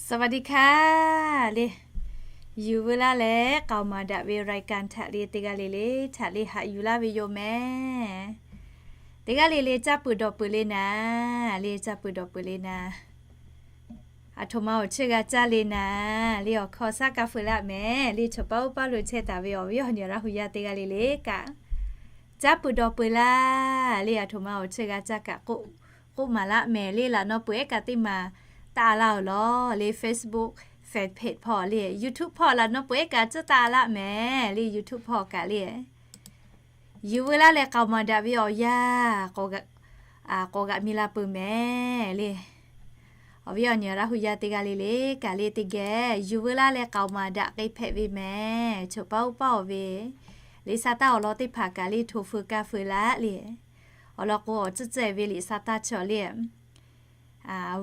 สวัสดีค่ะ le. Yuˬ veu laˇ leh k'aoˍ maˍ daꞈ ve รายการ htaꞈ le teˇ g'aˇ le le htaꞈ le haꞈ yuˬ laˇ ve yoˬ mehˍ. Teˇ g'aˇ le le caˇ peuˬ dawˬ peuˬ le naˍ, le caˇ peuˬ dawˬ peuˬ le naˍ. Aˬ htoꞈ ma awˬ chiˇ g'a caˇ le naˍ, le awˬ hkawˇ shaˉ kaˇ feu laˇ mehˍ, le chaw paˉ uˉ paˇ lo chehˇ taˍ ve awˬ viˉ awˬ nyi Laˇ hu yaˇ teˇ g'aˇ le le kaꞈ, caˇ peuˬ dawˬ peuˬ laˇ, le aˬ htoꞈ ma awˬ chiˇ g'a caˇ kaꞈ k'oˆ maˍ laˇ mehˍ, le laꞈ naw peu eˉ kaꞈ teˇ maˬ taˆ laˇ-oˬ lawˬ, le Facebook fan page hpawˇ le YouTube hpawˇ laꞈ naw peu eˉ kaꞈ tcuhˉ taˆ laˇ mehˍ, le YouTube hpawˇ kaꞈ le. Yuˬ veu laˇ leh k'aoˍ maˍ daꞈ ve awˬ yanˇ k'awꞈ g'aꞈ mi la peuˬ mehˍ le. Awˬ viˉ awˬ nyi Laˇ hu yaˇ teˇ g'aˇ le le kaꞈ le teˇ geh yuˬ veu laˇ leh k'aoˍ maˍ daꞈ k'ai hpehꞈ ve mehˍ. Chaw paˉ uˉ paˇ awˬ ve liꞈ sa taˇ awˬ lawn teˇ hpaˍ kaꞈ le hto feu kaˇ feu laˇ le. Awˬ lawn k'o awˬ tcuhˉ tcuhˉ ve liꞈ sa taˇ chaw le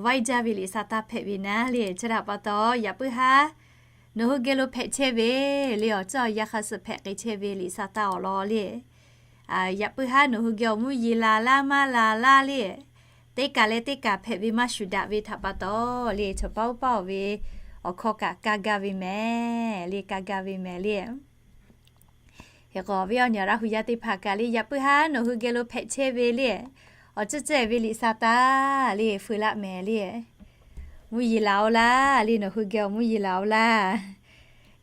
vaiˇ jaˇ ve liꞈ sa taˇ hpehꞈ ve naˍ le. Chi htaꞈ pa taw yaꞈ puiˉ haˉ nawˬ hui geh lo hpehꞈ chehˇ ve le awˬ tcuhˉ awˬ yanˇ hk'a suh hpehꞈ k'ai chehˇ ve liꞈ sa taˇ awˬ lawn le. Yaꞈ puiˉ haˉ nawˬ hui geh awˬ mvuhˇ yeˬ laˬ laˇ maˇ laˬ laˇ le. Teˇ kaˬ leh teˇ kaˬ hpehꞈ ve maˇ shuˍ daꞈ ve htaꞈ pa taw le chaw paˉ uˉ paˇ awˬ ve awˬ hkawˇ kaꞈ kaˇ gaˇ ve mehˍ le, kaˇ gaˇ ve mehˍ le. Hk'e k'o awˬ viˉ awˬ nyi Laˇ hu yaˇ teˇ hpaˍ kaꞈ le yaꞈ puiˉ haˉ nawˬ hui geh lo hpehꞈ chehˇ ve le awˬ tcuhˉ tcuhˉ ve liꞈ sa taˇ le feu laˇ mehˍ le. Mvuhˇ yeˬ laˬ-oˆ laˇ le, nawˬ hui geh awˬ mvuhˇ yeˬ laˬ-oˆ laˇ.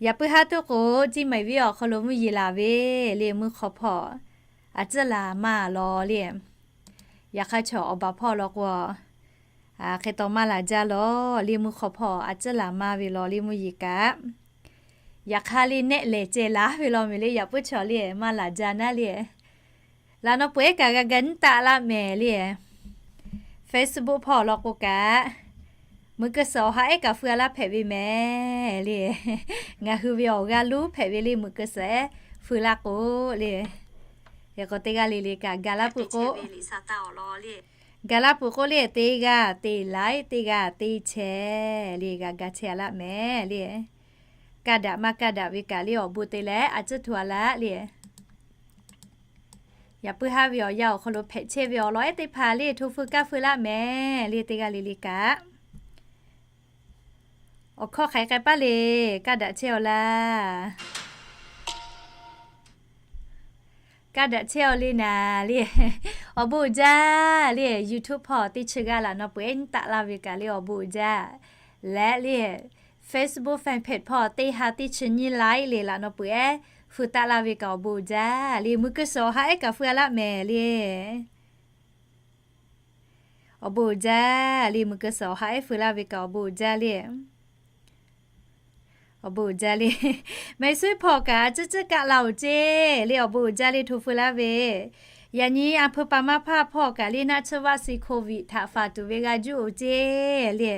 Yaꞈ puiˉ haˉ tuˉ k'o, Ciˇ maiˍ viˉ awˬ hk'aw lo mvuhˇ yeˬ laˬ ve le mvuhˇ hk'aw hpawˇ a tcuhˉ laˬ maˇ lawˬ le. Yaꞈ hk'aˇ chaw awˬ baˬ hpawˇ law k'o, hk'e taw maˇ laˬ jaˇ lawˬ le mvuhˇ hk'aw hpawˇ a tcuhˉ laˬ maˇ ve lawˬ le mvuhˇ yeˬ kaꞈ. Yaꞈ hk'aˇ le nehˆ lehˍ ceh laˬ ve law mehˍ le, yaꞈ puiˉ chaw le maˇ laˬ jaˇ naˉ le. Laꞈ naw peu eˉ kaꞈ g'a ga nyiˉ taˆ laˇ mehˍ le. Facebook hpawˇ law k'o kaꞈ, muiˬ keu suhˍ awˬ ha ehˉ kaꞈ feu a laˇ hpehꞈ ve mehˍ le. Ngaˬ hui ve awˬ g'aˇ luˉ hpehꞈ ve le muiˬ keu suhˍ ehˉ feu laˇ k'o le. Hk'e k'o teˇ g'aˇ le le kaꞈ ga laˇ peuˬ k'o, ga laˇ peuˬ k'o le teˇ g'aˇ teˇ like, teˇ g'aˇ teˇ share le g'a ga chehˇ a laˇ mehˍ le. Kaˇ daꞈ maˇ kaˇ daꞈ ve kaꞈ le awˬ bon te leh a tcuhˉ hto a laˇ le. Yaꞈ puiˉ haˉ ve awˬ yanˇ awˬ hk'aw lo hpehꞈ chehˇ ve awˬ lawn ehˉ teˇ hpaˍ le hto feu kaˇ feu laˇ mehˍ le teˇ g'aˇ le le kaꞈ. Awˬ hkawˇ hk'aˬ hk'e k'ai paˇ le, kaˇ daꞈ chehˇ-aw laˇ. Kaˇ daꞈ chehˇ-aw le naˍ le. Awˬ bon uiˍ jaˇ le, YouTube hpawˇ teˇ chi g'aˇ laꞈ naw peu eˉ nyiˇ taˆ laˇ ve kaꞈ le awˬ bon uiˍ jaˇ. Leh le Facebook fan page hpawˇ teˇ ha teˇ chi nyiˇ like le laꞈ naw peu eˉ feu taˆ laˇ ve kaꞈ awˬ bon uiˍ jaˇ le, muiˬ keu suhˍ awˬ ha ehˉ kaꞈ feu a laˇ mehˍ le. Awˬ bon uiˍ jaˇ le, muiˬ keu suhˍ awˬ ha ehˉ feu laˇ ve kaꞈ awˬ bon uiˍ jaˇ le. Awˬ bon uiˍ jaˇ le. Mehˍ suiˉ hpawˇ kaꞈ a tcuhˉ tcuhˉ kaˆ la-oˬ ceˇ le, awˬ bon uiˍ jaˇ le hto feu laˇ ve. Yaꞈ nyi a hpui pa maˇ hpaˇ hpawˇ kaꞈ le naˆ tsuhˇ vaˆ si โควิด htaꞈ faˍ tuˬ ve g'a juˇ-oˬ ceˇ le.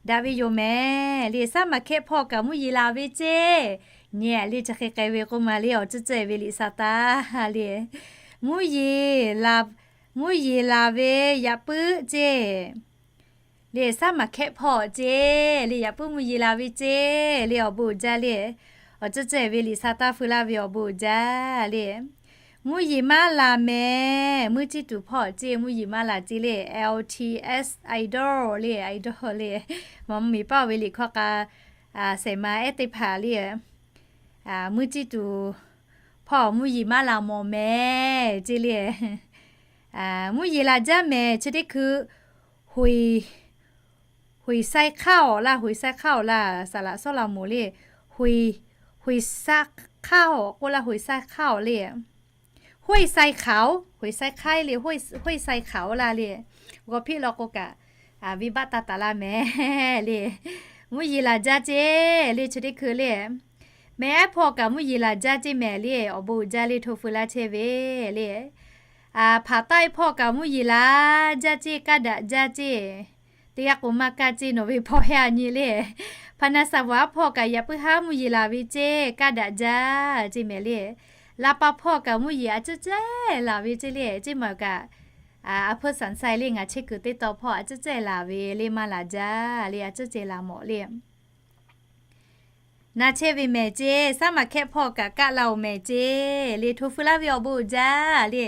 Daꞈ ve yoˬ mehˍ le. Saˉ maˍ hkehˆ hpawˇ kaꞈ mvuhˇ yeˬ laˬ ve ceˇ. Nyi le chi hk'e k'ai ve k'oˆ ma le awˬ tcuhˉ tcuhˉ ve liꞈ sa taˇ le. Mvuhˇ yeˬ laˬ, mvuhˇ yeˬ laˬ ve yaꞈ puiˉ ceˇ le, saˉ maˍ hkehˆ hpawˇ ceˇ le, yaꞈ puiˉ mvuhˇ yeˬ laˬ ve ceˇ le awˬ bon uiˍ jaˇ le. Awˬ tcuhˉ tcuhˉ ve liꞈ sa taˇ feu laˇ ve awˬ bon uiˍ jaˇ le. Mvuhˇ yeˬ maˇ laˬ mehˍ, muˇ ciˇ tuˬ hpawˇ ceˇ, mvuhˇ yeˬ maˇ laˬ ceˇ le, L T S idol le, idol le. Mvuhˇ miˬ paˇ ve liꞈ hkawˇ k'a shehˍ ma ehˉ teˇ hpaˍ le. Muˇ ciˇ tuˬ hpawˇ mvuhˇ yeˬ maˇ laˬ mawˬ mehˍ ceˇ le. Mvuhˇ yeˬ laˬ jaˇ mehˍ chi teˇ hkui, hoiˍ sai hk'aˇ-oˬ laˇ, hoiˍ sai hk'aˇ-oˬ laˇ, saˍ laꞈ sawˉ laꞈ moˍ le. Hoiˍ, hoiˍ sa hk'aˇ-oˬ k'oˆ laˇ, hoiˍ sai hk'aˇ-oˬ le. Hoiˍ sai hk'aˇ-oˬ, hoiˍ sai hk'aˇ le, hoiˍ sai hk'aˇ-oˬ laˇ le. G'aw hpiˆ law k'o kaꞈ, venˇ baˆ taˇ taˍ laˇ mehˍ le. Mvuhˇ yeˬ laˬ jaˇ ceˇ le chi teˇ hkui le. Mehˍ ehˉ hpawˇ kaꞈ mvuhˇ yeˬ laˬ jaˇ ceˇ mehˍ le, awˬ bon uiˍ jaˇ le hto feu laˇ chehˇ ve le. Hpaˍ taˆ-e hpawˇ kaꞈ mvuhˇ yeˬ laˬ jaˇ ceˇ, kaˇ daꞈ jaˇ ceˇ. Teˇ g'aˇ k'o maˇ kaˇ ceˇ nawˬ ve hpawˇ yaˇ nyi le. Hpaˍ naˍ saˍ vaˍ hpawˇ kaꞈ yaꞈ puiˉ haˉ mvuhˇ yeˬ laˬ ve ceˇ, kaˇ daꞈ jaˇ ceˇ mehˍ le. Laˇ paˍ hpawˇ kaꞈ mvuhˇ yeˬ a tcuhˉ cehˇ laˬ ve ceˇ le, ceˇ maˬ kaꞈ a hpfuhˇ saˍ saiˍ le ngaˬ chehˇ kuiˬ teˇ taw hpawˇ a tcuhˉ cehˇ laˬ ve le maˇ laˬ jaˇ le, a tcuhˉ cehˇ laˬ mawˬ le. Na chehˇ ve mehˍ ceˇ, saˉ maˍ hkehˆ hpawˇ kaꞈ kaˆ la-oˬ mehˍ ceˇ le, hto feu laˇ ve awˬ bon uiˍ jaˇ le.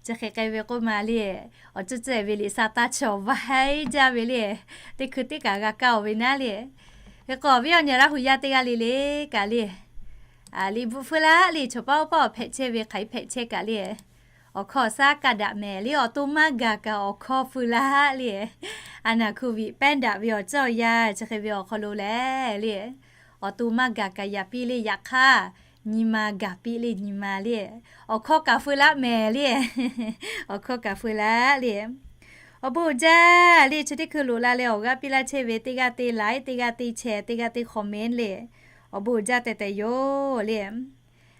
Chi hk'e k'ai ve k'oˆ ma le, awˬ ceuˬ ceuˬ ve liꞈ sa taˇ chi awˬ vaˇ haiˉ jaˇ ve le, teˇ hkui teˇ kaꞈ g'a kaˇ-oˬ ve naˉ le. Hk'e k'o, awˬ viˉ awˬ nyi Laˇ hu yaˇ teˇ g'aˇ le le kaꞈ le, liꞈ bvuhꞈ feu laˇ le, choˬ paˉ oˇ paˉ awˬ hpehꞈ chehˇ ve hk'aˬ hk'e hpehꞈ chehˇ kaꞈ le, awˬ hkawˇ shaˉ kaˇ daꞈ mehˍ le, awˬ to maˇ gaˬ kaꞈ awˬ hkawˇ feu laˇ le. A naˬ hku viꞈ pehˉ daꞈ ve awˬ ceuˬ awˬ yanˇ chi hk'e ve awˬ hk'aw lo leh le, awˬ to maˇ gaˬ kaꞈ yaꞈ piˇ le yaꞈ hk'aˇ, nyi ma gaˬ piˇ le nyi ma le, awˬ hkawˇ kaꞈ feu laˇ mehˍ le. Awˬ hkawˇ kaꞈ feu laˇ le. Awˬ bon uiˍ jaˇ le, chi teˇ hkui loꞈ la leh awˬ g'aˇ piˇ laˇ chehˇ ve teˇ g'aˇ te like, teˇ g'aˇ te share, teˇ g'aˇ te comment le, awˬ bon uiˍ jaˇ tehꞈ tehꞈ yoˬ le.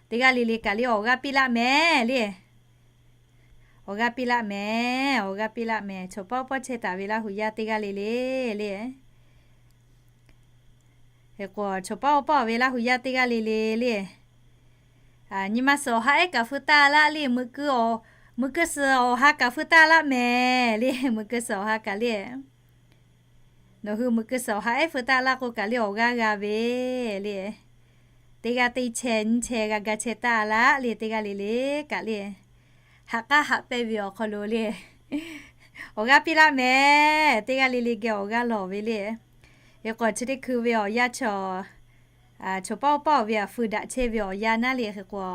Teˇ g'aˇ le le kaꞈ le awˬ g'aˇ piˇ laˇ mehˍ le. Awˬ g'aˇ piˇ laˇ mehˍ, awˬ g'aˇ piˇ laˇ mehˍ. Choˬ paˉ oˇ paˉ chehˇ taˍ ve Laˇ hu yaˇ teˇ g'aˇ le le le. Hk'e k'o, choˬ paˉ oˇ paˉ ve Laˇ hu yaˇ teˇ g'aˇ le le le, nyi ma suhˍ awˬ ha ehˉ kaꞈ feu taˇ laˇ le, muꞈ keu suhˍ awˬ ha kaꞈ feu taˇ laˇ mehˍ le, muꞈ keu suhˍ awˬ ha kaꞈ le. Nawˬ hui muꞈ keu suhˍ awˬ ha ehˉ feu taˇ laˇ k'o kaꞈ le awˬ g'aˇ g'a ve le. Teˇ g'aˇ te chehˇ nyi chehˇ g'a ga chehˇ taˇ laˇ le, teˇ g'aˇ le le kaꞈ le. Haꞈ k'aˉ haꞈ pehnˇ ve awˬ hk'aw lo le, awˬ g'aˇ piˇ laˇ mehˍ. Teˇ g'aˇ le le geh awˬ g'aˇ lawˬ ve le. Hk'e k'o, chi teˇ hkui ve awˬ yanˇ chaw, choˬ paˉ oˇ paˉ ve a feu daꞈ chehˇ ve awˬ yanˇ naˉ le. Hk'e k'o,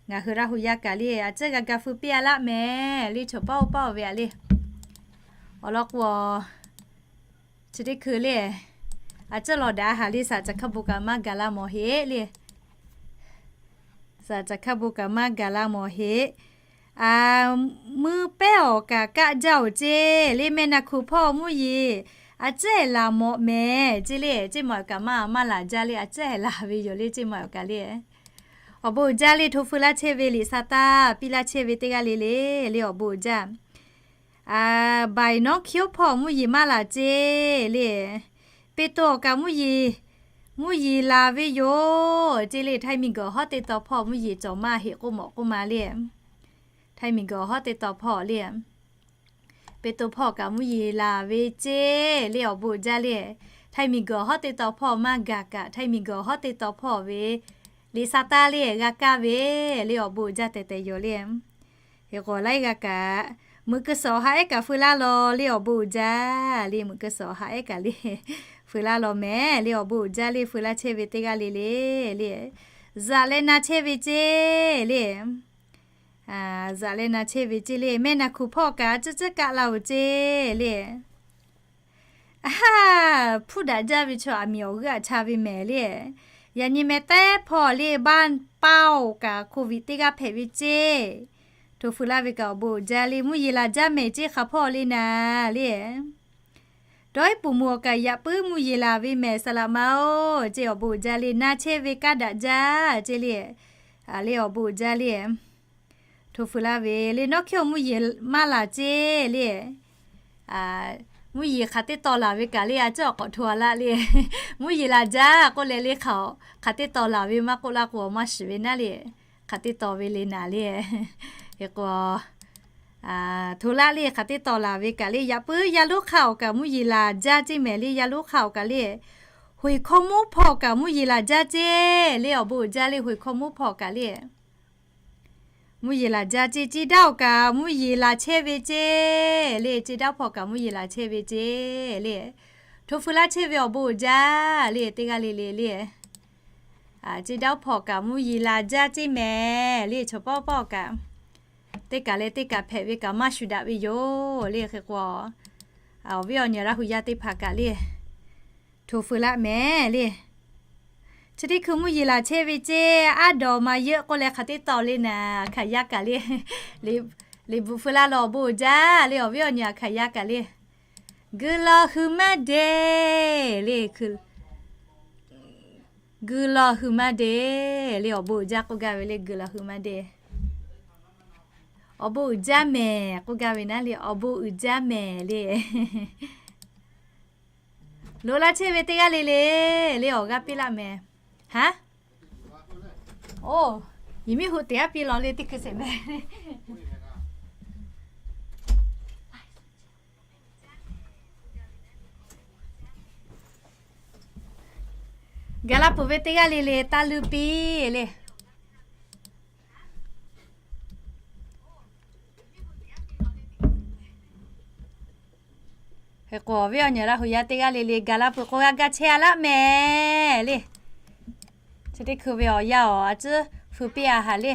ngaˬ hui Laˇ hu yaˇ kaꞈ le a ciˉ g'a ga feu piˇ a laˇ mehˍ le, choˬ paˉ oˇ paˉ ve a le. Awˬ lawn k'o, chi teˇ hkui le, a ciˉ lawˬ daꞈ haˍ le, saˍ caˬ hkaˇ bon kaꞈ maˇ gaˬ la mawˬ heˆ le. Saˍ caˬ hkaˇ bon kaꞈ maˇ gaˬ la mawˬ heˆ. Mui pehˉ awˬ kaꞈ kaˆ jaˇ-oˬ ceˇ le, mehˆ na hku hpawˇ mvuhˇ yeˬ a ciˉ ehˍ laˬ mawꞈ mehˍ ceˇ le, ceˇ ma awˬ kaꞈ maˇ maˇ laˬ jaˇ le, a ciˉ ehˍ laˬ ve yoˬ le, ceˇ ma awˬ kaꞈ le. Awˬ bon uiˍ jaˇ le, hto feu laˇ chehˇ ve liꞈ sa taˇ piˇ laˇ chehˇ ve teˇ g'aˇ le le le, awˬ bon uiˍ jaˇ. Baiˬ nawˉ hkiˉ oˉ hpawˇ mvuhˇ yeˬ maˇ laˬ ceˇ le. Peˍtawˬ kaꞈ mvuhˇ yeˬ, mvuhˇ yeˬ laˬ ve yoˬ ceˇ le. Htaiˇ miˬ guiˬ awˬ hawˉ teˇ taw hpawˇ mvuhˇ yeˬ cawˬ maˇ heˆ k'oˆ mawꞈ k'oˆ ma le. Htaiˇ miˬ guiˬ awˬ hawˉ teˇ taw hpawˇ le, Peˍtawˬ hpawˇ kaꞈ mvuhˇ yeˬ laˬ ve ceˇ le, awˬ bon uiˍ jaˇ le. Htaiˇ miˬ guiˬ awˬ hawˉ teˇ taw hpawˇ maˇ gaˬ kaꞈ, htaiˇ miˬ guiˬ awˬ hawˉ teˇ taw hpawˇ ve liꞈ sa taˇ le g'a kaˇ ve le, awˬ bon uiˍ jaˇ tehꞈ tehꞈ yoˬ le. Hk'e k'o laiˉ g'aˇ kaꞈ, muꞈ keu suhˍ awˬ ha ehˉ kaꞈ feu laˇ law le, awˬ bon uiˍ jaˇ le, muꞈ keu suhˍ awˬ ha ehˉ kaꞈ le, feu laˇ law mehˍ le, awˬ bon uiˍ jaˇ le, feu laˇ chehˇ ve teˇ g'aˇ le le le. Zaꞈ leh na chehˇ ve ceˇ le. Zaꞈ leh na chehˇ ve ceˇ le, mehˆ na hku hpawˇ kaꞈ a ciˉ ciˉ kaˆ laˇ-oˬ ceˇ le. Hpuˇ daꞈ jaˇ ve chaw aˬ miˍ awˬ g'euˆ aꞈ cha ve mehˍ le. Yaꞈ nyi meh tehˉ hpawˇ le, baˆ paˇ-oˬ kaꞈ hko viꞈ teˇ g'aˇ hpehꞈ ve ceˇ. Hto feu laˇ ve kaꞈ awˬ bon uiˍ jaˇ le, mvuhˇ yeˬ laˬ jaˇ mehˍ ceˇ hk'a hpawˇ le naˍ le. Dawˇ iˉ puˍ mvuh awˬ kaꞈ yaꞈ puiˉ mvuhˇ yeˬ laˬ ve mehˍ saˍ laꞈ ma-oˬ ceˇ, awˬ bon uiˍ jaˇ le, na chehˇ ve kaˇ daꞈ jaˇ ceˇ le. Le awˬ bon uiˍ jaˇ le. Hto feu laˇ ve le, nawˉ hkiˉ awˬ mvuhˇ yeˬ maˇ laˬ ceˇ le. Mvuhˇ yeˬ hk'aˬ teˇ taw laˬ ve kaꞈ le, a ciˉ awˬ k'awꞈ hto a laˇ le. Mvuhˇ yeˬ laˬ jaˇ k'oˆ leh le, hk'aˬ teˇ taw laˬ ve maˇ k'oˆ laˇ k'o, awˬ maˇ shiˍ ve naˉ le. Hk'aˬ teˇ taw ve le naˍ le. Hk'e k'o, hto laˇ le, hk'aˬ teˇ taw laˬ ve kaꞈ le, yaꞈ puiˉ yaˇ lonˉ hk'aˆ awˬ kaꞈ mvuhˇ yeˬ laˬ jaˇ ceˇ mehˍ le, yaˇ lonˉ hk'aˆ awˬ kaꞈ le. Hoꞈ hkawˇ mvuhˇ hpawˇ kaꞈ mvuhˇ yeˬ laˬ jaˇ ceˇ le, awˬ bon uiˍ jaˇ le, hoꞈ hkawˇ mvuhˇ hpawˇ kaꞈ le. Mvuhˇ yeˬ laˬ jaˇ ceˇ, ceˇ daˇ awˬ kaꞈ mvuhˇ yeˬ laˬ chehˇ ve ceˇ le, ceˇ daˇ hpawˇ kaꞈ mvuhˇ yeˬ laˬ chehˇ ve ceˇ le. Hto feu laˇ chehˇ ve awˬ bon uiˍ jaˇ le, teˇ g'aˇ le le le. Ceˇ daˇ hpawˇ kaꞈ mvuhˇ yeˬ laˬ jaˇ ceˇ mehˍ le, chaw pawˆ pawˆ kaꞈ teˇ kaˬ leh teˇ kaˬ hpehꞈ ve kaꞈ maˇ shuˍ daꞈ ve yoˬ le. Hk'e k'o, awˬ viˉ awˬ nyi Laˇ hu yaˇ teˇ hpaˍ kaꞈ le, hto feu laˇ mehˍ le. Chi teˇ hkui mvuhˇ yeˬ laˬ chehˇ ve ceˇ, aˉ dawˬ ma yeuˆ k'oˆ leh hk'aˬ teˇ taw le naˍ, aˬ hkaˍ yaˇ kaꞈ le. Liꞈ bvuhꞈ feu laˇ law awˬ bon uiˍ jaˇ le, awˬ viˉ awˬ nyi aˬ hkaˍ yaˇ kaꞈ le. Guiˬ lawˬ hui maˇ deˇ le, guiˬ lawˬ hui maˇ deˇ le, awˬ bon uiˍ jaˇ k'oˆ gaˇ ve le, guiˬ lawˬ hui maˇ deˇ. Awˬ bon uiˍ jaˇ mehˍ k'oˆ gaˇ ve naˉ le, awˬ bon uiˍ jaˇ mehˍ le. Loꞈ laˇ chehˇ ve teˇ g'aˇ le le, le awˬ g'aˇ piˇ laˇ mehˍ. Haˉ? Oˇ, yehˬ miˉ hu teꞈ aˉ piˇ law le teˇ hkui sheˍ mehˍ. Gaˬ la peuˬ ve teˇ g'aˇ le le taˇ luˇ piˇ le. Hk'e k'o, awˬ viˉ awˬ nyi Laˇ hu yaˇ teˇ g'aˇ le le ga laˇ peuˬ k'o, g'a ga chehˇ a laˇ mehˍ le. Chi teˇ hkui ve awˬ yanˇ awˬ a tcuhˉ hpu piˇ a haˍ le.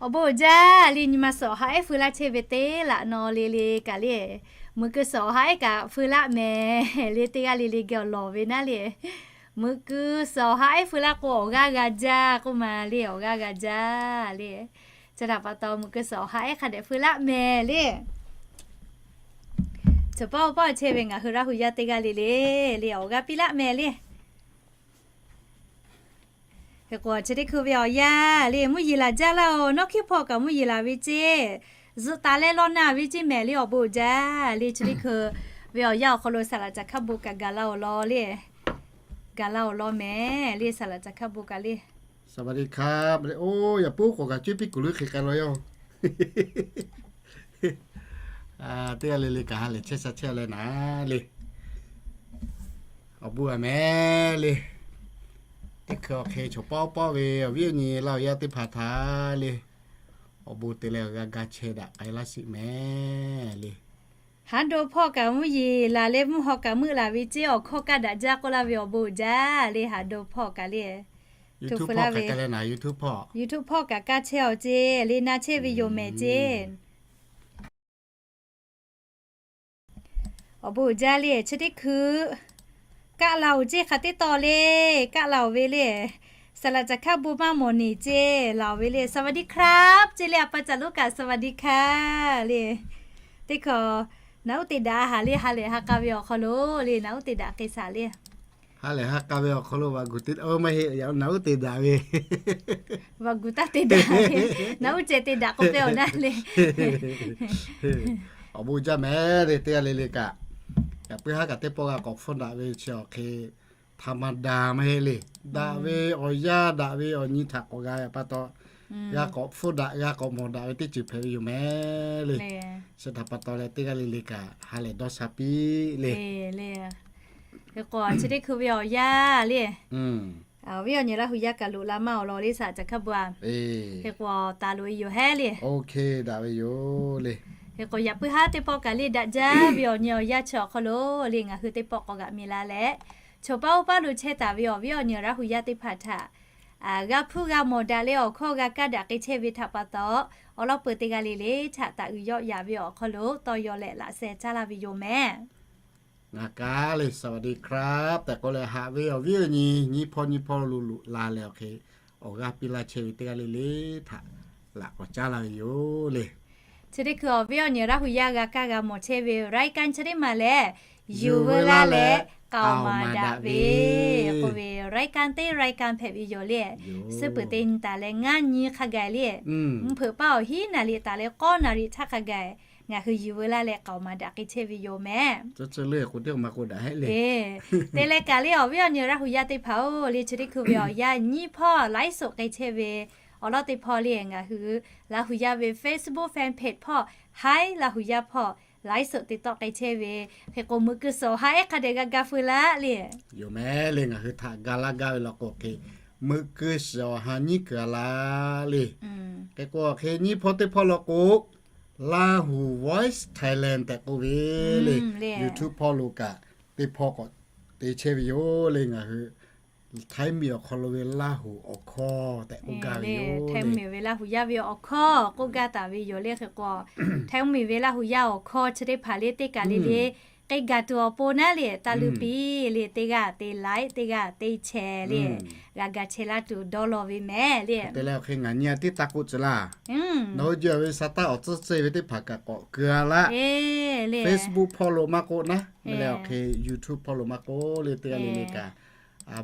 Awˬ bon uiˍ jaˇ le, nyi ma suhˍ awˬ ha ehˉ feu laˇ chehˇ ve teˇ laꞈ naw le le kaꞈ le. Muiˬ keu suhˍ awˬ ha ehˉ kaꞈ feu laˇ mehˍ le, teˇ g'aˇ le le geh awˬ lawˬ ve naˉ le. Muiˬ keu suhˍ awˬ ha ehˉ feu laˇ k'o, awˬ g'aˇ g'a jaˇ k'oˆ ma le, awˬ g'aˇ g'a jaˇ le. Chi htaꞈ pa taw, muiˬ keu suhˍ awˬ ha ehˉ hk'a dehꞈ feu laˇ mehˍ le. Chaw paw paw chehˇ ve ngaˬ hui Laˇ hu yaˇ teˇ g'aˇ le le le, awˬ g'aˇ piˇ laˇ mehˍ le. Hk'e k'o, chi teˇ hkui ve awˬ yanˇ le, mvuhˇ yeˬ laˬ jaˇ laˇ oˬ. Nawˉ hkiˉ hpawˇ kaꞈ mvuhˇ yeˬ laˬ ve ceˇ, zuhꞈ taˍ leh law na ve ceˇ mehˍ le, awˬ bon uiˍ jaˇ le. Chi teˇ hkui ve awˬ yanˇ awˬ hk'aw lo saˍ laꞈ caˬ hkaˇ bon kaꞈ gaˬ la awˬ lawn le. Gaˬ la awˬ lawn mehˍ le, saˍ laꞈ caˬ hkaˇ bon kaꞈ le. สวัสดีครับ Oˇ, yaꞈ puiˉ k'awꞈ kaꞈ cuˇ piˇ kuˬ leuˉ hk'e k'ai law yaˇ. Teˇ g'aˇ le le kaꞈ ha lehˬ chehˇ sha chehˇ leh naˍ le. Awˬ bon a mehˍ le. Teˇ hkui awˬ hk'e chaw paw paw ve awˬ viˉ awˬ nyi Laˇ hu yaˇ teˇ hpaˍ htaꞈ le, awˬ bon te leh g'a ga chehˇ daꞈ k'ai laˇ sheˍ mehˍ le. Haˉ do hpawˇ kaꞈ mvuhˇ yeˬ laˬ leh mvuhˇ haw kaꞈ meuˆ laˬ ve ceˇ, awˬ hkawˇ kaˇ daꞈ jaˇ k'oˆ laˇ ve awˬ bon uiˍ jaˇ le, haˉ do hpawˇ kaꞈ le. YouTube hpawˇ kaꞈ kaˇ chehˇ awˬ ceˇ le, na chehˇ ve yoˬ mehˍ ceˇ. Awˬ bon uiˍ jaˇ le, chi teˇ hkui kaˆ la oˬ ceˇ hk'a teˇ taw le, kaˆ la oˬ ve le. Saˍ laꞈ caˬ hkaˇ bon maˇ mawˬ niˬ ceˇ laˬ oˬ ve le. สวัสดีครับ ceˇ le, a pa caˬ lonˉ kaꞈ สวัสดีค่ะ le. Teˇ hkui naˍ uˉ te daꞈ haˍ le, ha lehˬ ha k'a ve awˬ hk'aw lo le, naˍ uˉ te daꞈ k'ai shaˍ le. Ha lehˬ ha k'a ve awˬ hk'aw lo vaꞈ guˬ te, oˇ maˇ heˆ, yaꞈ naˍ uˉ te daꞈ ve. Vaꞈ guˬ taˇ te daꞈ ve, naˍ uˉ ceh te daꞈ k'oˆ pehˇ awˬ naˉ le. Awˬ bon jaˇ mehˍ le, teˇ g'aˇ le le kaꞈ. Yaꞈ puiˉ haˉ kaꞈ teˇ pawˆ g'a k'awꞈ hpfuhˇ daꞈ ve chi awˬ hk'e ธรรมดา maˇ heˆ le. Daꞈ ve awˬ yanˇ daꞈ ve awˬ nyi htaꞈ k'awꞈ g'a pa taw, g'a k'awꞈ hpfuhˇ daꞈ, g'a k'awꞈ mawˬ daꞈ ve teˇ ceuˬ hpehꞈ ve yoˬ mehˍ le. Chi htaꞈ pa taw leh teˇ g'aˇ le le kaꞈ ha lehˬ dawˇ sha piˇ le. Hk'e k'o, chi teˇ hkui ve awˬ yanˇ le, awˬ viˉ awˬ nyi Laˇ hu yaˇ kaꞈ loꞈ la maˇ awˬ lawn le, saˍ laꞈ caˬ hkaˇ bon a. Hk'e k'o, taˍ loꞈ e yoˬ hehˉ le. Daꞈ ve yoˬ le. Hk'e k'o, yaꞈ puiˉ haˉ teˇ pawˆ kaꞈ le daꞈ jaˇ ve awˬ nyi awˬ yanˇ chi awˬ hk'aw lo le, ngaˬ hui teˇ pawˆ k'awꞈ g'aꞈ mi la leh, chaw paw paw lo chehˇ taˍ ve awˬ viˉ awˬ nyi Laˇ hu yaˇ teˇ hpaˍ htaꞈ g'a hpfuhˇ g'a mawˬ daꞈ leh awˬ hkawˇ g'a kaˇ daꞈ k'ai chehˇ ve htaꞈ pa taw, awˬ lawn peuˬ teˇ g'aˇ le le htaꞈ taˍ uiˍ yawˆ yaˍ ve awˬ hk'aw lo tawˇ yaw leh laꞈ sheh caˇ laˇ ve yoˬ mehˍ. Ngaˬ kaꞈ le สวัสดีครับ tehꞈ k'oˆ leh haꞈ ve awˬ viˉ awˬ nyi nyiˇ hpawˇ nyiˇ hpawˇ lo loꞈ la leh awˬ hk'e, awˬ g'aˇ piˇ laˇ chehˇ ve teˇ g'aˇ le le htaꞈ laꞈ k'awꞈ caˉ laˇ ve yoˬ le. Chi teˇ hkui awˬ viˉ awˬ nyi Laˇ hu yaˇ g'a kaˇ g'a mawˬ chehˇ ve รายการ chi teˇ maˬ lehˬ, yuˬ veu laˇ leh k'aoˍ maˍ daꞈ ve k'oˆ ve รายการ teˇ รายการ hpehꞈ ve yoˬ le. Suhˉ peuˬ te nyi taˍ leh ngaˇ nyi hk'a gaˬ le, mvuhˇ hpeuꞈ paˇ awˬ hiˉ naˍ riˍ taˍ leh k'awˇ naˍ riˍ htaˇ hk'a gaˬ ngaˬ hui yuˬ veu laˇ leh k'aoˍ maˍ daꞈ k'ai chehˇ ve yoˬ mehˍ. Te leh kaꞈ le awˬ viˉ awˬ nyi Laˇ hu yaˇ teˇ hpaˍ-oˬ le, chi teˇ hkui ve awˬ yanˇ nyiˇ hpawˇ ไลฟ์สด k'ai chehˇ ve awˬ lawn teˇ hpawˇ le, ngaˬ hui Laˇ hu yaˇ ve Facebook fan page hpawˇ, Hi Laˇ hu yaˇ hpawˇ ไลฟ์สด te tawˆ k'ai chehˇ ve. Hk'e k'o, muiˬ keu suhˍ awˬ ha ehˉ hk'a dehꞈ g'a ga feu laˇ le. Yoˬ mehˍ le, ngaˬ hui htaꞈ ga laˇ gaˇ ve law k'o hk'e, muiˬ keu suhˍ awˬ ha nyiˉ kuiˬ a laˇ le. Hk'e k'o, hk'e nyiˇ hpawˇ teˇ hpawˇ law k'o, Lahu Voice Thailand tehꞈ k'oˆ ve le, YouTube hpawˇ lo kaꞈ teˇ hpawˇ k'awꞈ te chehˇ ve yoˬ le. Ngaˬ hui Htaiˇ miˬ awˬ hk'aw lo ve Laˇ hu awˬ hkawˇ tehꞈ k'oˆ gaˇ ve yoˬ. Htaiˇ miˬ ve Laˇ hu yaˇ ve awˬ hkawˇ k'oˆ gaˇ taˍ ve yoˬ le. Hk'e k'o, Htaiˇ miˬ ve Laˇ hu yaˇ awˬ hkawˇ chi teˇ hpaˍ le teˇ kaˬ le le k'ai gaˬ tuˬ awˬ pon naˉ le, taˇ luˇ piˇ le, teˇ g'aˇ te like, teˇ g'aˇ te share le, g'a ga chehˇ laˇ tuˬ dawˇ law ve mehˍ le. Te leh awˬ hk'e ngaˬ nyi a tiˉ taˇ k'oˆ tcuh laˇ. Nawˬ hui jehˬ ve sa taˇ awˬ tcuhˇ tcuhˇ ve teˇ hpaˍ kaꞈ k'awꞈ keu a laˇ. Facebook hpawˇ lo maˇ k'oˆ naˉ, meh leh awˬ hk'e YouTube hpawˇ lo maˇ k'oˆ le, teˇ g'aˇ le le kaꞈ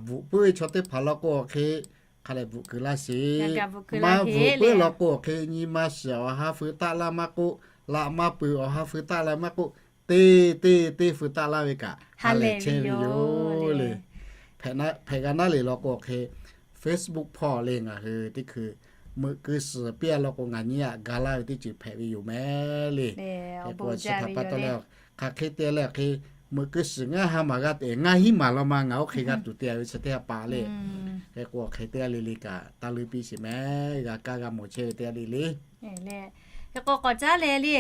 bvuhꞈ puiˉ ve chaw teˇ hpaˍ law k'o awˬ hk'e hk'a dehꞈ bvuhꞈ keu laˇ sheˍ. Maˇ bvuhꞈ puiˉ law k'o awˬ hk'e nyi ma shiˍ awˬ ha feu taˆ laˇ maˇ k'oˆ, laꞈ maˇ peuˬ awˬ ha feu taˆ laˇ maˇ k'oˆ, teˇ teˇ teˇ feu taˆ laˇ ve kaꞈ ha lehˬ chehˇ ve yoˬ le. Hpehꞈ g'a naˉ le law k'o awˬ hk'e Facebook hpawˇ le ngaˬ hui teˇ hkui meuꞈ keu suhˍ piˇ a law k'o, ngaˬ nyi aꞈ ga laˇ ve teˇ ceuˬ hpehꞈ ve yoˬ mehˍ le. Hk'e k'o chi htaꞈ pa taw leh, hk'aˬ hk'e te leh hk'e, meuꞈ keu suhˍ ngaˇ ha maˍ g'a te, ngaˇ hinˉ maˍ law ma ngaˬ oˇ hk'e g'a tuˬ te a ve chi teˇ ha pa le. Hk'e k'o hk'e teˇ g'aˇ le le kaꞈ taˇ leuˇ piˇ sheˍ mehˍ. G'a kaˇ g'a mawˬ chehˇ ve teˇ g'aˇ le le. Hk'e k'o k'awꞈ caˉ leh le,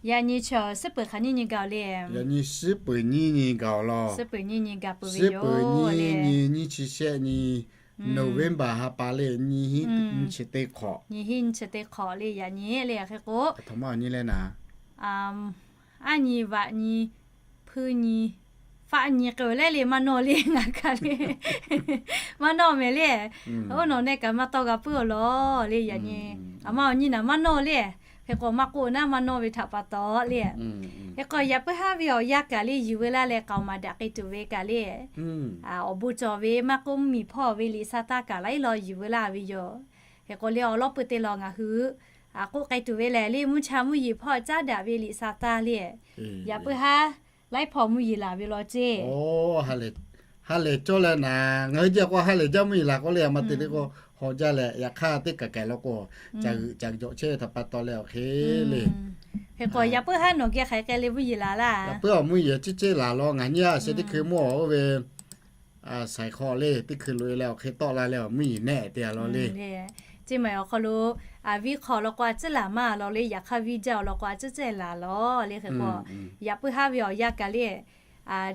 yaꞈ nyi chi suhˉ peuˬ hk'aˬ nyiˇ nyi gaˬ-oˬ le. Yaꞈ nyi suhˉ peuˬ nyiˇ nyi gaˬ-oˬ law. Suhˉ peuˬ nyiˇ nyi gaˬ peuˬ ve yoˬ le. Nyiˇ chi shehˆ nyi, November ha pa le, nyiˇ hinˉ nyiˇ chi teˇ hk'awꞈ. Nyiˇ hinˉ nyiˇ chi teˇ hk'awꞈ le yaꞈ nyi le. Hk'e k'o, aˉ nyi vaꞈ nyi, hpuiˇ nyi, faˆ nyi k'ai-oˬ leh le maˇ nawˇ le ngaˬ kaꞈ le. Maˇ nawˇ mehˍ le. Oˇ nawˬ neh kaꞈ maˇ tawˇ g'a puiˉ-oˬ law le yaꞈ nyi. Aˬ ma awˬ nyi naˍ maˇ nawˇ le. Hk'e k'o maˇ k'oˆ naˉ maˇ nawˇ ve htaꞈ pa taw le. Hk'e k'o yaꞈ puiˉ haˉ ve awˬ yanˇ kaꞈ le yuˬ veu laˇ leh k'aoˍ maˍ daꞈ k'ai tuˬ ve kaꞈ le, awˬ bon cawˬ ve maˇ k'oˆ mvuhˇmiˬ hpawˇ ve liꞈ sa taˇ kaꞈ laiˉ law yuˬ veu laˇ ve yoˬ. Hk'e k'o le awˬ lawˉ pui te law ngaˬ hui k'oˆ k'ai tuˬ ve lehˬ le, mvuhˇ cha mvuhˇ yeˬ hpawˇ caˉ daꞈ ve liꞈ sa taˇ le, yaꞈ puiˉ haˉ laiˉ hpawˇ mvuhˇ yeˬ laˬ ve law ceˇ. Ha lehˬ cawˇ leh naˍ, ngaˬ hui jaˇ k'o ha lehˬ jaˇ mvuhˇ yeˬ laˬ k'oˆ le, aˬ ma te le k'o, haw jaˇ leh yaꞈ hk'aˇ teˇ kaˬ kaˬ law k'o, caˬ g'euꞈ caˬ jawꞈ chehˇ ve htaꞈ pa taw leh awˬ hk'e le. Hk'e k'o yaꞈ puiˉ haˉ nawˬ geh hk'aˬ hk'e le mvuhˇ yeˬ laˬ laˇ. Yaꞈ puiˉ awˬ mvuhˇ yeˬ ciˉ ceˇ laˬ law, ngaˬ nyi a sheh teˇ hkui mawˇ oˇ ve saiˍ hk'aw le teˇ hkui loꞈ e leh awˬ hk'e tawˆ la leh awˬ mvuhˇ yeˬ nehˆ te a law le. Ceˇ maˬ awˬ hk'aw lo viˉ hk'aw law k'o a ciˉ laˬ maˇ law le, yaꞈ hk'aˇ viˉ jaˇ awˬ law k'o a ciˉ ceˇ laˬ law le. Hk'e k'o yaꞈ puiˉ haˉ ve awˬ yanˇ kaꞈ le,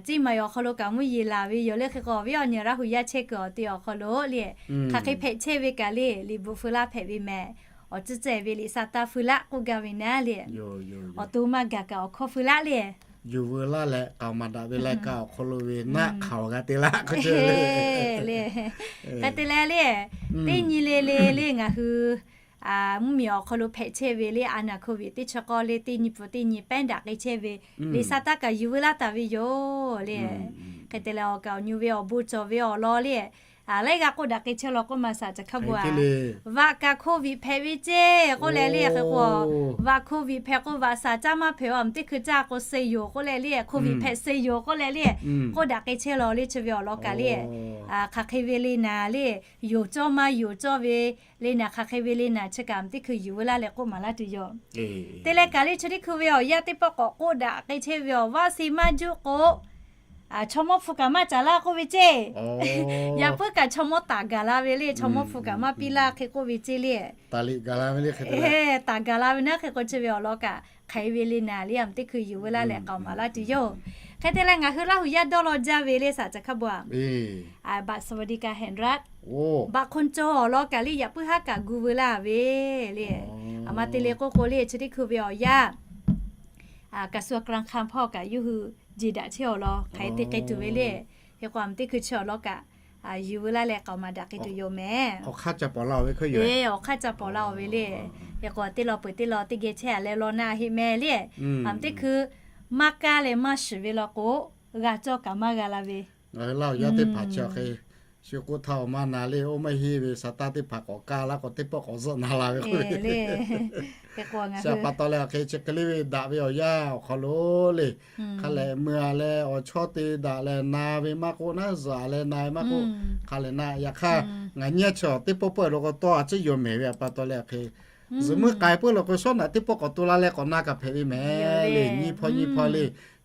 ceˇ maˬ awˬ hk'aw lo kaꞈ mvuhˇ yeˬ laˬ ve yoˬ le. Hk'e k'o awˬ viˉ awˬ nyi Laˇ huˍ yaˇ chehˇ kuiˬ awˬ te awˬ hk'aw lo le, hk'aˬ hk'e hpehꞈ chehˇ ve kaꞈ le, liꞈ bvuhꞈ feu laˇ hpehꞈ ve mehˍ. Awˬ ciˉ ceˇ ve liꞈ sa taˇ feu laˆ k'oˆ gaˇ ve naˉ le, awˬ to maˇ gaˬ kaꞈ awˬ hkawˇ feu laˆ le. Yuˬ veu laˇ leh k'aoˍ maˍ daꞈ ve laiˉ kaꞈ awˬ hk'aw lo ve naˆ hk'aoˍ g'a te laˇ k'oˆ chehˇ le. Hk'e te leh le, teˇ nyi le le le ngaˬ hui mvuhˇmiˬ awˬ hk'aw lo hpehꞈ chehˇ ve le, a naˍ hk'oˆ ve teˇ chi k'awˇ le teˇ nyi pfuhˍ teˇ nyi pehˉ daꞈ k'ai chehˇ ve liꞈ sa taˇ kaꞈ yuˬ veu laˇ taˍ ve yoˬ le. Hk'e te leh awˬ kaˍ awˬ nyi ve awˬ bon cawˬ ve awˬ lawn le, laiˉ g'aˇ k'oˆ daꞈ k'ai chehˇ law k'oˆ maˇ saˍ ca hk'a bvuhꞈ a. Vaꞈ kaꞈ hk'oˆ viꞈ hpehꞈ ve ceˇ k'oˆ leh le. Hk'e k'o vaꞈ hk'oˆ viꞈ hpehꞈ k'o vaꞈ shaˍ caˇ maˇ hpehꞈ a, teˇ hkui caˇ k'o suh yoˬ k'oˆ leh le, hk'oˆ viꞈ hpehꞈ suh yoˬ k'oˆ leh le, k'oˆ daꞈ k'ai chehˇ law le. Chi ve awˬ lawn kaꞈ le, hk'aˬ hk'e ve le naˍ le, yoˬ cawˇ maˇ yoˬ cawˇ ve le naˍ, hk'aˬ hk'e ve le naˍ chi kaꞈ teˇ hkui yuˬ veu laˇ leh k'oˆ maˍ laˇ tuˬ yoˬ. Te leh kaꞈ le chi teˇ hkui ve awˬ yanˇ teˇ pawˆ k'awꞈ k'oˆ daꞈ k'ai chehˇ ve awˬ vaˆ si maˇ juˆ k'o, chaw mawˇ hpu kaꞈ maˇ caˍ laˇ k'oˆ ve ceˇ. Yaꞈ puiˉ kaꞈ chaw mawˇ taˍ gaˬ la ve le, chaw mawˇ hpu kaꞈ maˇ piˇ laˇ hk'e k'oˆ ve ceˇ le. Taˍ gaˬ la ve naˉ hk'e k'o chi ve awˬ lawn kaꞈ hk'aˬ hk'e ve le naˍ le, a teˇ hkui yuˬ veu laˇ leh k'aoˍ maˍ laˇ tuˬ yoˬ. Hk'e te leh ngaˬ hui Laˇ huˍ yaˇ dawˇ law jaˇ ve le saˍ ca hk'a bvuhꞈ a, บัตรสวัสดิการแห่งรัฐ baꞈ hkon caw awˬ lawn kaꞈ le yaꞈ puiˉ haˉ kaꞈ gu veu laˇ ve le. Aˬ ma te le k'oˆ k'o le chi teˇ hkui ve awˬ yanˇ กระทรวงการคลัง hpawˇ kaꞈ yawˇ hui jeˬ daꞈ chehˇ awˬ lawn hk'aˬ hk'e te k'ai tuˬ ve le. Hk'e k'o a ma teˇ hkui chi awˬ lawn kaꞈ yuˬ veu laˇ leh k'aoˍ maˍ daꞈ k'ai tuˬ yoˬ mehˍ. Awˬ hk'aˇ ca pawˍ la-oˬ ve hk'e yoˬ. Awˬ hk'aˇ ca pawˍ la-oˬ ve le. Hk'e k'o teˇ lawn peuˬ teˇ lawn teˇ geh chehˇ a leh law naˇ heˆ mehˍ le. A ma teˇ hkui maˇ kaˇ leh maˇ shiˍ ve law k'o, g'a cawˇ kaꞈ maˇ g'a la ve. Ngaˬ hui Laˇ huˍ yaˇ teˇ hpaˍ chi awˬ hk'e shu k'oˆ htaˇ awˬ maˇ na le, oˇ maˇ heˆ ve sa taˇ teˇ hpaˍ k'awꞈ kaˇ laˇ k'o teˇ pawˆ k'awꞈ zuhˆ na la ve k'o le. Chi pa taw leh awˬ hk'e chi hk'e le ve daꞈ ve awˬ yanˇ awˬ hk'aw lo le, hk'a lehˬ meuˬ a leh awˬ chawˇ te daꞈ leh na ve maˇ k'oˆ naˉ, zuhꞈ a leh na ve maˇ k'oˆ, hk'a lehˬ na. Yaꞈ hk'aˇ ngaˬ nyi a chi teˇ pawˆ pawˆ lo k'o tawˇ a ciˉ yoˬ mehˍ ve pa taw leh awˬ hk'e zuhꞈ muiˉ k'ai peuˬ law k'o shawˉ naꞈ teˇ pawˆ k'awꞈ to la leh k'awꞈ na kaꞈ hpehꞈ ve mehˍ le. Nyiˇ hpawˇ nyiˇ hpawˇ le,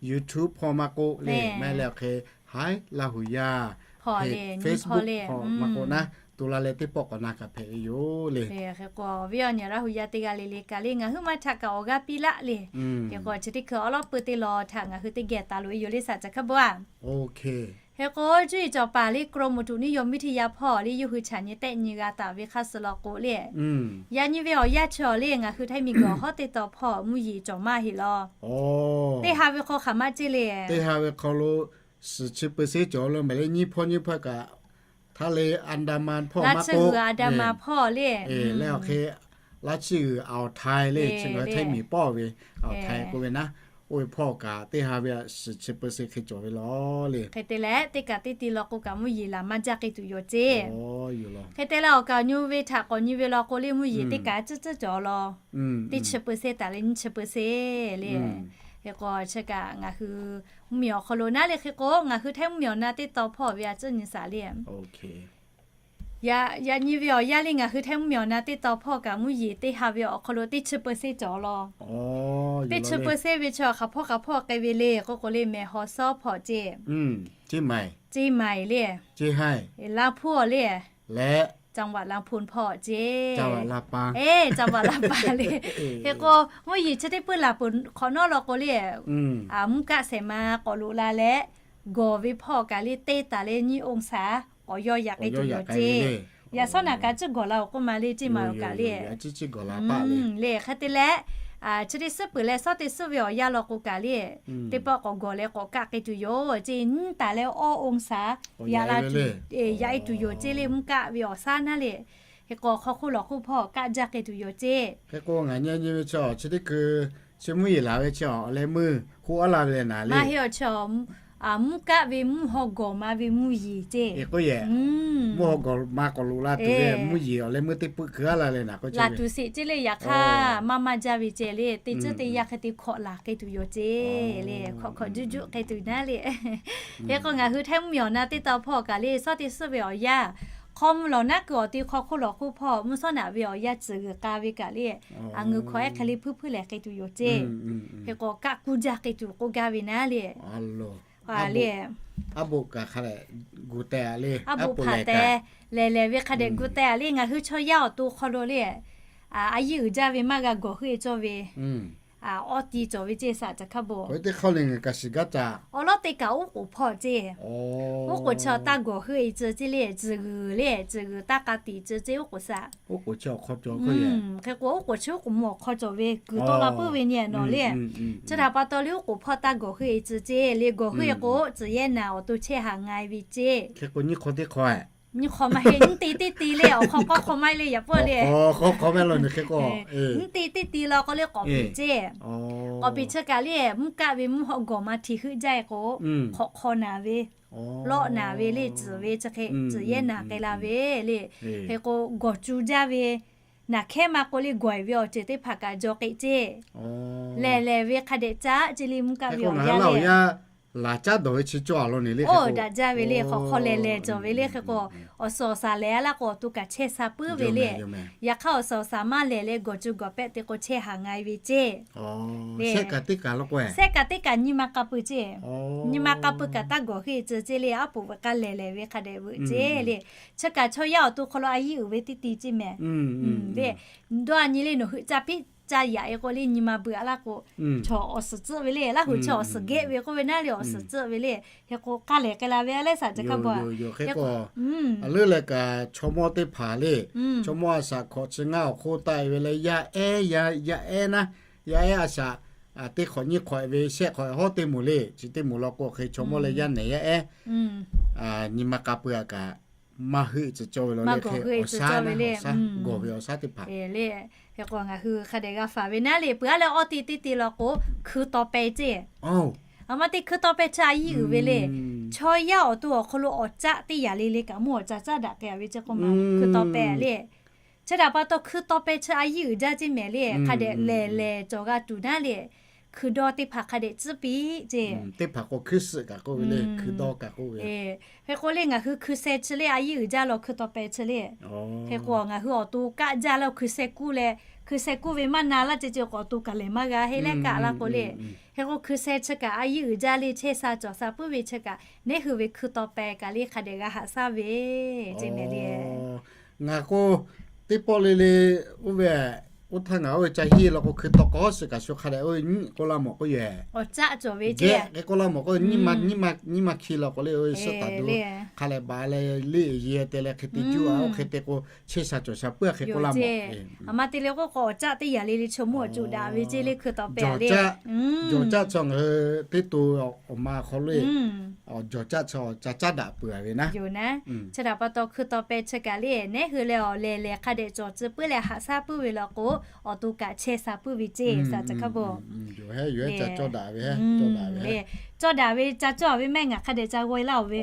YouTube hpawˇ maˇ k'oˆ le, mehˍ leh awˬ hk'e haiˉ Laˇ huˍ yaˇ Facebook hpawˇ maˇ k'oˆ naˉ, to la leh teˇ pawˆ k'awꞈ na kaꞈ hpehꞈ ve yoˬ le. Hk'e k'o awˬ viˉ awˬ nyi Laˇ huˍ yaˇ teˇ g'aˇ le le kaꞈ le ngaˬ hui maˇ htaꞈ kaꞈ awˬ g'aˇ piˇ laˇ le. Hk'e k'o chi teˇ hkui awˬ lawˉ pui teˇ lawn htaꞈ ngaˬ hui teˇ geh taˍ loꞈ e yoˬ le saˍ ca hk'a bvuhꞈ a. Hk'e k'o cuˇ yiˍ cawˬ paˍ le กรมอุตุนิยมวิทยา hpawˇ le yawˇ hui chaꞈ nyi tehˆ nyi g'a taˍ ve hk'aˇ suh law k'o le, yaꞈ nyi ve awˬ yanˇ chi awˬ le ngaˬ hui Htaiˇ miˬguiˬ awˬ hawˉ teˇ taw hpawˇ mvuhˇ yeˬ cawˬ maˇ heˆ law. Teˇ ha ve hk'aw hk'aˬ maˇ ceˇ le. Teˇ ha ve hk'aw lo suhˍ chi เปอร์เซ็นต์ cawˬ lo mehˍ le, nyiˇ hpawˇ nyiˇ hpawˇ kaꞈ htaˇ le Andaman hpawˇ maˇ k'oˆ, Andaman hpawˇ le, leh awˬ hk'e laˇ chiˇ g'uiˬ อ่าวไทย le, chi ngaˬ hui Htaiˇ miˬ pawˆ ve อ่าวไทย k'oˆ ve naˉ, oˇ ve hpawˇ kaꞈ teˇ ha ve suhˍ chi เปอร์เซ็นต์ hk'e cawˬ ve law le. Hk'e te leh teˇ kaꞈ teˇ ti law k'o kaꞈ mvuhˇ yeˬ laˬ maˇ jaˇ k'ai tuˬ yoˬ ceˇ. Hk'e te leh awˬ kaˍ awˬ nyi ve htaꞈ k'awꞈ nyi ve law k'o le mvuhˇ yeˬ teˇ kaꞈ ciˉ ciˉ cawˬ law. Teˇ chi เปอร์เซ็นต์ taˍ leh nyiˇ chi เปอร์เซ็นต์ le. Hk'e k'o chi kaꞈ ngaˬ hui mvuhˇ miˬ awˬ hk'aw lo naˉ le hk'e k'o ngaˬ hui Htaiˇ mvuhˇ miˬ awˬ na teˇ taw hpawˇ ve a ciˉ nyi saˍ le. Yaꞈ nyi ve awˬ yanˇ le ngaˬ hui Htaiˇ mvuhˇmiˬ awˬ na teˇ taw hpawˇ kaꞈ mvuhˇ yeˬ teˇ ha ve awˬ hk'aw lo teˇ chi peu seˉ cawˬ law. Teˇ chi peu seˉ ve chi hk'aˬ hpawˇ hk'aˬ hpawˇ k'ai ve le k'oˆ k'o le, Mehˬ Hawˍ Sawˉ hpawˇ ceˇ, Ceˇ Maiˍ le, Laˇ Hpuˇ le, leh จังหวัดลำพูน hpawˇ ceˇ, จังหวัดลำปาง eˬ จังหวัดลำปาง le. Hk'e k'o, mvuhˇ yeˬ chi teˇ peuˇ laˬ peuˬ hk'awꞈ nawˉ law k'o le, mvuhˇ kaˆ shehˍ ma k'awꞈ loꞈ la leh, gawˬ ve hpawˇ kaꞈ le teˇ taˍ leh nyiˇ องศา k'awꞈ yawˇ yaꞈ k'ai tuˬ yoˬ ceˇ. Yaꞈ shawˉ naꞈ kaꞈ ciˉ gawˬ la awˬ k'oˆ ma le ceˇ maˬ oˬ kaꞈ le. Le hk'e te leh, chi teˇ suhˉ peuˬ leh shawˉ teˇ suhˉ ve awˬ yanˇ law k'o kaꞈ le, teˇ pawˆ k'awꞈ gawˬ leh k'awꞈ kaˆ k'ai tuˬ yoˬ ceˇ. Nyiˇ taˍ leh awˇ องศา yaꞈ la tuˬ, yaꞈ e tuˬ yoˬ ceˇ le. Mvuhˇ kaˆ ve awˬ shaˉ naˉ le. Hk'e k'o hk'aw hk'oˆ lawˬ hk'oˆ hpawˇ kaˆ jaˇ k'ai tuˬ yoˬ ceˇ. Hk'e k'o ngaˬ nyi nyi ve chi awˬ chi teˇ hkui, chi mvuhˇ yeˬ laˬ ve chi awˬ leh meuˇ k'oˆ aˉ la ve leh naˍ le. Maˇ heˆ awˬ chi, mvuhˇ kaˆ ve mvuhˇ haw gawˬ ma ve mvuhˇ yeˬ ceˇ. Mvuhˇ haw gawˬ ma k'awꞈ loꞈ la tuˬ ve mvuhˇ yeˬ awˬ leh meuˇ teˇ peuˆ hkui aˉ la leh naˍ k'o laˬ tuˬ sheˍ ceˇ le. Yaꞈ hk'aˇ maˇ maˇ jaˇ ve ceˇ le, teˇ ceuˬ teˇ yanˇ hk'e te hkawꞈ laˬ k'ai tuˬ yoˬ ceˇ le. Hkawꞈ hkawꞈ juˆ juˆ k'ai tuˬ naˉ le. Hk'e k'o ngaˬ hui Htaiˇ mvuhˇmiˬ awˬ na teˇ taw hpawˇ kaꞈ le shawˉ teˇ suhˉ ve awˬ yanˇ, hk'aw mvuh lawˬ naˉ kuiˬ awˬ ti hk'aw hk'oˆ lawˬ hk'oˆ hpawˇ mvuhˇ shawˉ naꞈ ve awˬ yanˇ tcuhˍ g'uiˬ k'a ve kaꞈ le, a ngeuˬ hkawꞈ ehˉ hk'e le hpuiˇ hpuiˇ lehˬ k'ai tuˬ yoˬ ceˇ. Hk'e k'o kaˆ kuˇ jaˇ k'ai tuˬ k'oˆ gaˇ ve naˉ le. Aˉ le, aˉ boˆ hpaˍ te lehˬ lehˬ ve hk'a dehꞈ gu teh a le. Ngaˬ hui chaw yaˇ awˬ to hk'aw lo le, a yiˇ uiˍ jaˇ ve maˇ g'a gawˬ heuˆ e cawˇ ve, awˇ ti cawˬ ve ceˇ saꞈ caˬ hkaˇ bon. Awˬ lawˉ te kaꞈ oˉ k'oˍ hpawˇ ceˇ. Oˉ k'oˍ chi taˇ gawˬ heuˆ e ceuˬ ceˇ le, tcuhˍ g'uiˬ le, tcuhˍ g'uiˬ taˇ k'a tiꞈ ceuˬ ceˇ oˉ k'oˍ saꞈ. Hk'e k'o oˉ k'oˍ chi oˉ k'oˍ mvuh awˬ hk'aw cawˬ ve kuiˬ tawˆ la puiˉ ve nyi nawˬ le. Chi htaꞈ pa taw le oˉ k'oˍ hpawˇ taˇ gawˬ heuˆ e ceuˬ ceˇ le. Gawˬ heuˆ e k'o tcuhˍ yehˇ naˍ awˬ to chehˇ haˍ nga e ve ceˇ. Nyiˇ hk'awˇ maˇ heˆ, nyiˇ te teˇ te le awˬ hk'aw k'awˇ hk'aw maˇ le yaꞈ puˇ le. Nyiˇ te teˇ te law k'o le k'awꞈ piˍ ceˇ. K'awꞈ piˍ chi kaꞈ le mvuhˇ kaˆ ve mvuhˇ haw gawˬ ma hti heuˆ jaˇ e k'o, hk'awꞈ hk'aw naˍ ve, lawˆ naˍ ve le tcuhˍ ve chi hk'e tcuhˍ yehˇ naˍ k'ai la ve le. Hk'e k'o gawˬ cu jaˇ ve, naˬ hkehˉ ma k'o le gawˬ e ve awˬ ceuˬ teˇ hpaˍ kaꞈ jaw k'ai ceˇ. Lehˬ lehˬ ve hk'a dehꞈ caˉ ceˇ le mvuhˇ kaˆ ve awˬ yanˇ le. Laˬ caˉ dawˬ ve chi cawˇ a law ne le. Oˇ daꞈ jaˇ ve le hk'aw hk'aw lehˬ lehˬ cawˬ ve le. Hk'e k'o awˬ suhˍ awˬ shaˍ lehˬ a laˇ k'o awˬ to kaꞈ chehˇ sha puiˉ ve le. Yaꞈ hk'aˇ awˬ suhˍ awˬ shaˍ maˇ lehˬ leh gawˬ cu gawˬ pehˆ te k'o chehˇ haˍ nga e ve ceˇ. Sehˆ kaꞈ teˇ kaꞈ law k'o, sehˆ kaꞈ teˇ kaꞈ nyi ma k'a pui ceˇ. Nyi ma k'a pui kaꞈ taˇ gawˬ heuˆ e ceuˬ ceˇ le. Aˉ poꞈ veuꞈ k'aˇ lehˬ lehˬ ve hk'a dehꞈ veuꞈ ceˇ le. Chi kaꞈ chaw yaˇ awˬ to hk'aw lo a yiˇ uiˍ ve teˇ ti ceˇ mehˍ. Dawˇ a nyi le nawˬ hui ca piˉ ca yaꞈ e k'o le nyi ma beuꞈ a laˇ k'o, chaw awˬ suhˍ tcuhˆ ve le. Laˇ hui chaw awˬ suhˍ gehˆ ve k'oˆ ve naˉ le awˬ suhˍ tcuhˆ ve le. Hk'e k'o k'aˇ lehˬ k'ai la ve a lehˉ saꞈ caˬ hkaˇ bon. Hk'e k'o a leuˉ leh kaꞈ chaw mawˇ teˇ hpaˍ le, chaw mawˇ a shaꞈ hkawꞈ chi ngaˇ awˬ hk'oˆ taˆ e ve leh yaˇ ehˉ, yaˇ ehˉ naˉ, yaˇ ehˉ a shaꞈ teˇ hk'awꞈ nyiˇ hk'awꞈ e ve shehˆ hk'awꞈ hawˉ teˇ moˍ le. Chi teˇ moˍ law k'o hk'e chaw mawˇ leh yaˇ nehˬ yaˇ ehˉ nyi ma k'a pui a kaꞈ maˇ heuˆ e ceuˬ cawˇ ve law le. Hk'e awˬ shaˉ naˉ, awˬ shaˉ gawˬ ve awˬ shaˉ teˇ hpaˍ le. Hk'e k'o ngaˬ hui hk'a dehꞈ g'a faˍ ve naˉ le. Peuˬ a leh awˇ te teˇ te law k'o hkui taw peh ceˇ. A ma te hkui taw peh chi a yiˇ uiˍ ve le. Chaw yaˇ awˬ to awˬ hk'aw lo awˬ caˆ teˇ yaꞈ le le kaꞈ mawˇ awˬ ca caˉ daꞈ k'ai a ve ceˇ k'oˆ ma hkui taw peh le. Chi htaꞈ pa taw hkui taw peh chi a yiˇ uiˍ jaˇ ceˇ mehˍ le. Hk'a dehꞈ lehˬ lehˬ cawˬ g'a tuˬ naˉ le. Hkui dawˇ teˇ hpaˍ hk'a dehꞈ tcuhˉ piˇ ceˇ. Teˇ hpaˍ k'o hkui suhˍ kaꞈ k'oˆ ve le, hkui dawˇ kaꞈ k'oˆ ve. Hk'e k'o le ngaˬ hui hkui sheh chi le a yiˇ uiˍ jaˇ law hkui taw peh chi le. Hk'e k'o ngaˬ hui awˬ to kaˆ jaˇ laˇ hkui sheh kuˇ leh, hkui sheh kuˇ ve maˇ na laˇ ceh ceh k'awꞈ awˬ to kaꞈ lehˬ maˇ g'a heˆ leh kaˆ laˇ k'o le. Hk'e k'o hkui sheh chi kaꞈ a yiˇ uiˍ jaˇ le chehˇ sha cawˬ sha puiˉ ve chi kaꞈ nehˉ hui ve hkui taw peh kaꞈ le hk'a dehꞈ g'a haꞈ shaˉ ve ceˇ mehˍ le. Ngaˬ k'o teˇ pawˆ le le oˇ ve, oˇ htaˇ ngaˬ oˇ ve ca hiˇ law k'o hkui taw k'awꞈ suhˍ kaꞈ shu hk'a dehꞈ oˇ ve nyiˇ k'oˆ laˇ mawˬ k'oˆ yoˬ. Awˬ caˆ cawˬ ve ceˇ. Geh k'oˆ laˇ mawˬ k'o nyiˇ ma hkiˇ law k'o le oˇ ve suhˆ taˍ du hk'a lehꞈ baˬ leh le ye te leh hk'e te juˇ a oˇ hk'e te k'o chehˇ sha cawˬ sha puiˉ a hk'e k'oˆ laˇ mawˬ. A ma te le k'oˆ k'o awˬ caˆ teˇ yaꞈ le le chaw mawˇ awˬ cuꞈ daꞈ ve ceˇ le hkui taw peh le. Jawˬ caˆ chaw ngaˬ hui teˇ to awˬ ma hk'aw lo jawˬ caˆ chaw ca caˉ daꞈ peuˬ a ve naˉ. Yoˬ naˉ. Chi htaꞈ pa taw hkui taw peh chi kaꞈ le nehˉ hui leh awˬ lehˬ lehˬ hk'a dehꞈ cawˬ tcuh puiˉ leh haꞈ shaˉ puiˉ ve law k'o, awˬ to kaꞈ chehˇ sha puiˉ ve ceˇ saˍ caˬ hkaˇ bon. Yoˬ hehˉ yoˬ hehˉ ca cawˇ daꞈ ve hehˉ cawˇ daꞈ ve hehˉ. cawˇ daꞈ ve ca cawˇ ve mehˆ ngaˬ hk'a dehꞈ ca g'awˇ-e laˇ-oˬ ve.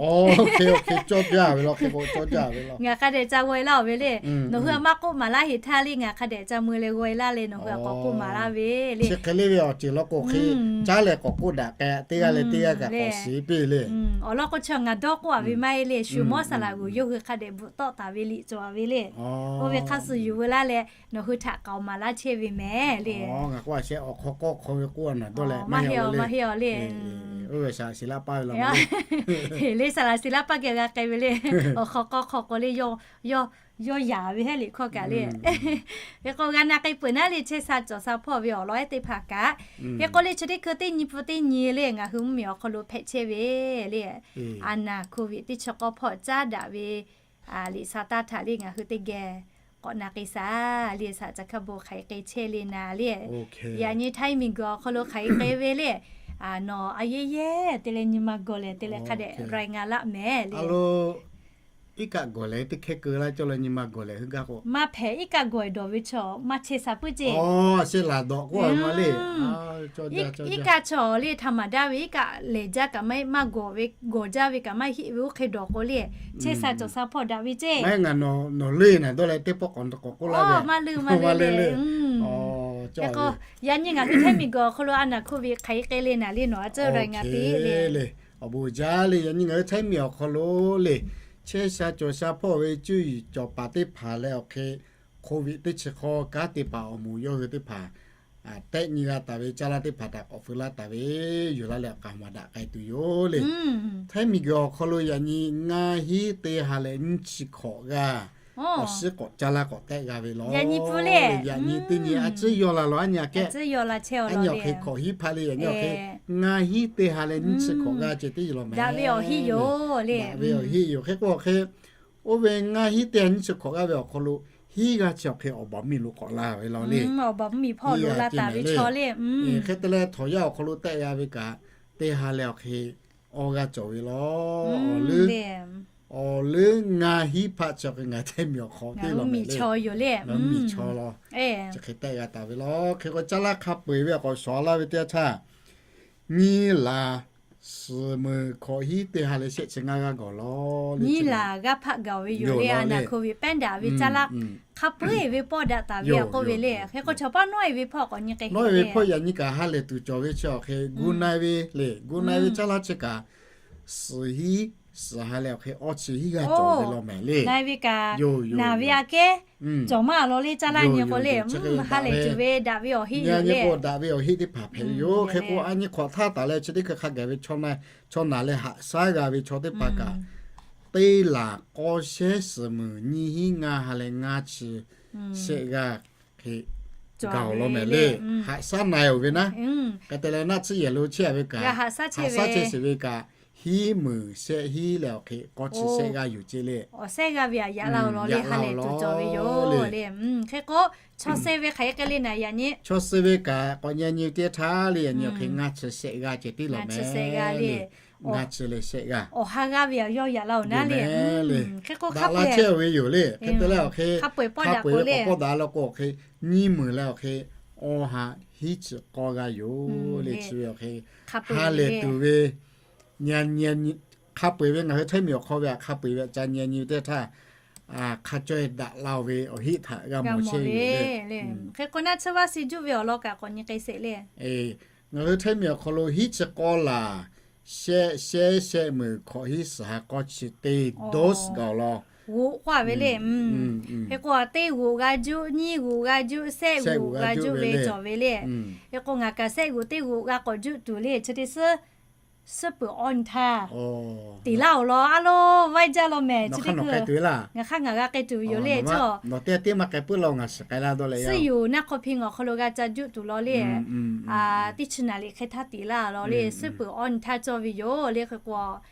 Ngaˬ hk'a dehꞈ ca g'awˇ-e laˇ-oˬ ve le. Nawˬ hui a maˇ k'oˆ maˍ laˇ heˍ htaˇ le ngaˬ hk'a dehꞈ ca mui leh g'awˇ-e laˇ le nawˬ hui a k'awꞈ k'oˆ maˍ laˇ ve le. Chi hk'e le ve awˬ ceuˬ law k'o hk'e, caˉ leh k'awꞈ k'oˆ daꞈ k'ai, teˇ g'aˇ leh teˇ ghaˇ kaꞈ k'awꞈ shiˍ piˇ le. Awˬ lawn k'o chi ngaˬ dawˇ k'oˆ-a ve maˇ heˆ le, shu mawˇ saˍ laꞈ g'uiˬ yawˇ hui hk'a dehꞈ bvuhꞈ tawˆ taˍ ve liꞈ cawˬ-a ve le. Oˇ ve hk'aˇ suh yuˬ veu laˇ leh nawˬ hui htaꞈ k'aoˍ maˍ laˇ chehˇ ve mehˍ le. Maˇ heˆ-aˬ le. Le saˍ laꞈ shiˍ laˇ paˇ geh g'a k'ai ve le. Awˬ hk'aw k'aw hk'aw k'o le, yawˇ yaˍ ve heˆ liꞈ hkawˇ kaꞈ le. Hk'e k'o g'a na k'ai peuˬ naˉ le chehˇ sha cawˬ sha hpawˇ ve awˬ lawn ehˉ teˇ hpaˍ kaꞈ. Hk'e k'o le chi teˇ hkui teˇ nyi pfuhˇ teˇ nyi le ngaˬ hui mvuhˇmiˬ awˬ hk'aw lo hpehꞈ chehˇ ve le, a naˍ โควิด teˇ chi k'awˇ hpawˇ caˉ daꞈ ve liꞈ sha taˇ htaꞈ le ngaˬ hui teˇ geh k'awꞈ na k'ai sha le, saˍ ca hkaˇ bon hk'aˬ hk'e k'ai chehˇ le naˍ le. Yaꞈ nyi htaiˇ miˬguiˬ awˬ hk'aw lo hk'aˬ hk'e k'ai ve le, nawˬ a yehˇ yehˇ te leh nyi ma gawˬ lehˬ te leh hk'a dehꞈ รายงาน laˇ mehˍ le. Iˉ kaˆ gawˬ lehˬ teˇ hkehˇ keu laˇ cawˇ leh nyi ma gawˬ lehˬ hui gaˇ k'o, maˇ hpehꞈ iˉ kaˆ gawˬ dawˬ ve chaw maˇ chehˇ sha puiˉ ceˇ. Iˉ kaˆ chaw le htaꞈ maˍ daˇ ve iˉ kaˆ lehˬ jaˇ kaꞈ maˇ gawˬ ve, gawˬ jaˇ ve kaꞈ maˇ heˆ ve oˇ hk'e dawˬ k'o le, chehˇ sha cawˬ sha hpawˇ daꞈ ve ceˇ. Ngaˬ nawˬ leuˆ naˍ dawˇ leh teˇ pawˆ k'awꞈ k'oˆ laˇ ve, maˇ leuˆ maˇ leuˆ le. Yaꞈ nyi ngaˬ hui htaiˇ miˬguiˬ awˬ hk'aw lo a naˍ โควิด hk'aˬ hk'e k'ai le naˍ le nawˬ a ceuˬ รายงาน piˇ le. Awˬ bon jaˇ le. Yaꞈ nyi ngaˬ hui htaiˇ miˬ awˬ hk'aw lo le, chehˇ sha cawˬ sha hpawˇ ve cuˇ yiˍ cawˬ paˍ teˇ hpaˍ leh awˬ hk'e โควิด teˇ chi hk'awˇ kanˉ te paˍ awˬ moˍ yawˇ hui teˇ hpaˍ tehˆ nyi g'a taˍ ve caˇ laˇ teˇ hpaˍ htaꞈ k'awꞈ feu laˇ taˍ ve yoˬ laˇ leh awˬ k'aˍ maˍ daꞈ k'ai tuˬ yoˬ le. Htaiˇ miˬguiˬ awˬ hk'aw lo yaꞈ nyi ngaˇ hinˉ teˇ ha leh nyiˇ chi hkawꞈ g'aˇ awˬ shiˉ k'awꞈ caˇ laˇ k'awꞈ tehˆ g'a ve law. Yaꞈ nyi teˇ nyi a ciˉ yaw la law aˉ nyi aꞈ kehˉ, aˉ nyi awˬ hk'e hkawꞈ hiˉ hpaˆ le yaꞈ nyi awˬ hk'e ngaˇ hinˉ teˇ ha leh nyiˇ chi hkawꞈ g'aˇ ceh teˇ yawˬ law mehˍ. Daꞈ ve awˬ hiˉ yoˬ le. Daꞈ ve awˬ hiˉ yoˬ. Hk'e k'o awˬ hk'e oˇ ve ngaˇ hinˉ teˇ ha nyiˇ chi hkawꞈ g'aˇ ve awˬ hk'aw lo hiˉ g'aˇ chi awˬ hk'e awˬ baˬ miˬ lo k'awꞈ la ve law le. Awˬ baˬ miˬ hpawˇ lo la taˍ ve chaw le. Hk'e te leh htawnˍ yaˇ awˬ hk'aw lo tehˆ g'a ve kaꞈ teˇ ha leh awˬ hk'e awˇ g'aˇ cawˬ ve law. Awˬ leuˉ ngaˇ hinˉ hpaˆ chi awˬ hk'e ngaˬ htaiˇ miˬ awˬ hk'aw teˇ law mehˍ le. Ngaˬ hui miˬ chaw yoˬ le. Ngaˬ hui miˬ chaw law. Chi hk'e tehˆ g'a taˍ ve law. Hk'e k'o caˇ laˇ hk'a peu-eˬ ve awˬ k'awꞈ shawˍ laˇ ve teˇ yanˇ htaˇ, nyiˇ laˬ suhˍ meuˍ hkawꞈ hiˉ teˇ ha leh shehˆ chi ngaˇ g'aˇ gawˬ law. Nyiˇ laˬ g'aˇ hpaˆ gaˬ ve yoˬ le. A naˍ โควิด pehˉ daꞈ ve caˇ laˇ hk'a peu-eˬ ve pawˆ daꞈ taˍ ve k'oˆ ve le. Hk'e k'o chaw paˉ nawˉ-e ve hpawˇ k'awꞈ nyi k'ai ve hpawˇ yaꞈ nyi kaꞈ ha lehˬ tuˬ cawˬ ve chi awˬ hk'e gu na-e ve le. Gu na-e ve caˇ laˇ chi kaꞈ suhˍ hiˉ suhˍ ha leh awˬ hk'e awˇ chi hiˉ g'aˇ cawˬ ve law mehˍ le. Naˍ ve kaꞈ naˍ ve aꞈ kehˉ cawˬ maˇ law le caˇ laˇ nyi k'o le. Ha lehˬ tuˬ ve daꞈ ve awˬ hiˆ yoˬ le. Daꞈ ve awˬ hiˆ teˇ hpaˍ hpehꞈ ve yoˬ. Hk'e k'o a nyi hk'awꞈ htaˇ taˍ leh chi teˇ hkui hk'a gaˬ ve chaw naˍ leh haꞈ shaˉ g'a ve chaw teˇ hpaˍ kaꞈ teˇ laˬ k'awˇ shehˉ suhˍ meuˍ nyiˇ hinˉ ngaˇ ha leh ngaˇ chi shehˆ g'aˇ hk'e gaˬ-oˬ law mehˍ le. Haꞈ shaˉ na-e-oˬ ve naˉ. Hk'e te leh naˆ tsuhˇ yehˬ lo chehˇ-a ve kaꞈ haꞈ shaˉ chehˇ ve kaꞈ hiˉ meuˍ shehˆ hiˉ leh awˬ hk'e k'awˇ chi shehˆ g'aˇ yoˬ ceˇ le. Awˬ shehˆ g'aˇ ve aꞈ yaꞈ la-oˬ law le. Ha lehˬ tuˬ cawˬ ve yoˬ le. Hk'e k'o chaw suh ve hk'aˬ hk'e k'ai le naˍ yaꞈ nyi. Chaw suh ve kaꞈ k'awꞈ nyi nyi teˇ htaˇ le yaꞈ nyi awˬ hk'e ngaˇ chi shehˆ g'aˇ ceh tiˉ law mehˍ le. Ngaˇ chi leh shehˆ g'aˇ. Awˬ ha g'aˇ ve aꞈ yawˇ yaꞈ la-oˬ naˉ le. Hk'e k'o hk'a peu-eˬ chehˇ-oˬ ve yoˬ le. Hk'e te leh awˬ hk'e hk'a peu-eˬ pawˆ daꞈ k'o le, k'awꞈ pawˆ daꞈ law k'o awˬ hk'e nyiˇ meuˍ leh awˬ hk'e awˇ ha hiˉ chi k'awˇ g'aˇ yoˬ le. Chi ve awˬ hk'e ha lehˬ tuˬ ve hk'a peu-eˬ ve ngaˬ hui htaiˇ miˬ awˬ hk'aw ve aꞈ hk'a peu-eˬ ve aꞈ ca nyi nyi teˇ htaˇ hk'a caweh daꞈ la-oˬ ve awˬ hiˆ htaꞈ g'a mawˬ chehˇ ve le. Hk'e k'o naˆ tsuhˇ vaˇ si juˆ ve awˬ lawn kaꞈ k'awꞈ nyi k'ai sheˍ le. Ngaˬ hui htaiˇ miˬ awˬ hk'aw lo hiˉ chi k'awˇ laˬ shehˆ shehˆ shehˆ meuˍ hkawꞈ hiˉ suhˍ ha k'awˇ chi teˇ dose gaˬ-oˬ law. G'oꞈ k'oˆ-a ve le. Hk'e k'o teˇ g'oꞈ g'a juˆ, nyiˇ g'oꞈ g'a juˆ, shehˆ g'oꞈ g'a juˆ ve cawˬ ve le. Hk'e k'o ngaˬ kaꞈ shehˆ g'oꞈ teˇ g'oꞈ g'a k'awꞈ juˆ tuˬ le chi teˇ suhˉ suhˉ peuˬ awˇ nyi htaˇ tiˍ laˇ-oˬ law. A lo, vaˇ jaˇ law mehˍ chi teˇ hkui ngaˬ hk'aˇ ngaˬ g'a k'ai tuˬ ve yoˬ le. Nawˬ teˇ teˇ maˇ k'ai puiˉ laˇ-oˬ, ngaˬ shiˍ k'ai laˇ dawˇ leh suhˉ yoˬ naˆ hk'aw hpi ngaˬ awˬ hk'aw lo g'a ca juˆ tuˬ law le. Teˇ chi naˍ liꞈ hk'e htaˇ tiˍ laˇ law le, suhˉ peuˬ awˇ nyi htaˇ cawˇ ve yoˬ le. Hk'e k'o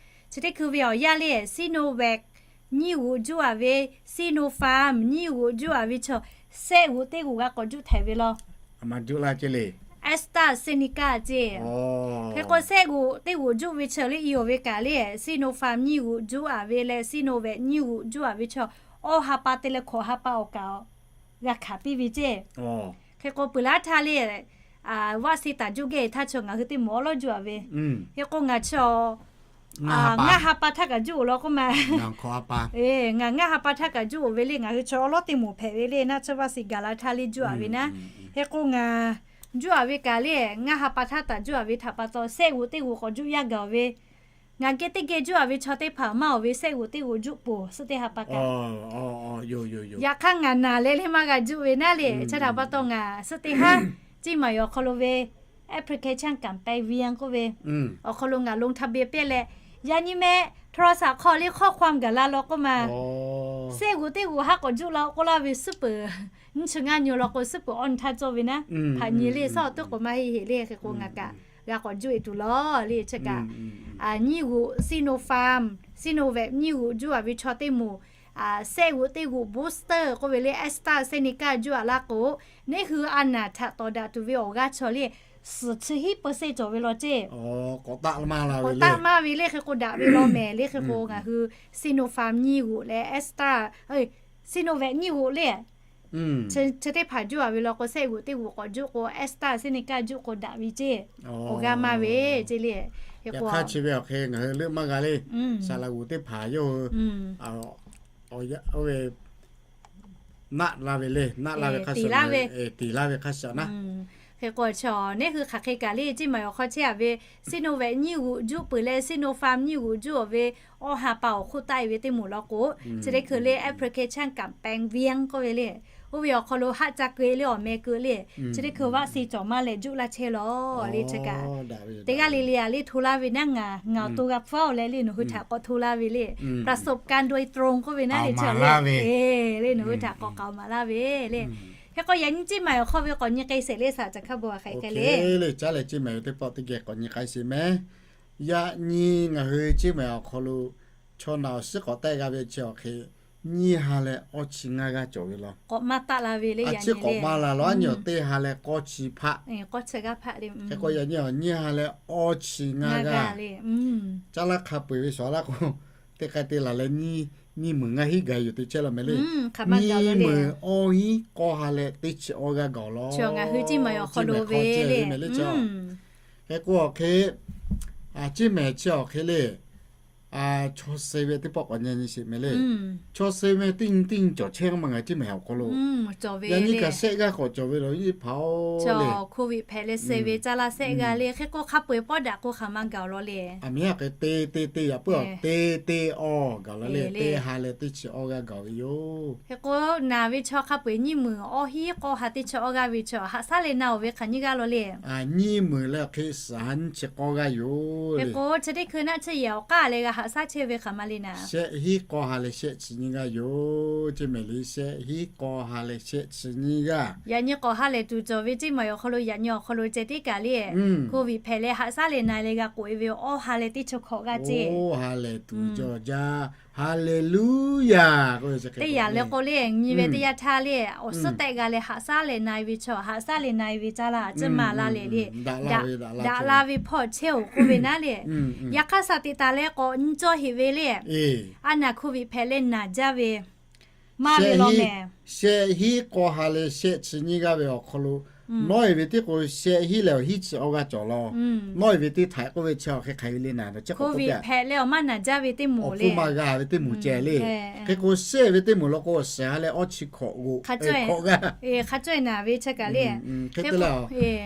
chi teˇ hkui ve awˬ yanˇ le, Sinovac nyiˇ g'oꞈ juˆ-a ve, Sinopharm nyiˇ g'oꞈ juˆ-a ve chaw, shehˆ g'oꞈ teˇ g'oꞈ g'a k'awꞈ juˆ htaiˍ ve law. AstraZeneca ceˇ. Hk'e k'o shehˆ g'oꞈ teˇ g'oꞈ juˆ ve chaw le i-oˬ ve kaꞈ le, Sinopharm nyiˇ g'oꞈ juˆ-a ve leh Sinovac nyiˇ g'oꞈ juˆ-a ve chaw, awˇ ha pa te leh hkawꞈ ha pa awˬ kaꞈ g'a hkanˍ piˇ ve ceˇ. Hk'e k'o peuˬ laˇ htaˇ le, vaˆ seˇ taˍ juˇ geh htaˇ chaw ngaˬ hui teˇ moˍ awˉ lawˉ juˇ-a ve. Hk'e k'o ngaˬ chi ngaˬ ngaˇ ha pa htaˇ kaꞈ juˇ-oˬ law k'oˆ ma. Ngaˬ ngaˇ ha pa htaˇ kaꞈ juˇ-oˬ ve le, ngaˬ hui chaw awˉ lawˉ teˇ moˍ hpehꞈ ve le, naˆ tsuhˇ vaˆ seˍ gaˬ la htaˇ le juˇ-a ve naˉ. Hk'e k'o ngaˬ juˇ-a ve kaꞈ le, ngaˇ ha pa htaˇ taˍ juˇ-a ve htaꞈ pa taw, sehˆ g'oꞈ teˇ g'oꞈ k'awꞈ juˇ yaˇ gaˬ-oˬ ve. Ngaˬ geh teˇ geh juˇ-a ve chaw teˇ hpaˍ maˇ-oˬ ve, sehˆ g'oꞈ teˇ g'oꞈ juˇ peuˬ suhˆ teˇ ha pa kaꞈ. Yaꞈ hk'aˇ ngaˬ naˬ leh le maˇ g'a juˇ ve naˉ le, chi htaꞈ pa taw ngaˬ suhˆ teˇ haˉ Ciˇ maˍ yoˬ awˬ hk'aw lo ve application campaign vian k'oˆ ve awˬ hk'aw lo ngaˬ ลงทะเบียน piˇ leh, yaꞈ nyi meh โทรศัพท์ hk'aw le ข้อความ gaˬ la law k'oˆ ma. Sehˆ g'oꞈ teˇ g'oꞈ haˉ k'awꞈ juˇ la k'oˆ laˇ ve suhˉ peuˬ, nyiˇ chi ngaˇ nyi law k'o suhˉ peuˬ awˬ nyi htaˇ cawˇ ve naˉ, hpaꞈ nyi le suhˉ awˬ teˇ k'oˍ maˇ heˆ heˆ le, hk'e k'o ngaˬ kaꞈ g'a k'awꞈ juˇ-e tuˬ law le, chi kaꞈ nyiˇ g'oꞈ Sinopharm, Sinovac nyiˇ g'oꞈ juˇ-a ve chaw teˇ moˍ, sehˆ g'oꞈ teˇ g'oꞈ booster k'oˆ ve le AstraZeneca juˇ-a laˇ k'o, neˇ hui a naˬ htaꞈ tawˍ daꞈ tuˬ ve awˬ g'aˇ chaw le suhˍ chi hiˉ เปอร์เซ็นต์ cawˬ ve law ceˇ. K'awꞈ taˆ maˇ ve le, hk'e k'o daꞈ ve law mehˍ le, hk'e k'o ngaˬ hui Sinopharm nyiˇ g'oꞈ leh Astra, Sinovac nyiˇ g'oꞈ le chi teˇ hpaˍ juˇ-a ve law k'o, sehˆ g'oꞈ teˇ g'oꞈ k'awꞈ juˇ k'o AstraZeneca juˇ k'o daꞈ ve ceˇ, awˬ g'aˇ maˇ ve ceˇ le. Hk'e k'o chi ve awˬ hk'e ngaˬ hui leuˆ maˇ g'a le. Saˍ laꞈ g'oˍ teˇ hpaˍ yawˇ hui oˇ ve naˆ la ve le, naˆ la ve hk'a shuˍ, tiˍ laˇ ve hk'a shuˍ naˉ. Hk'e k'o chi neˇ hui hk'aˬ hk'e kaꞈ le, Ciˇ maˍ yoˬ hk'aw chehˇ-a ve Sinovac nyiˇ g'oꞈ juˇ peuˬ leh Sinopharm nyiˇ g'oꞈ juˇ-a ve awˇ ha pa awˬ hk'oˆ taˆ-e ve teˇ moˍ law k'o, chi teˇ hkui le application campaign vian k'oˆ ve le, oˇ ve awˬ hk'aw lo haˆ ca keu le awˬ meh keu le, chi teˇ hkui vaˆ seˍ cawˬ maˇ leh juˇ laˇ chehˇ law le, chi kaꞈ teˇ g'aˇ le le-a le hto laˇ ve naˉ, ngaˬ ngaˬ awˬ to g'a hpfuhˇ-oˬ leh le nawˬ hui htaꞈ k'awꞈ hto laˇ ve le, ประสบการณ์โดยตรง k'oˆ ve naˉ le, chi le nawˬ hui htaꞈ k'awꞈ k'aoˍ maˍ laˇ ve le. Hk'e k'o yaꞈ nyi Ciˇ maˍ awˬ hk'aw ve k'awꞈ nyi k'ai sheˍ le, shaˍ caˬ hkaˇ bon a hk'e k'ai le. Caˉ leh Ciˇ maˍ ve teˇ pawˆ teˇ geh k'awꞈ nyi k'ai sheˍ meh. Yaꞈ nyi ngaˬ hui Ciˇ maˍ awˬ hk'aw lo chaw naˬ awˬ suhˉ k'awꞈ tehˆ g'a ve chi awˬ hk'e, nyiˇ ha leh awˇ chi ngaˇ g'aˇ cawˬ ve law. K'awꞈ maˇ taˆ la ve le, a ciˉ k'awꞈ maˇ la law, a nyi awˬ teˇ ha leh k'awˇ chi hpaˆ. Hk'e k'o yaꞈ nyi awˬ nyiˇ ha leh awˇ chi ngaˇ g'aˇ caˇ laˇ hk'a peu-eˬ ve shawˍ laˇ k'o, teˇ k'ai te laˬ leh nyiˇ meunˍ ngaˇ hinˉ gaˬ yoˬ te chehˇ law meh le. Nyiˇ meunˍ awˇ hinˉ k'awˇ ha leh teˇ chi awˇ g'aˇ gaˬ law. Ngaˬ hui Ciˇ maˍ awˬ hk'aw lo ve le. Hk'e k'o awˬ hk'e, Ciˇ maˍ chi awˬ hk'e le, chaw suh ve teˇ pawˆ k'awꞈ nyi nyi sheˍ meh le. Chaw suh ve teˇ nyi teˇ nyi cawˬ chehˇ maˇ ngaˬ Ciˇ maˍ awˬ hk'aw lo. Yaꞈ nyi kaꞈ shehˆ g'aˇ k'awꞈ cawˬ ve law nyi hpaˍ-oˬ le. Covid hpehꞈ leh suh ve caˇ laˇ shehˆ g'aˇ le, hk'e k'o hk'a peu-eˬ pawˆ daꞈ k'o hk'aˬ ma gaˬ-oˬ law le. A miˉ a hk'e te te te yaꞈ puiˉ-a te te awˇ gaˬ laˇ le, teˇ ha leh teˇ chi awˇ g'aˇ gaˬ ve yoˬ. Hk'e k'o naˬ ve chaw hk'a peu-eˬ nyiˇ meunˍ awˇ hinˉ k'awˇ ha teˇ chi awˇ g'aˇ ve chaw haꞈ shaˉ leh na-oˬ ve hk'aˬ nyiˇ g'aˇ law le. Nyiˇ meunˍ leh awˬ hk'e suhˍ ha nyiˇ chi k'awˇ g'aˇ yoˬ. Hk'e k'o chi teˇ hkui naˆ tsuhˇ yehˬ awˬ k'aˉ leh g'a haꞈ shaˉ chehˇ ve hk'aˬ ma le naˍ. Shehˆ hinˉ k'awˇ ha leh shehˆ chi nyiˇ g'aˇ yoˬ. Ciˇ maˍ le shehˆ hinˉ k'awˇ ha leh shehˆ chi nyiˇ g'aˇ. Yaꞈ nyi k'awꞈ ha lehˬ tuˬ cawˬ ve Ciˇ maˍ awˬ hk'aw lo yaꞈ nyi awˬ hk'aw lo ceh tiˉ kaꞈ le, Covid hpehꞈ leh haꞈ shaˉ leh na leh g'a k'oꞈ-e ve awˇ ha leh teˇ chi hkawꞈ g'aˇ ceˇ. Oˇ ha lehˬ tuˬ cawˬ jaˇ. Haˍleˍluˇyaˬ. Teˇ yanˇ le k'o le nyi ve teˇ yanˇ htaˇ le awˬ suhˉ tehˆ g'a leh haꞈ shaˉ leh na-e ve chaw, haꞈ shaˉ leh na-e ve caˇ laˇ a ciˉ maˍ laˇ leh le, daꞈ la ve hpawˇ chehˇ-oˬ k'oˆ ve naˉ le. Yaꞈ hk'aˇ shaˍ tiꞈ taˍ leh k'awꞈ nyi cawˇ heꞈ ve le. A naˬ Covid hpehꞈ leh naˬ jaˇ ve maˇ ve law mehˍ. Shehˆ hinˉ k'awˇ ha leh shehˆ chi nyiˇ g'aˇ ve awˬ hk'aw lo, nawˉ-e ve teˇ k'o shehˆ hinˉ leh awˬ hinˉ chi awˇ g'aˇ cawˬ law. Nawˉ-e ve teˇ htaiꞈ k'oˆ ve chi awˬ hk'e hk'aˬ ve le naˍ, Covid hpehꞈ leh awˬ maˇ naˬ jaˇ ve teˇ moˍ le, maˇ g'a ve teˇ moˍ ceh le. Hk'e k'o shehˆ ve teˇ moˍ law k'o suhˍ ha leh awˇ chi hkawꞈ g'oꞈ hk'aˬ cawˇ-e naˬ ve chi kaꞈ le. Hk'e te le,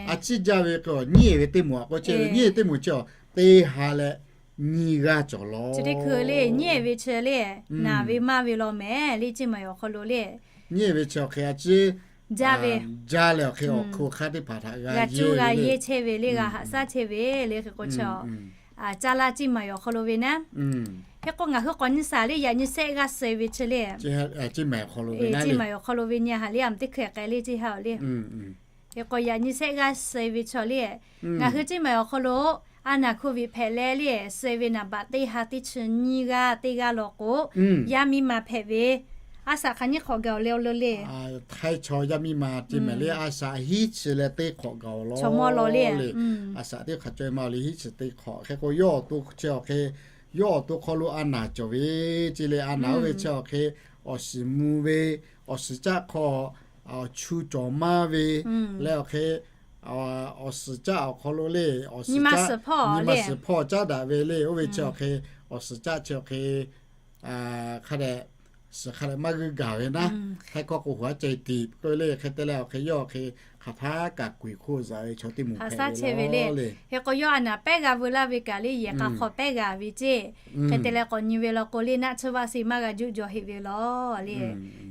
a ciˉ jaˇ ve k'o nyiˉ-e ve teˇ moˍ a k'o ceh ve nyiˉ-e teˇ moˍ chi a teˇ ha leh nyiˇ g'aˇ cawˬ law. Chi teˇ hkui le nyiˉ-e ve chi le, naˬ ve maˇ ve law mehˍ le Ciˇ maˍ awˬ hk'aw lo le. Nyiˉ-e ve chi awˬ hk'e a ciˉ jaˇ ve, jaˇ leh awˬ hk'e awˬ hk'oˆ hk'aˇ teˇ hpaˍ htaꞈ g'a cuˇ g'a yehˇ chehˇ ve le, g'a haꞈ shaˉ chehˇ ve le. Hk'e k'o chi caˇ laˇ Ciˇ maˍ awˬ hk'aw lo ve naˉ. Hk'e k'o ngaˬ hui k'awꞈ nyi shaˍ le, yaꞈ nyi shehˆ g'aˇ suh ve chi le, Ciˇ maˍ awˬ hk'aw lo ve nyi haꞈ le a teˇ hkui k'ai le Ciˇ ha le. Hk'e k'o yaꞈ nyi shehˆ g'aˇ suh ve chi le, ngaˬ hui Ciˇ maˍ awˬ hk'aw lo a naˬ Covid hpehꞈ leh le suh ve naˍ baꞈ teˇ ha teˇ chi nyiˇ g'aˇ teˇ g'aˇ law k'o, yaˇ miˇ ma hpehꞈ ve a shaꞈ hk'aˬ nyiˇ hk'awꞈ gaˬ-oˬ le, awˬ le le. Htaiˇ chaw yaˇ miˇ ma te mehˍ le a shaꞈ hiˉ chi leh teˇ hk'awꞈ gaˬ-oˬ law le. A shaꞈ teˇ hk'aˬ cawˇ-e maˇ-oˬ le, hiˉ chi teˇ hk'awꞈ. Hk'e k'o yawˇ awˬ to chi awˬ hk'e, yawˇ awˬ to hk'aw lo a naˬ cawˬ ve, ce le a naˬ oˇ ve chi awˬ hk'e, awˬ shiˍ mvuh ve, awˬ shiˍ caˆ hk'aw awˬ chu cawˬ maˇ ve leh awˬ hk'e awˬ suhˍ caˆ awˬ hk'aw lo le, awˬ suhˍ caˆ, nyi ma suhˍ hpawˇ caˉ daꞈ ve le. Oˇ ve chi awˬ hk'e, awˬ suhˍ caˆ chi awˬ hk'e hk'a dehꞈ, suhˍ hk'a dehꞈ maˇ g'uiˇ gaˬ ve naˉ, htaiˇ hkawˇ k'o, hu aˉ ceh tiꞈ k'oˆ ve le. Hk'e te leh awˬ hk'e yawˇ awˬ hk'e hk'aˬ htaˇ kaꞈ kuiˬ hk'oˆ zaꞈ ve chaw teˇ moˍ hpehꞈ ve le. Hk'e k'o, yawˇ a naˍ pehˉ g'a veu laˇ ve kaꞈ le, yehˬ k'a hk'aw pehˉ g'a ve ceˇ. Hk'e te leh k'awꞈ nyi ve law k'o le, naˆ tsuhˇ vaˆ suh maˇ g'a juˆ jaw heˆ ve law le.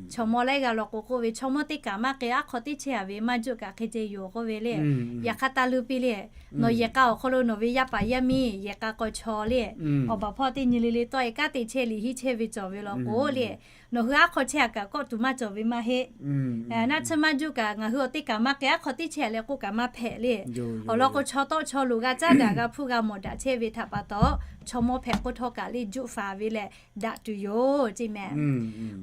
Chaw mawˇ laiˉ g'aˇ law k'o k'oˆ ve, chaw mawˇ teˇ kaꞈ maˇ k'e, aˉ hk'aw teˇ chehˇ a ve maˇ juˆ kaꞈ hk'e ceh yoˬ k'oˆ ve le. Yaꞈ hk'aˇ taˇ luˇ piˇ le. Nawˬ yehˬ k'a awˬ hk'aw lo nawˬ ve yaˇ paˍ yaˇ miˇ yehˬ k'a k'aw chaw le, awˬ baˬ hpawˇ teˇ nyi le le tawˆ e kanˉ te chehˇ liꞈ hiˉ chehˇ ve cawˬ ve law k'o le, nawˬ hui aˉ hk'aw chehˇ a kaꞈ kawˆ tuˬ maˇ cawˬ ve maˇ heˆ. Naˆ tsuhˇ maˇ juˆ kaꞈ ngaˬ hui awˬ teˇ kaꞈ maˇ k'e, aˉ hk'aw teˇ chehˇ a leh k'oˆ kaꞈ maˇ hpehꞈ le. Awˬ lawn k'o, chaw tawˆ chaw loˍ g'a caˉ daꞈ g'a hpuˇ g'a mawˬ daꞈ chehˇ ve htaꞈ pa taw, chaw mawˇ hpehꞈ k'oˆ htawˇ kaꞈ le juˆ faˍ ve leh daꞈ tuˬ yoˬ ceˇ mehˍ.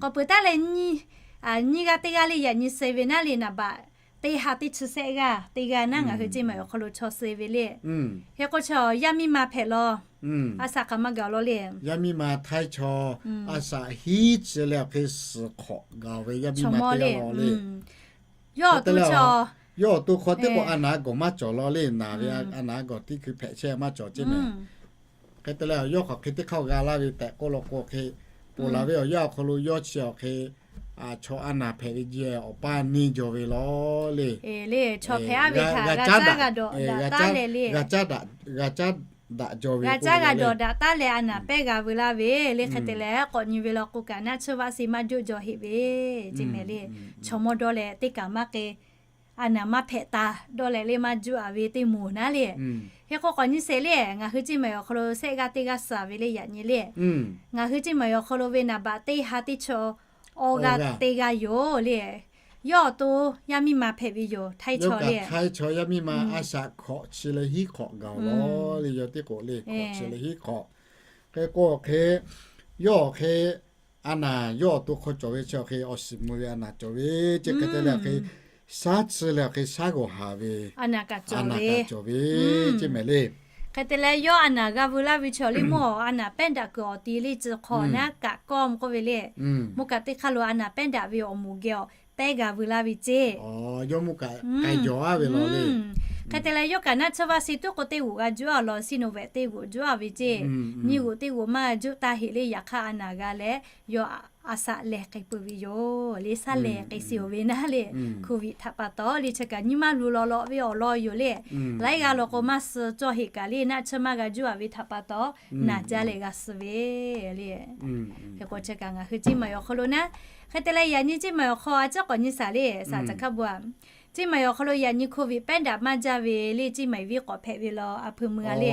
K'awꞈ peuˬ taˉ leh nyiˇ g'aˇ teˇ g'aˇ le yaꞈ nyi suh ve naˉ le, naˍ baꞈ teˇ ha teˇ chi sehˆ g'aˇ teˇ g'aˇ naˉ ngaˬ hui ceˇ maˬ awˬ hk'aw lo chaw suh ve le. Hk'e k'o, chaw yaˇ miˇ ma hpehꞈ law, a shaꞈ hk'aˬ maˇ gaˬ law le. Yaˇ miˇ ma htaiˇ chaw a shaꞈ hiˉ chi leh awˬ hk'e suhˍ hk'awꞈ gaˬ ve yaˇ miˇ ma teˇ g'aˇ law le. Yawˇ awˬ to hk'aw teˇ k'o a naˍ gawˬ maˇ cawˬ law le. Naˍ ve a naˍ gawˬ teˇ hkui hpehꞈ chehˇ maˇ cawˬ ceˇ mehˍ. Hk'e te leh yawˇ hk'aˬ hk'e teˇ hk'aˇ g'a laˇ ve tehꞈ k'oˆ law k'o hk'e, ponˬ laˬ ve awˬ yanˇ awˬ hk'aw lo yawˇ chi awˬ hk'e chaw a naˍ hpehꞈ ve ji awˬ paˇ neˇ jaw ve law le. G'a caˉ daꞈ, g'a caˉ daꞈ jaw ve, g'a caˉ g'a daꞈ daꞈ daꞈ daꞈ jaw ve, g'a caˉ g'a dawˬ daꞈ taˉ leh a naˍ pehˉ g'a veu laˇ ve le. Hk'e te leh k'awꞈ nyi ve law k'o kaꞈ naˆ tsuhˇ vaˆ suh maˇ juˆ jaw heˆ ve ceˇ mehˍ le. Chaw mawˇ dawˇ leh teˇ kaꞈ maˇ k'e, a naˍ maˇ hpehꞈ taˍ dawˇ leh le maˇ juˆ a ve teˇ moˍ naˉ le. Hk'e k'o k'awꞈ nyi sheˍ le, ngaˬ hui ceˇ maˬ awˬ hk'aw lo sehˆ g'aˇ teˇ g'aˇ suh ve le yaꞈ nyi le. Ngaˬ hui ceˇ maˬ awˬ hk'aw lo ve naˍ baꞈ teˇ ha teˇ chi awˇ g'aˇ teˇ g'aˇ yoˬ le. Yawˇ awˬ to yaˇ miˇ ma hpehꞈ ve yoˬ, htaiˇ chaw le. Htaiˇ chaw yaˇ miˇ ma a shaꞈ hk'awꞈ chi leh hiˉ hk'awꞈ gaˬ law le. Yawˇ teˇ k'o le hk'awꞈ chi leh hiˉ hk'awꞈ. Hk'e k'o hk'e, yawˇ awˬ hk'e a naˍ yawˇ awˬ to hk'aw cawˬ ve chi awˬ hk'e awˬ shiˍ mvuh ve a naˍ cawˬ ve ceˇ. Hk'e te leh awˬ hk'e shaˉ chi leh awˬ hk'e shaˉ g'awˬ haˍ ve a naˍ kaꞈ cawˬ ve ceˇ mehˍ le. Hk'e te leh yawˇ a naˍ g'a veu laˇ ve chi awˬ le mawˇ a naˍ pehˉ daꞈ kuiˬ awˬ ti le ci hk'aw naˉ kaꞈ kawˇ k'oˆ ve le. Mvuhˇ kaꞈ teˇ hk'aˇ lo a naˍ pehˉ daꞈ ve awˬ moˍ geh awˬ pehˉ g'a veu laˇ ve ceˇ. Yawˇ mvuhˇ kaꞈ k'ai jawˬ a ve law le. Hk'e te leh yawˇ kaꞈ naˆ tsuhˇ vaˆ suh tuˉ k'o teˇ g'oꞈ g'a juˆ a law, Sinovac teˇ g'oꞈ juˆ a ve ceˇ. Nyiˇ g'oꞈ teˇ g'oꞈ maˇ juˆ taˇ heˆ le. Yaꞈ hk'aˇ a naˍ g'a leh yawˇ a shaꞈ lehˬ k'ai peuˬ ve yoˬ le. Shaˉ lehˬ k'ai shiˍ oˬ ve naˉ le. Covid htaꞈ pa taw le chi kaꞈ nyi maˇ luˬ lawꞈ lawꞈ ve awˬ lawn yoˬ le. Laiˉ g'aˇ law k'o maˇ suh cawˇ heˆ kaꞈ le, naˆ tsuhˇ maˇ g'a juˆ a ve htaꞈ pa taw naˍ jaˇ leh g'a suh ve le. Hk'e k'o chi kaꞈ ngaˬ hui ceˇ maˬ awˬ hk'aw lo naˉ, hk'e te leh yaꞈ nyi ceˇ maˬ awˬ hk'aw a ciˉ k'awꞈ nyi shaˍ le. Shaˍ caˬ hkaˇ bon a, ceˇ maˬ awˬ hk'aw lo yaꞈ nyi Covid pehˉ daꞈ maˇ jaˇ ve le, ceˇ maˬ viˉ k'awꞈ hpehꞈ ve law a hpui mui a le.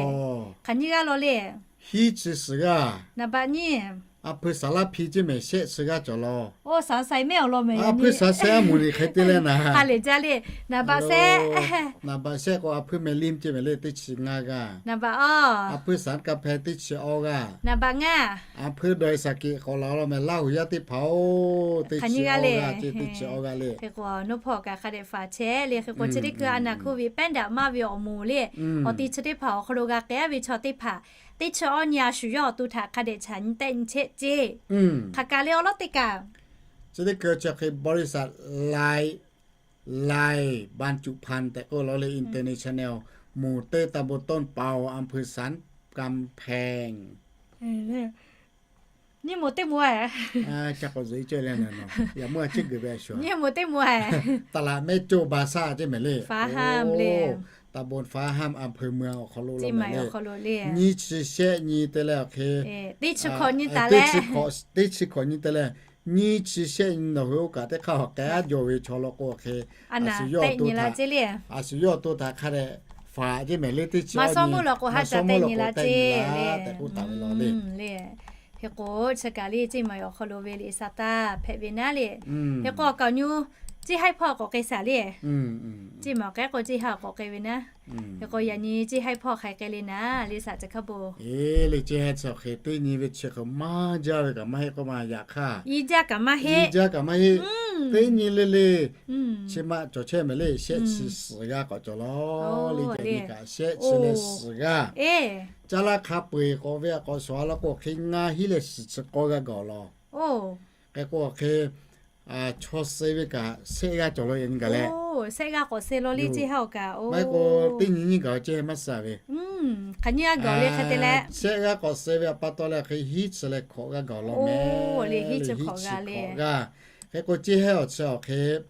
Hk'aˬ nyiˇ g'aˇ law le. Hiˉ chi suhˍ g'aˇ. Naˍ baꞈ nyiˇ. A hpui saˍ laˇ hpi ceˇ mehˍ shehˆ chi g'aˇ cawˬ law. Oˇ, saˍ saiˍ mehˆ awˬ lawn mehˍ. A hpui saˍ saiˍ a moˍ liꞈ hk'e te leh naˍ. Ha lehˬ jaˇ le. Naˍ baꞈ shehˆ. Naˍ baꞈ shehˆ k'o a hpui mehˍ liˇ ceˇ mehˍ le, teˇ chi ngaˇ g'aˇ. Naˍ baꞈ awˬ. A hpui saˍ ka hpeh teˇ chi awˇ g'aˇ. Naˍ baꞈ ngaˇ. A hpui dawˬ e saˍ keꞈ k'awꞈ laˬ law mehˍ, Laˇ huˍ yaˇ teˇ hpaˍ oˬ, teˇ chi awˇ g'aˇ ceˇ, teˇ chi awˇ g'aˇ le. Hk'e k'o naˉ hpawˇ kaꞈ hk'a dehꞈ faˍ chehˇ le. Hk'e k'o chi teˇ hkui a naˍ Covid pehˉ daꞈ maˇ ve awˬ moˍ le, awˬ ti chi teˇ hpaˍ awˬ hk'aw lo g'a k'ai a ve chaw teˇ hpaˍ teˇ chi awˇ nyi a shu yawˇ awˬ to htaꞈ hk'a dehꞈ chaꞈ nyi tehˆ nyi chehˆ ceˇ. Hk'aˬ kaꞈ le awˬ lawˉ teˇ kaꞈ chi teˇ hkui chi hk'e บริษัท Lai Lai บรรจุภัณฑ์ tehꞈ k'oˆ law le, international moˍ teˇ ตำบลต้นเปา อำเภอสันกำแพง Nyiˇ moˍ teˇ moˍ a. Ca k'awꞈ zuhꞈ e cawˇ le na, yaꞈ meuˇ a ciˉ geuꞈ ve a shu. Nyiˇ moˍ teˇ moˍ a. ตลาดแม่โจ้ บาซ่า ceˇ mehˍ le. Fa ham le. ตำบลฟ้าห้าม อำเภอเมือง awˬ hk'aw lo le. Nyiˇ chi shehˆ nyi te leh awˬ hk'e, teˇ chi hkawꞈ nyi taˍ leh, teˇ chi hkawꞈ nyi te leh, nyiˇ chi shehˆ nyi nawˬ hui oˇ kaꞈ teˇ hk'aˇ hk'aˬ k'ai a jaw ve chaw law k'o hk'e, a shu yawˇ awˬ to htaꞈ hk'a dehꞈ faˍ ceˇ mehˍ le. Teˇ chi maˇ sawˉ meuˇ law k'o ha ca tehˆ nyi la ceˇ le. Tehꞈ k'oˆ taˍ ve law le. Hk'e k'o chi kaꞈ le ceˇ maˬ awˬ hk'aw lo ve le sa taˇ hpehꞈ ve naˉ le. Hk'e k'o awˬ kaˍ awˬ nyu ceˇ haiˉ hpawˇ k'awꞈ k'ai shaˍ le. Ceˇ maˬ awˬ k'ehˉ k'o ceˇ ha k'awꞈ k'ai ve naˉ. Hk'e k'o yaꞈ nyi ceˇ haiˉ hpawˇ hk'aˬ hk'e k'ai le naˉ le, shaˍ caˬ hkaˇ bon. Eˬ le, ceˇ haiˉ chi awˬ hk'e teˇ nyi ve chi hk'e maˇ jaˇ ve kaꞈ maˇ heˆ k'oˆ ma, yaꞈ hk'aˇ iˉ jaˇ kaꞈ maˇ heˆ. Iˉ jaˇ kaꞈ maˇ heˆ. Teˇ nyi le le. Chi ma cawˬ chehˇ mehˍ le, shehˆ chi suhˍ g'aˇ k'awꞈ cawˬ law le. Yaꞈ nyi kaꞈ shehˆ chi leh suhˍ g'aˇ. Caˇ laˇ hk'a peu eˬ k'awꞈ ve a k'awꞈ shawˍ a law k'o hk'e ngaˇ hinˉ leh suhˍ chi k'awˇ g'aˇ gaˬ law. Hk'e k'o hk'e chaw suh ve kaꞈ shehˆ g'aˇ cawˬ law yaꞈ nyi kaꞈ leh. Oˇ, shehˆ g'aˇ k'awꞈ suh law le ceˇ haˉ awˬ kaꞈ oˇ. Maˇ heˆ k'o, teˇ nyi nyiˇ gaˬ ceˇ maˇ suh ve. Hk'aˬ nyiˇ g'aˇ gaˬ le hk'e te leh, shehˆ g'aˇ k'awꞈ suh ve awˬ pa taw leh hk'e hiˉ chi leh hkawꞈ g'aˇ gaˬ law mehˍ le. Hiˉ chi hk'awꞈ g'aˇ. Hk'e k'o, ceˇ haˉ awˬ chi awˬ hk'e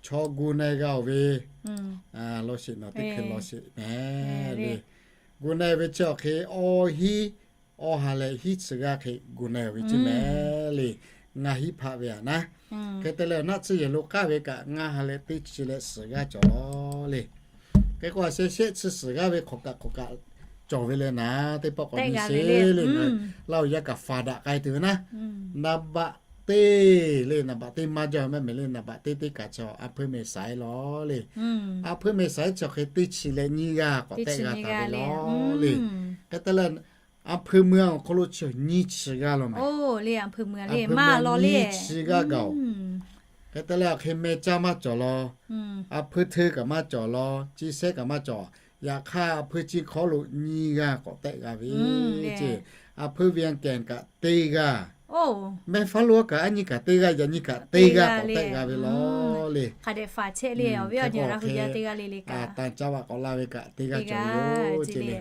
chaw gu na-e g'a-oˬ ve law sheˍ, nawˬ teˇ hkui law sheˍ mehˍ le. Gu na-e ve chi awˬ hk'e awˇ hiˉ, awˇ ha leh hiˉ chi g'aˇ hk'e gu na-e ve ceˇ mehˍ le. Ngaˇ hiˉ hpaˆ ve aꞈ naˉ. Hk'e te leh, naˆ tsuhˇ yehˬ lo k'aˇ ve kaꞈ ngaˇ ha leh teˇ chi leh suhˍ g'aˇ cawˬ law le. Hk'e k'o, a sheh shehˆ chi suhˍ g'aˇ ve hk'awꞈ kaꞈ hk'awꞈ kaꞈ cawˬ ve leh naˍ, teˇ pawˆ k'awꞈ nyi sheˍ le. Ngaˬ Laˇ huˍ yaˇ kaꞈ faˍ daꞈ k'ai tuˬ ve naˉ, naˍ baꞈ teˇ le, naˍ baꞈ teˇ maˇ jaˇ mehˍ mehˍ le. Naˍ baꞈ teˇ teˇ kaꞈ chi a hpui mehˍ saiˉ law le. A hpui mehˍ saiˉ chi hk'e teˇ chi leh nyiˇ g'aˇ k'awꞈ tehˆ g'a taˍ ve law le. Hk'e te leh, a hpui meuˇ awˬ hk'aw lo chi nyiˇ chi g'aˇ law mehˍ. Nyiˇ chi g'aˇ gaˬ-oˬ. Hk'e te leh, a hk'e meh caˇ maˇ cawˬ law. A hpui hteu kaꞈ maˇ cawˬ law, chi sehˉ kaꞈ maˇ cawˬ. Yaꞈ hk'aˇ, a hpui chi hk'aw lo nyiˇ g'aˇ k'awꞈ tehˆ g'a ve ceˇ. A hpui เวียงแก่น kaꞈ teˇ g'aˇ, แม่ฟ้าหลวง kaꞈ aˉ nyi kaꞈ teˇ g'aˇ, yaꞈ nyi kaꞈ teˇ g'aˇ k'awꞈ tehˆ g'a ve law le. Hk'a dehꞈ faˍ chehˇ le, awˬ viˉ awˬ nyi Laˇ huˍ yaˇ teˇ g'aˇ le le kaꞈ, ต่างจังหวัด k'awꞈ la ve kaꞈ teˇ g'aˇ cawˬ ve yoˬ ceˇ le.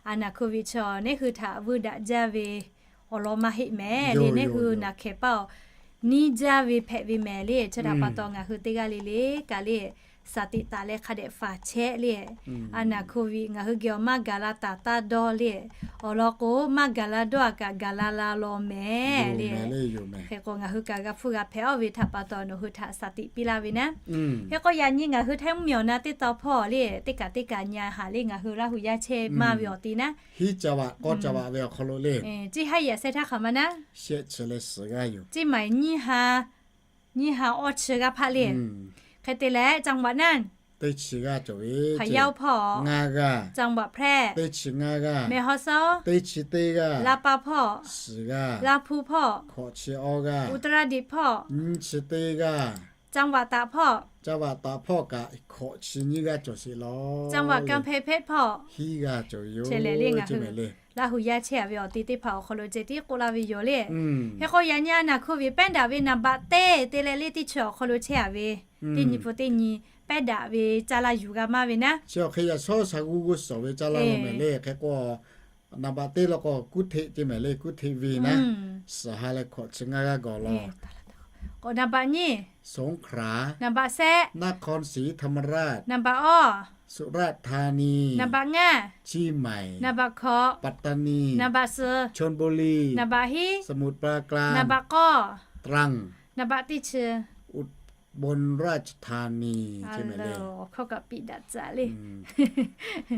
A naˍ hkui ve chaw neˇ hui htaꞈ vuiˇ daꞈ jaˇ ve awˬ lawn maˇ heˆ mehˍ le. Neˇ hui naˬ hkehˍ paˇ-oˬ, nyiˇ jaˇ ve hpehꞈ ve mehˍ le. Chi htaꞈ pa taw ngaˬ hui teˇ g'aˇ le le kaꞈ le, shaˍ tiꞈ taˍ leh hk'a dehꞈ faˍ chehˇ le. A naˍ hkui ve ngaˬ hui geh awˬ maˇ gaˬ la taˍ taˇ dawˇ le. Awˬ lawn k'o, maˇ gaˬ la dawˇ-a kaꞈ gaˬ la la law mehˍ le. Hk'e k'o, ngaˬ hui kaꞈ g'a hpuˇ g'a hpehꞈ-aˬ ve htaꞈ pa taw nawˬ hui htaꞈ shaˍ tiꞈ piˇ laˇ ve naˉ. Hk'e k'o, yaꞈ nyi ngaˬ hui htaiˇ mvuhˇmiˬ awˬ na teˇ taw hpawˇ le, teˇ kaꞈ teˇ kaꞈ nyi a haꞈ le, ngaˬ hui Laˇ huˍ yaˇ chehˇ maˇ ve awˬ ti naˉ, hiˉ ca vaꞈ k'awˇ ca vaꞈ ve awˬ hk'aw lo le, ceˇ haˉ yehˬ seh htaˇ hk'aˬ ma naˉ, shehˆ chi leh suhˍ g'aˇ yoˬ. Ceˇ maˬ nyiˇ ha, nyiˇ ha awˇ chi g'aˇ hpaˆ le. Hk'e te leh, จังหวัด naˉ, teˇ chi g'aˇ cawˬ ve, พะเยา hpawˇ, ngaˇ g'aˇ, จังหวัดแพร่, teˇ chi ngaˇ g'aˇ, แม่ฮ่องสอน, teˇ chi teˇ g'aˇ, ลำปาง hpawˇ, suhˍ g'aˇ, ลำพูน hpawˇ, hkawꞈ chi awˇ g'aˇ, อุตรดิตถ์ hpawˇ, nyiˇ chi teˇ g'aˇ, จังหวัดตาก hpawˇ, จังหวัดตาก hpawˇ kaꞈ hkawꞈ chi nyiˇ g'aˇ cawˬ sheˍ law. จังหวัดกำแพงเพชร hpawˇ, hiˉ g'aˇ cawˬ ve yoˬ. Laˇ huˍ yaˇ chehˇ-a ve awˬ ti teˇ hpaˍ awˬ hk'aw lo ceh tiˉ k'oˆ laˇ ve yoˬ le. Hk'e k'o, yaꞈ nyi a naˍ hkui ve pehˉ daꞈ ve naˍ baꞈ teˇ te leh le teˇ chi awˬ hk'aw lo chehˇ-a ve, teˇ nyi pu teˇ nyi pehˉ daꞈ ve caˇ laˇ yuˬ g'a maˇ ve naˉ, chi awˬ hk'e yaꞈ shawˉ sha g'uˇ g'uˇ suhˍ ve caˇ laˇ law mehˍ le. Hk'e k'o, naˍ baꞈ teˇ law k'o, กรุงเทพ ceˇ mehˍ le. กรุงเทพ ve naˉ, suhˍ ha leh hkawꞈ chi ngaˇ g'aˇ gawˬ law. K'o, naˍ baꞈ nyiˇ, สงขลา, naˍ baꞈ shehˆ, นครศรีธรรมราช, naˍ baꞈ awˇ, สุราษฎร์ธานี, naˍ baꞈ ngaˇ, เชียงใหม่, naˍ baꞈ hkawꞈ, ปัตตานี, naˍ baꞈ suhˍ, ชลบุรี, naˍ baꞈ hiˉ, สมุทรปราการ, naˍ baꞈ k'awˇ, ตรัง, naˍ baꞈ teˇ chi, อุบลราชธานี ceˇ mehˍ le. Awˬ hkawˇ kaꞈ piˇ daꞈ tcuh le.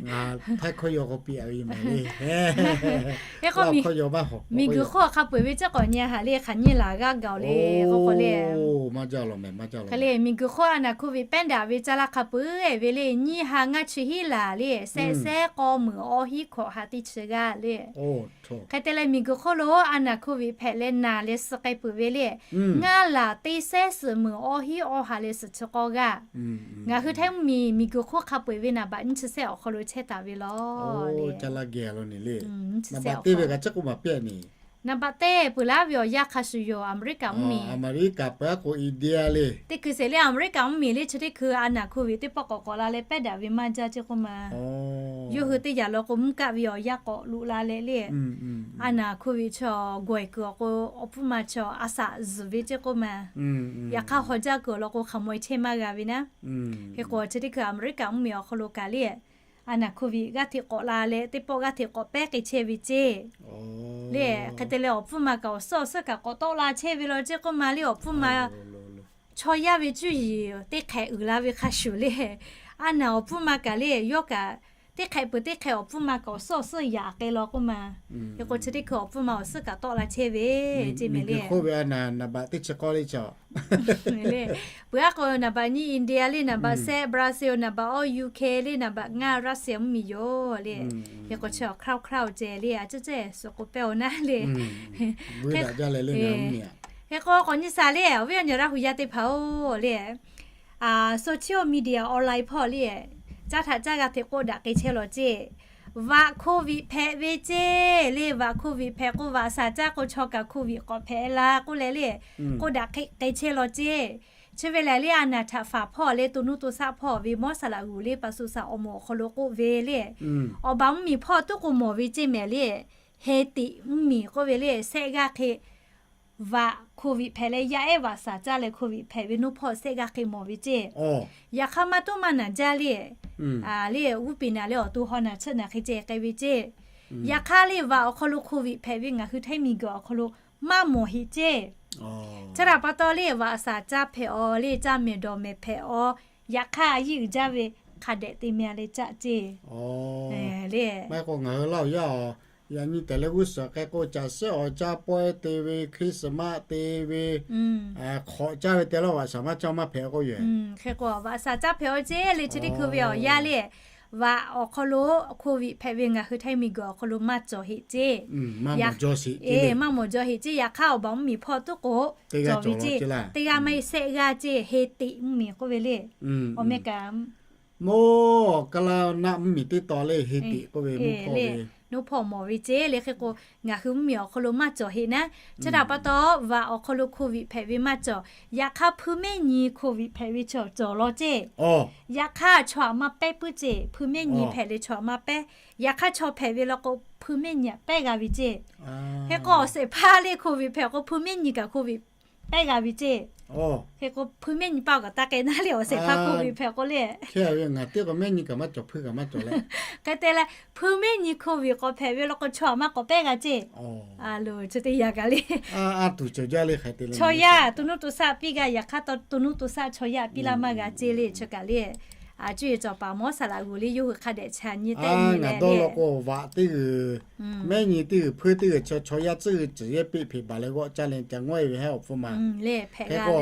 Ngaˬ htaiˇ hkawˇ yaw k'o piˇ-a ve yoˬ mehˍ le. Hk'e k'o, miˬguiˬ hk'oˆ hk'a peu-eˬ ve ceˇ k'awꞈ nyi a haꞈ le, hk'aˬ nyi laˬ g'aˇ gaˬ-oˬ le. K'o k'o le, maˇ jaˇ law mehˍ, maˇ jaˇ law le. Miˬguiˬ hk'oˆ a naˍ hkui ve pehˉ daꞈ ve caˇ laˇ hk'a peu-eˬ ve le, nyiˇ ha ngaˇ chi hiˉ laˬ le, shehˆ shehˆ k'awˇ meunˍ awˇ hiˉ hkawꞈ ha teˇ chi g'aˇ le. Hk'e te leh, miˬguiˬ hk'oˆ lo a naˍ hkui ve hpehꞈ leh naˬ leh suh k'ai peuˬ ve le, ngaˇ laˬ teˇ shehˉ suhˍ meunˍ awˇ hiˉ awˇ ha leh suhˍ chi k'awˇ g'aˇ. Ngaˬ hui htaiˇ mvuhˇmiˬ miˬguiˬ hk'oˆ hk'a peu-eˬ ve naˍ baꞈ nyiˇ chi shehˆ awˬ hk'aw lo chehˇ taˍ ve law le. Naˍ baꞈ teˇ ve kaꞈ ceˇ k'oˆ maˍ piˇ-a nyi. Naˍ baꞈ teˇ peuˬ laˇ ve awˬ yanˇ hk'a shuˍ yoˬ, Aˍmeˍriˆkaˍ mvuhˇmiˬ. Aˍmeˍriˆkaˍ peuˬ-a k'o, India le. Teˇ hkui sheˍ le, Aˍmeˍriˆkaˍ mvuhˇmiˬ le chi teˇ hkui a naˍ hkui ve teˇ pawˆ k'awꞈ k'awꞈ la leh pehˉ daꞈ ve maˇ jaˇ ceˇ k'oˆ ma. Yawˇ hui teˇ yaꞈ law k'o, mvuhˇ kaˆ ve awˬ yanˇ k'awꞈ loꞈ la leh le, a naˍ hkui ve chaw gawˬ-e kuiˬ awˬ k'o, awˬ hpfuhˇ ma chaw a shaꞈ zuhˬ ve ceˇ k'oˆ ma. Yaꞈ hk'aˇ, hawˬ jaˇ kuiˬ awˬ lawn k'o, hk'aˬ maw chehˇ maˇ g'a ve naˉ. Hk'e k'o, chi teˇ hkui Aˍmeˍriˆkaˍ mvuhˇmiˬ awˬ hk'aw lo kaꞈ le, a naˍ hkui ve g'aˇ hteꞈ k'awꞈ la leh teˇ pawˆ g'aˇ hteꞈ k'awꞈ pehˉ k'ai chehˇ ve ceˇ le. Hk'e te leh, awˬ hpfuhˇ ma kaꞈ awˬ suhˉ awˬ suhˉ kaꞈ k'awꞈ tawˆ la chehˇ ve law ceˇ k'oˆ ma le. Awˬ hpfuhˇ ma chaw yaˇ ve cuˇ yiˍ teˇ hk'ehꞈ uiˍ la ve hk'a shuˍ le, a naˍ awˬ hpfuhˇ ma kaꞈ le, yawˇ kaꞈ teˇ hk'ehꞈ peuˬ teˇ hk'ehꞈ awˬ hpfuhˇ ma kaꞈ awˬ suhˉ awˬ suhˉ yaꞈ k'ai law k'oˆ ma. Hk'e k'o, chi teˇ hkui awˬ hpuˇ ma awˬ suhˉ kaꞈ tawˆ la chehˇ ve ceˇ mehˍ le. Miˬguiˬ hk'oˆ ve a naˍ naˍ baꞈ teˇ chi k'awˇ le chaw. Peuˬ aˉ k'o, naˍ baꞈ nyiˇ India le, naˍ baꞈ shehˆ Brazil, naˍ baꞈ awˇ U K le, naˍ baꞈ ngaˇ Russia mvuhˇmiˬ yoˬ le. Hk'e k'o, chi awˬ คร่าวๆ ceh le, a ciˉ ceˇ suhˍ k'oˆ pehˇ-oˬ naˉ le. Hk'e k'o, k'awꞈ nyi shaˍ le, awˬ viˉ awˬ nyi Laˇ huˍ yaˇ teˇ hpaˍ-oˬ le, social media online hpawˇ le, caˇ htaꞈ caˇ g'a hteꞈ k'oˆ daꞈ k'ai chehˇ law ceˇ. Vaꞈ โควิด hpehꞈ ve ceˇ le, vaꞈ โควิด hpehꞈ k'o, vaꞈ shaˍ caˇ k'o, chaw kaꞈ โควิด k'awꞈ hpehꞈ la k'oˆ leh le, k'oˆ daꞈ k'ai chehˇ law ceˇ. Chi ve lehˬ le, a naˍ htaꞈ faˍ hpawˇ le, to nuˇ to shaˆ hpawˇ ve mawˇ saˍ laꞈ g'uˬ le, paˍ suˍ saˍ awˬ moˍ awˬ hk'aw lo k'oˆ ve le, awˬ baˬ mvuhˇmiˬ hpawˇ tuˉ k'o mawˬ ve ceˇ mehˍ le, he tiꞈ mvuhˇmiˬ k'oˆ ve le, sehˆ g'aˇ hk'e vaꞈ โควิด hpehꞈ leh yaˇ ehˉ vaꞈ saˍ caˇ leh โควิด hpehꞈ ve nuˇ hpawˇ sehˆ g'aˇ hk'e mawˬ ve ceˇ. Yaꞈ hk'aˇ maˇ tuˉ maˇ naˍ jaˇ le, le g'uˇ piˍ naˍ leh awˬ to haw naˍ chiˆ naˍ hk'e ceh k'ai ve ceˇ. Yaꞈ hk'aˇ le vaꞈ awˬ hk'aw lo โควิด hpehꞈ ve ngaˬ hui htaiˇ miˬguiˬ awˬ hk'aw lo maˇ mawˬ heꞈ ceˇ. Chi htaꞈ pa taw le vaꞈ saˍ caˇ hpehꞈ aw le, caˇ mehˍ dawˬ mehˍ hpehꞈ aw, yaꞈ hk'aˇ a yiˇ uiˍ jaˇ ve hk'a dehꞈ te meh a leh caˆ ceˇ. Le maˇ heˆ k'o ngaˬ hui Laˇ huˍ yaˇ aˬ, yaꞈ nyi tehꞈ leh g'uˇ suhˍ k'ai k'o caˬ sehˆ awˬ caˇ pawehˇ te ve, Christmas te ve, hk'awꞈ caˇ ve te lawˇ vaꞈ saˍ maˇ caˇ maˇ hpehꞈ k'oˆ yoˬ. Hk'e k'o vaꞈ saˍ caˇ hpehꞈ aw ceˇ le, chi teˇ hkui ve awˬ yanˇ le, vaꞈ awˬ hk'aw lo โควิด hpehꞈ ve ngaˬ hui htaiˇ miˬguiˬ awˬ hk'aw lo maˇ cawˬ heꞈ ceˇ. Maˇ mawˬ jaw heꞈ ceˇ, maˇ mawˬ jaw heꞈ ceˇ. Yaꞈ hk'aˇ awˬ baˬ mvuhˇmiˬ hpawˇ tuˉ k'o cawˬ ve ceˇ. Teˇ g'aˇ maˇ heˆ sehˆ g'aˇ ceˇ, he tiꞈ mvuhˇmiˬ k'oˆ ve le. Awˬ meh kaꞈ mawˇ kaˇ laˇ naˆ mvuhˇmiˬ teˇ taw le, he tiꞈ k'oˆ ve le, nuˇ hpawˇ mawˬ ve ceˇ le. Hk'e k'o ngaˬ hui mvuhˇmiˬ awˬ hk'aw lo maˇ cawˬ heꞈ naˉ. Chi htaꞈ pa taw vaꞈ awˬ hk'aw lo โควิด hpehꞈ ve maˇ cawˬ. Yaꞈ hk'aˇ hpui mehˇ nyi โควิด hpehꞈ ve cawˬ cawˬ law ceˇ. Yaꞈ hk'aˇ chaw aꞈ maˇ pehˉ puiˉ ceˇ, hpui mehˇ nyi hpehꞈ leh chaw aꞈ maˇ pehˉ. Yaꞈ hk'aˇ chaw hpehꞈ ve law k'o hpui mehˇ nyi aꞈ pehˉ g'a ve ceˇ. Hk'e k'o awˬ shehˍ hpaˇ le โควิด hpehꞈ k'o hpui mehˇ nyi kaꞈ โควิด pehˉ g'a ve ceˇ. Hk'e k'o hpui mehˇ nyi paˇ kaꞈ taˇ k'ai naˉ le, awˬ shehˍ hpaˇ โควิด hpehꞈ k'o le. Hk'e te leh hpui mehˇ nyi โควิด k'awꞈ hpehꞈ ve law k'o chaw aꞈ maˇ k'awꞈ pehˉ g'a ceˇ. Lo chi teˇ yanˇ kaꞈ le, chaw yaˇ to nuˇ to shaˆ piˇ g'a, yaꞈ hk'aˇ to nuˇ to shaˆ chaw yaˇ piˇ laˇ maˇ g'a ceˇ le. Chi kaꞈ le, cuˇ yiˍ cawˬ paˍ mawˇ saˍ laꞈ g'uˬ le yawˇ hui hk'a dehꞈ cha nyi tehˆ nyi leh le, vaꞈ teˇ g'uiˬ, mehˇ nyi teˇ g'uiˬ, hpuiˇ teˇ g'uiˬ, chaw yaˇ tcuhˇ g'uiˬ tcuhˍ yehˇ peˆ hpeꞈ baˬ leh g'awˆ caˇ leh ca ngawˉ e ve hehˉ awˬ hpfuhˇ ma. Hk'e k'o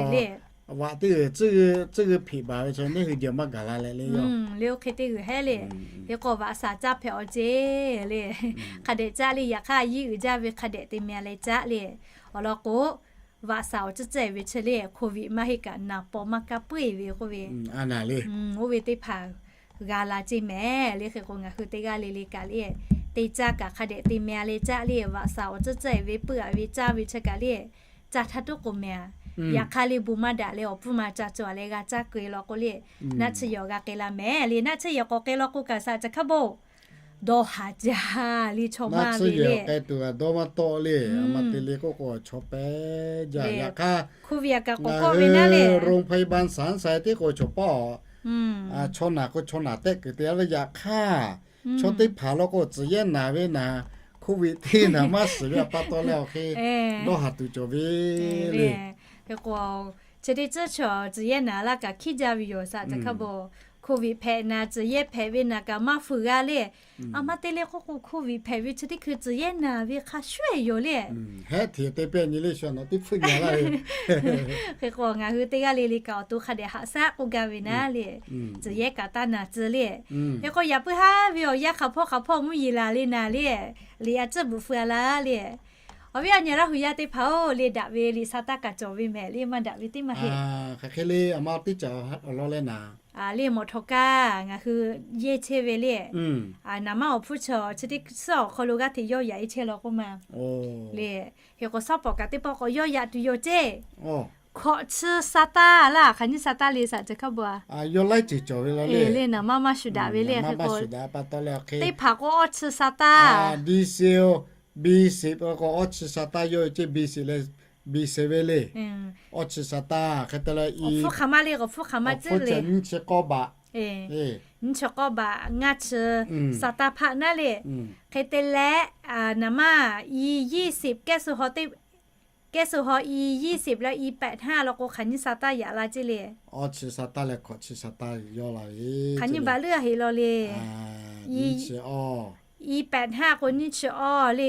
vaꞈ teˇ g'uiˬ tcuhˇ g'uiˬ hpeꞈ baˬ ve chaw neˇ hui jehˬ maˇ gaˬ la leh le, le oˇ hk'e teˇ g'uiˬ hehˉ le. Hk'e k'o vaꞈ saˍ caˇ hpehꞈ aw ceˇ le, hk'a dehꞈ caˇ le, yaꞈ hk'aˇ a yiˇ uiˍ jaˇ ve hk'a dehꞈ te meh a leh caˇ le. Awˬ lawn k'o vaꞈ saˍ awˬ tcuhˇ tcuhˇ e ve chi le โควิด maˇ heˆ kaꞈ naˍ paw maˇ kaˇ puiˉ ve k'oˆ ve, oˇ ve teˇ hpaˍ g'a la ceˇ mehˍ le. Hk'e k'o ngaˬ hui teˇ g'aˇ le le kaꞈ le, te caˇ kaꞈ hk'a dehꞈ te meh a leh caˇ le. Vaꞈ saˍ awˬ tcuhˇ tcuhˇ e ve puiˉ a ve caˇ ve chi kaꞈ le, caˇ htaˇ tuˉ k'o meh a. Yaꞈ hk'aˇ le bon maˇ daꞈ leh awˬ hpfuhˇ ma ca cawˬ a leh g'a caˇ keu e law k'o le, naˆ tsuhˇ yehˬ g'a k'ai la mehˍ le. Naˆ tsuhˇ yehˬ k'awꞈ k'ai law k'o kaꞈ saꞈ ca hk'a bon dawˇ haˍ jaˇ le, chaw maˇ ve le. K'ai tuˬ g'a dawˇ maˇ tawˆ le, a ma te le k'oˆ k'o chaw pehˉ jaˇ. Yaꞈ hk'aˇ โควิด kaꞈ k'awꞈ kawˆ ve naˉ le, โรงพยาบาล saˍ saˍ teˇ k'o chaw pawˆ, chaw naˬ k'o chaw naˬ tehˆ kuiˬ te a ve yaꞈ hk'aˇ, chaw teˇ hpaˍ law k'o tcuhˍ yehˇ naˬ ve naˬ, โควิด teˇ naˬ maˇ shiˍ ve a pa taw leh awˬ hk'e dawˇ haˍ tuˬ cawˬ ve le. Hk'e k'o chi teˇ tcuhˇ chaw tcuhˍ yehˇ naˬ laˇ kaꞈ hkiˉ jaˇ ve yoˬ saꞈ ca hk'a bon. โควิด hpehꞈ naˬ tcuhˍ yehˇ hpehꞈ ve naˬ kaꞈ maˇ fuiˍ g'a le. A ma te le k'oˆ k'o โควิด hpehꞈ ve chi teˇ hkui tcuhˍ yehˇ naˬ ve hk'a shuˍ e yoˬ le. Hehˉ hteꞈ te pehˇ nyi le sha naˬ teˇ hpfuhˇ nyi laˇ ve. Hk'e k'o ngaˬ hui teˇ g'aˇ le le kaꞈ awˬ to hk'a dehꞈ haꞈ shaˉ k'oˆ gaˇ ve naˉ le, tcuhˍ yehˇ kaꞈ taˇ naˬ tcuh le. Hk'e k'o yaꞈ puiˉ haˉ ve awˬ yanˇ hk'aˬ hpawˇ hk'aˬ hpawˇ mvuhˇ yeˬ laˬ le naˬ le, liꞈ a tcuhˇ bvuhꞈ feu a laˇ le. Awˬ viˉ awˬ nyi Laˇ huˍ yaˇ teˇ hpaˍ-oˬ le, daꞈ ve liꞈ sa taˇ kaꞈ cawˬ ve mehˍ le, maˇ daꞈ ve teˇ maˇ heˆ. Hk'aˬ hk'e le a ma teˇ caꞈ awˬ lawn leh naˍ le, mawꞈ htawꞈ kaˇ ngaˬ hui yehˇ chehˇ ve le. Naˍ manˇ awˬ hpfuhˇ chaw chi teˇ suhˉ awˬ hk'aw lo g'aˇ hteꞈ yawˇ yaꞈ e chehˇ law k'oˆ ma le. Hk'e k'o suhˉ pawˍ kaꞈ teˇ pawˆ k'awꞈ yawˇ yaꞈ tuˬ yoˬ ceˇ. Hkawꞈ chi sa taˇ laˇ, hk'aˬ nyiˇ sa taˇ le saꞈ ca hk'a bon a. Yawˇ laiˉ ceuˬ cawˬ ve law le. Le naˍ manˇ maˇ shuˍ daꞈ ve le. Hk'e k'o teˇ hpaˍ k'o awˇ chi sa taˇ, bi se, bi se k'o awˇ chi sa taˇ yawˇ ve ceˇ, bi se leh, bi se ve le. Awˇ chi sa taˇ hk'e te leh, awˬ hpfuhˇ hk'aˬ ma le, awˬ hpfuhˇ hk'aˬ ma ceh le, nyiˇ chi k'awˇ baꞈ, nyiˇ chi k'awˇ baꞈ ngaˇ chi sa taˇ hpaˆ naˉ le. Hk'e te leh naˍ manˇ i ยี่สิบ kehˉ suh haw te, kehˉ suh haw i ยี่สิบ leh i pehꞈ htaˇ law k'o hk'aˬ nyiˇ sa taˇ yaꞈ la ceˇ le. Awˇ chi sa taˇ leh hkawꞈ chi sa taˇ yawˇ la ve, hk'aˬ nyiˇ baˬ leuˉ a heꞈ law le. I pehꞈ htaˇ k'o nyiˇ chi awˇ le.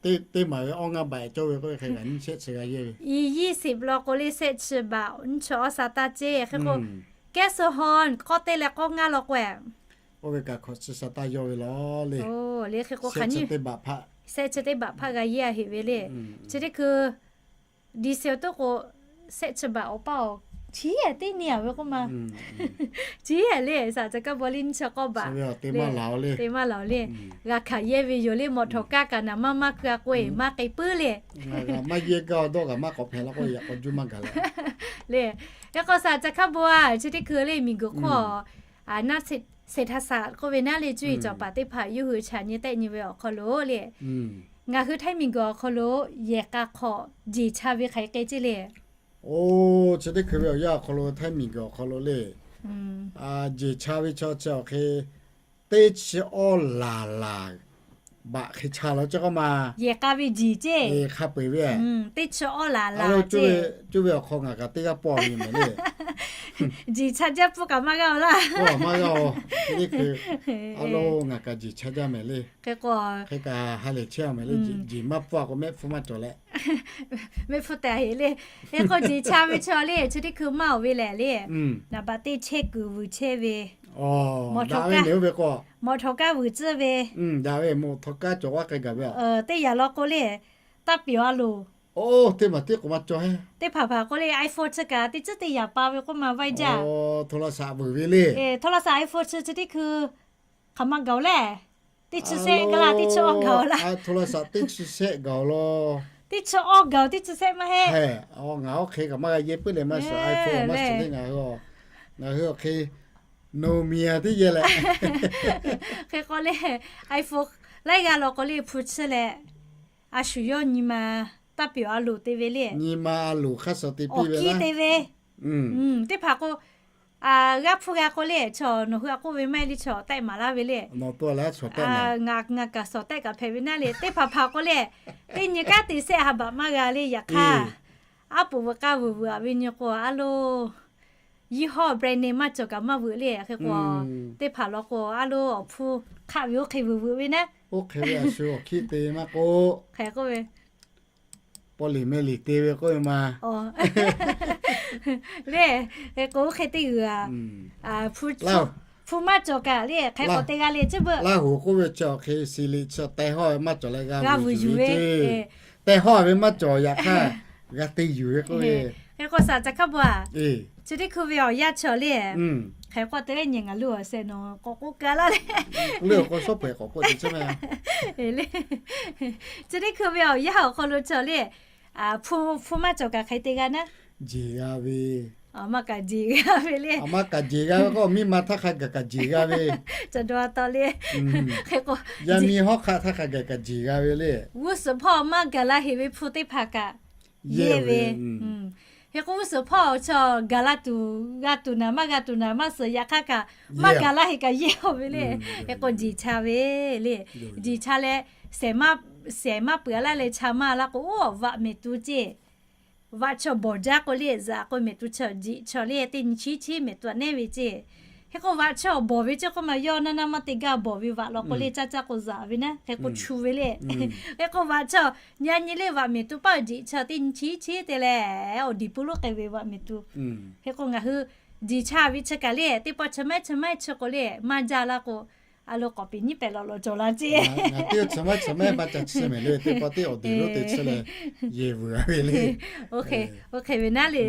Teˇ maˬ ve awˇ ngaˇ baꞈ cawˇ ve k'o hk'e kaꞈ nyiˇ shehˆ chi g'a yehˇ ve. I ยี่สิบ law k'o le shehˆ chi baˬ nyiˇ chi awˇ sa taˇ ceˇ. Hk'e k'o kehˉ suh haw k'awˇ teˇ leh k'awˇ ngaˇ law k'o, oˇ ve kaꞈ hkawꞈ chi sa taˇ yawˇ ve law le. Le hk'e k'o hk'aˬ nyiˇ, shehˆ chi teˇ baˬ hpaˆ g'a yehˇ a heꞈ ve le. Chi teˇ hkui ดีเซล tuˉ k'o shehˆ chi baˬ awˬ paˇ awˬ chiˉ teˇ nyi a ve k'oˆ ma. Chiˉ le saꞈ ca kaˇ baw le nyiˇ chi k'awˇ baꞈ te maˇ laˬ le. G'a hkanˍ yehˇ ve yoˬ le. Mawꞈ htawꞈ kaˇ kaꞈ naˍ manˇ maˇ keu a k'o e maˇ k'ai puiˉ le. Maˇ yehˇ gaˇ dawˇ kaꞈ maˇ k'awꞈ hpehꞈ la k'o yaꞈ k'aw juˇ maˇ gaˬ le. Hk'e k'o saˍ ca hkaˇ bon a, chi teˇ hkui le miˬguiˬ hk'oˆ a, naˆ seˍ htaˇ saˍ k'oˆ ve naˉ le, cuˇ yiˍ cawˬ paˍ teˇ hpaˍ yawˇ hui chaꞈ nyi tehˆ nyi ve awˬ hk'aw lo le, ngaˬ hui Htaiˇ miˬguiˬ awˬ hk'aw lo yehˬ k'a hk'awꞈ jeˬ cha ve hk'aˬ hk'e ceˇ le. Oˇ, chi teˇ hkui ve awˬ yanˇ awˬ hk'aw lo Htaiˇ miˬguiˬ awˬ hk'aw lo le, jeˬ cha ve chaw chi awˬ hk'e teˇ chi awˇ laˬ laˬ baꞈ hk'e cha la ceˇ k'oˆ ma. Yehˬ k'a ve jeˬ ceˇ, hk'a peu-eˬ ve teˇ chi awˇ laˬ laˬ ceˇ. Cuˇ ve awˬ hk'aw ngaˬ kaꞈ teˇ g'aˇ pawˆ ve mehˍ le. Jeˬ cha jaˇ pfuhˇ kaꞈ maˇ g'a-o laˇ. Maˇ g'a-o. Teˇ hkui a lo ngaˬ kaꞈ jeˬ cha jaˇ mehˍ le. Hk'e k'o, hk'e kaꞈ ha lehˬ chehˇ a mehˍ le. Jeˬ maˇ pfuhˇ a k'o mehˆ hpfuhˇ maˇ cawˬ leh, mehˆ hpfuhˇ tehꞈ heˍ le. Hk'e k'o jeˬ cha ve chaw le chi teˇ hkui maˇ oˬ ve lehˬ le, naˍ baꞈ teˇ chehˇ kuiˬ vuiˬ chehˇ ve, mawꞈ htawꞈ kaˇ vuiˬ tcuhˇ ve, daꞈ ve mawꞈ htawꞈ kaˇ cawˬ g'aˇ k'ai gaˬ ve a. Teˇ yanˇ law k'o le, taˇ pehˍ a loˍ. Oˇ, teˇ maˬ tiˉ k'oꞈ maˇ cawˬ heˆ. Teˇ hpaˍ hpaˍ k'o le iPhone chi kaꞈ teˇ tcuhˉ teˇ yanˇ pa ve k'oˆ ma vaiˇ jaˇ. โทรศัพท์ vuiˬ ve le. โทรศัพท์ iPhone chi chi teˇ hkui hk'aˬ ma gaˬ-oˬ lehˬ, teˇ chi sehˆ gaˬ laˇ, teˇ chi awˇ gaˬ-oˬ laˇ. โทรศัพท์ teˇ chi sehˆ gaˬ-oˬ law. Teˇ chi awˇ gaˬ-oˬ, teˇ chi sehˆ maˇ heˆ. Ngaˬ oˇ hk'e kaꞈ maˇ g'a yehˇ puiˉ leh maˇ suhˍ iPhone maˇ suhˍ le ngaˬ hui, ngaˬ hui awˬ hk'e Nokia teˇ yehˇ leh. Hk'e k'o le, iPhone laiˉ g'aˇ law k'o le hpu chi leh, a shu yawˇ nyi ma taˇ pehˍ a loˍ te ve le. Nyi ma a loˍ hk'aˇ suh te piˇ ve, te ve. Teˇ hpaˍ k'o, g'aˇ hpfuhˇ g'a k'o le, chaw nawˬ hui a k'oˆ ve maˇ heˆ le, chaw tehˆ maˍ laˇ ve le. Ngaˬ, ngaˬ kaꞈ suhˍ tehˆ kaꞈ hpehꞈ ve naˉ le. Teˇ hpaˍ hpaˍ k'o le, teˇ nyi kanˉ te sehˆ ha baꞈ maˇ g'a le. Yaꞈ hk'aˇ, aˉ poꞈ veuꞈ k'aˇ veuꞈ veuꞈ a ve nyi k'o a lo, ยี่ห้อ brand name maˇ cawˬ kaꞈ maˇ veuꞈ le. Hk'e k'o, teˇ hpaˍ law k'o a lo awˬ hpfuhˇ hk'aˆ ve oˇ hk'e veuꞈ veuꞈ ve naˉ. Oˇ hk'e ve a shu awˬ hkiˆ te maˇ k'oˆ, hk'e k'oˆ ve, paw liꞈ meh liꞈ te ve k'oˆ ve ma le. Hk'e k'o oˇ hk'e teˇ g'uiˬ a, hpu maˇ cawˬ kaꞈ le, hk'e k'o te g'a le ceˇ beuꞈ. Laˇ hoˍ k'oˆ ve chi awˬ hk'e siˍ liꞈ chi teh hawˇ ve maˇ cawˬ leh g'a vuiˬ yuˬ ve ceˇ. Teh hawˇ ve maˇ cawˬ yaꞈ hk'aˇ g'a te yuˬ ve k'oˆ ve. Hk'e k'o saˍ ca hkaˇ bon a, chi teˇ hkui ve awˬ yanˇ chi awˬ le, hk'e k'o te leh nyi ngaˬ lo awˬ shehˍ nawˬ k'awꞈ k'oˆ ka laˇ le. K'oˆ le awˬ k'o shawˉ peuˬ k'awꞈ k'oˆ te ceˇ meh. Chi teˇ hkui ve awˬ yanˇ awˬ hk'aw lo chi awˬ le, hpu maˇ cawˬ kaꞈ hk'e te g'a naˉ. Jeˬ g'a ve. Maˇ kaꞈ jeˬ g'a ve le. Maˇ kaꞈ jeˬ g'a ve k'o, miˇ ma htaˇ hk'a gaˬ kaꞈ jeˬ g'a ve. Ca daw a taw le. Hk'e k'o, yaˇ miˇ hawˉ hk'aˆ htaˇ hk'a gaˬ kaꞈ jeˬ g'a ve le. G'uˇ suhˍ hpawˇ maˇ gaˬ la heˍ ve hpu teˇ hpaˍ kaꞈ yehˇ ve. Hk'e k'o g'uˇ suhˍ hpawˇ chaw gaˬ la tuˬ g'a tuˬ naˍ maˇ g'a tuˬ naˍ maˇ suhˍ yaꞈ hk'aˇ kaꞈ maˇ gaˬ la heˍ kaꞈ yehˇ-oˬ ve le. Hk'e k'o jeˬ cha ve le. Jeˬ cha leh, shehˍ maˇ peuˬ a laˇ leh cha maˇ laˇ k'o, oˇ vaꞈ mehˍ tu ceˇ. Vaꞈ chaw bawˬ jaˇ k'o le, zaꞈ k'o mehˍ tu chaw jeˬ chaw le teˇ nyi chiˉ chiˉ mehˍ tu a nehˉ ve ceˇ. Hk'e k'o vaꞈ chaw bawˬ ve ceˇ k'oˆ ma yawˇ naˇ naˇ maˇ te gaˇ bawˬ ve vaꞈ law k'o le caˇ caˇ k'o zaꞈ ve naˉ. Hk'e k'o chu ve le. Hk'e k'o vaꞈ chaw nyi a nyi le vaꞈ mehˍ tu paˇ jeˬ chaw teˇ nyi chiˉ chiˉ te leh, awˬ diˬ pu loˉ k'ai ve vaꞈ mehˍ tu. Hk'e k'o ngaˬ hui jeˬ cha ve chi kaꞈ le, teˇ pawˆ chi maiˉ chi maiˉ chi k'o le maˇ jaˇ laˇ k'o, a lo k'awꞈ peˍ nyiˉ pehˍ lawꞈ lawꞈ cawˬ la ceˇ. Ngaˬ teˇ chi maiˉ chi maiˉ maˇ ca chi mehˍ le, teˇ pawˆ teˇ awˬ diˬ loˉ te chi leh yehˬ vuiˬ a ve le. Oˇ hk'e ve naˉ le.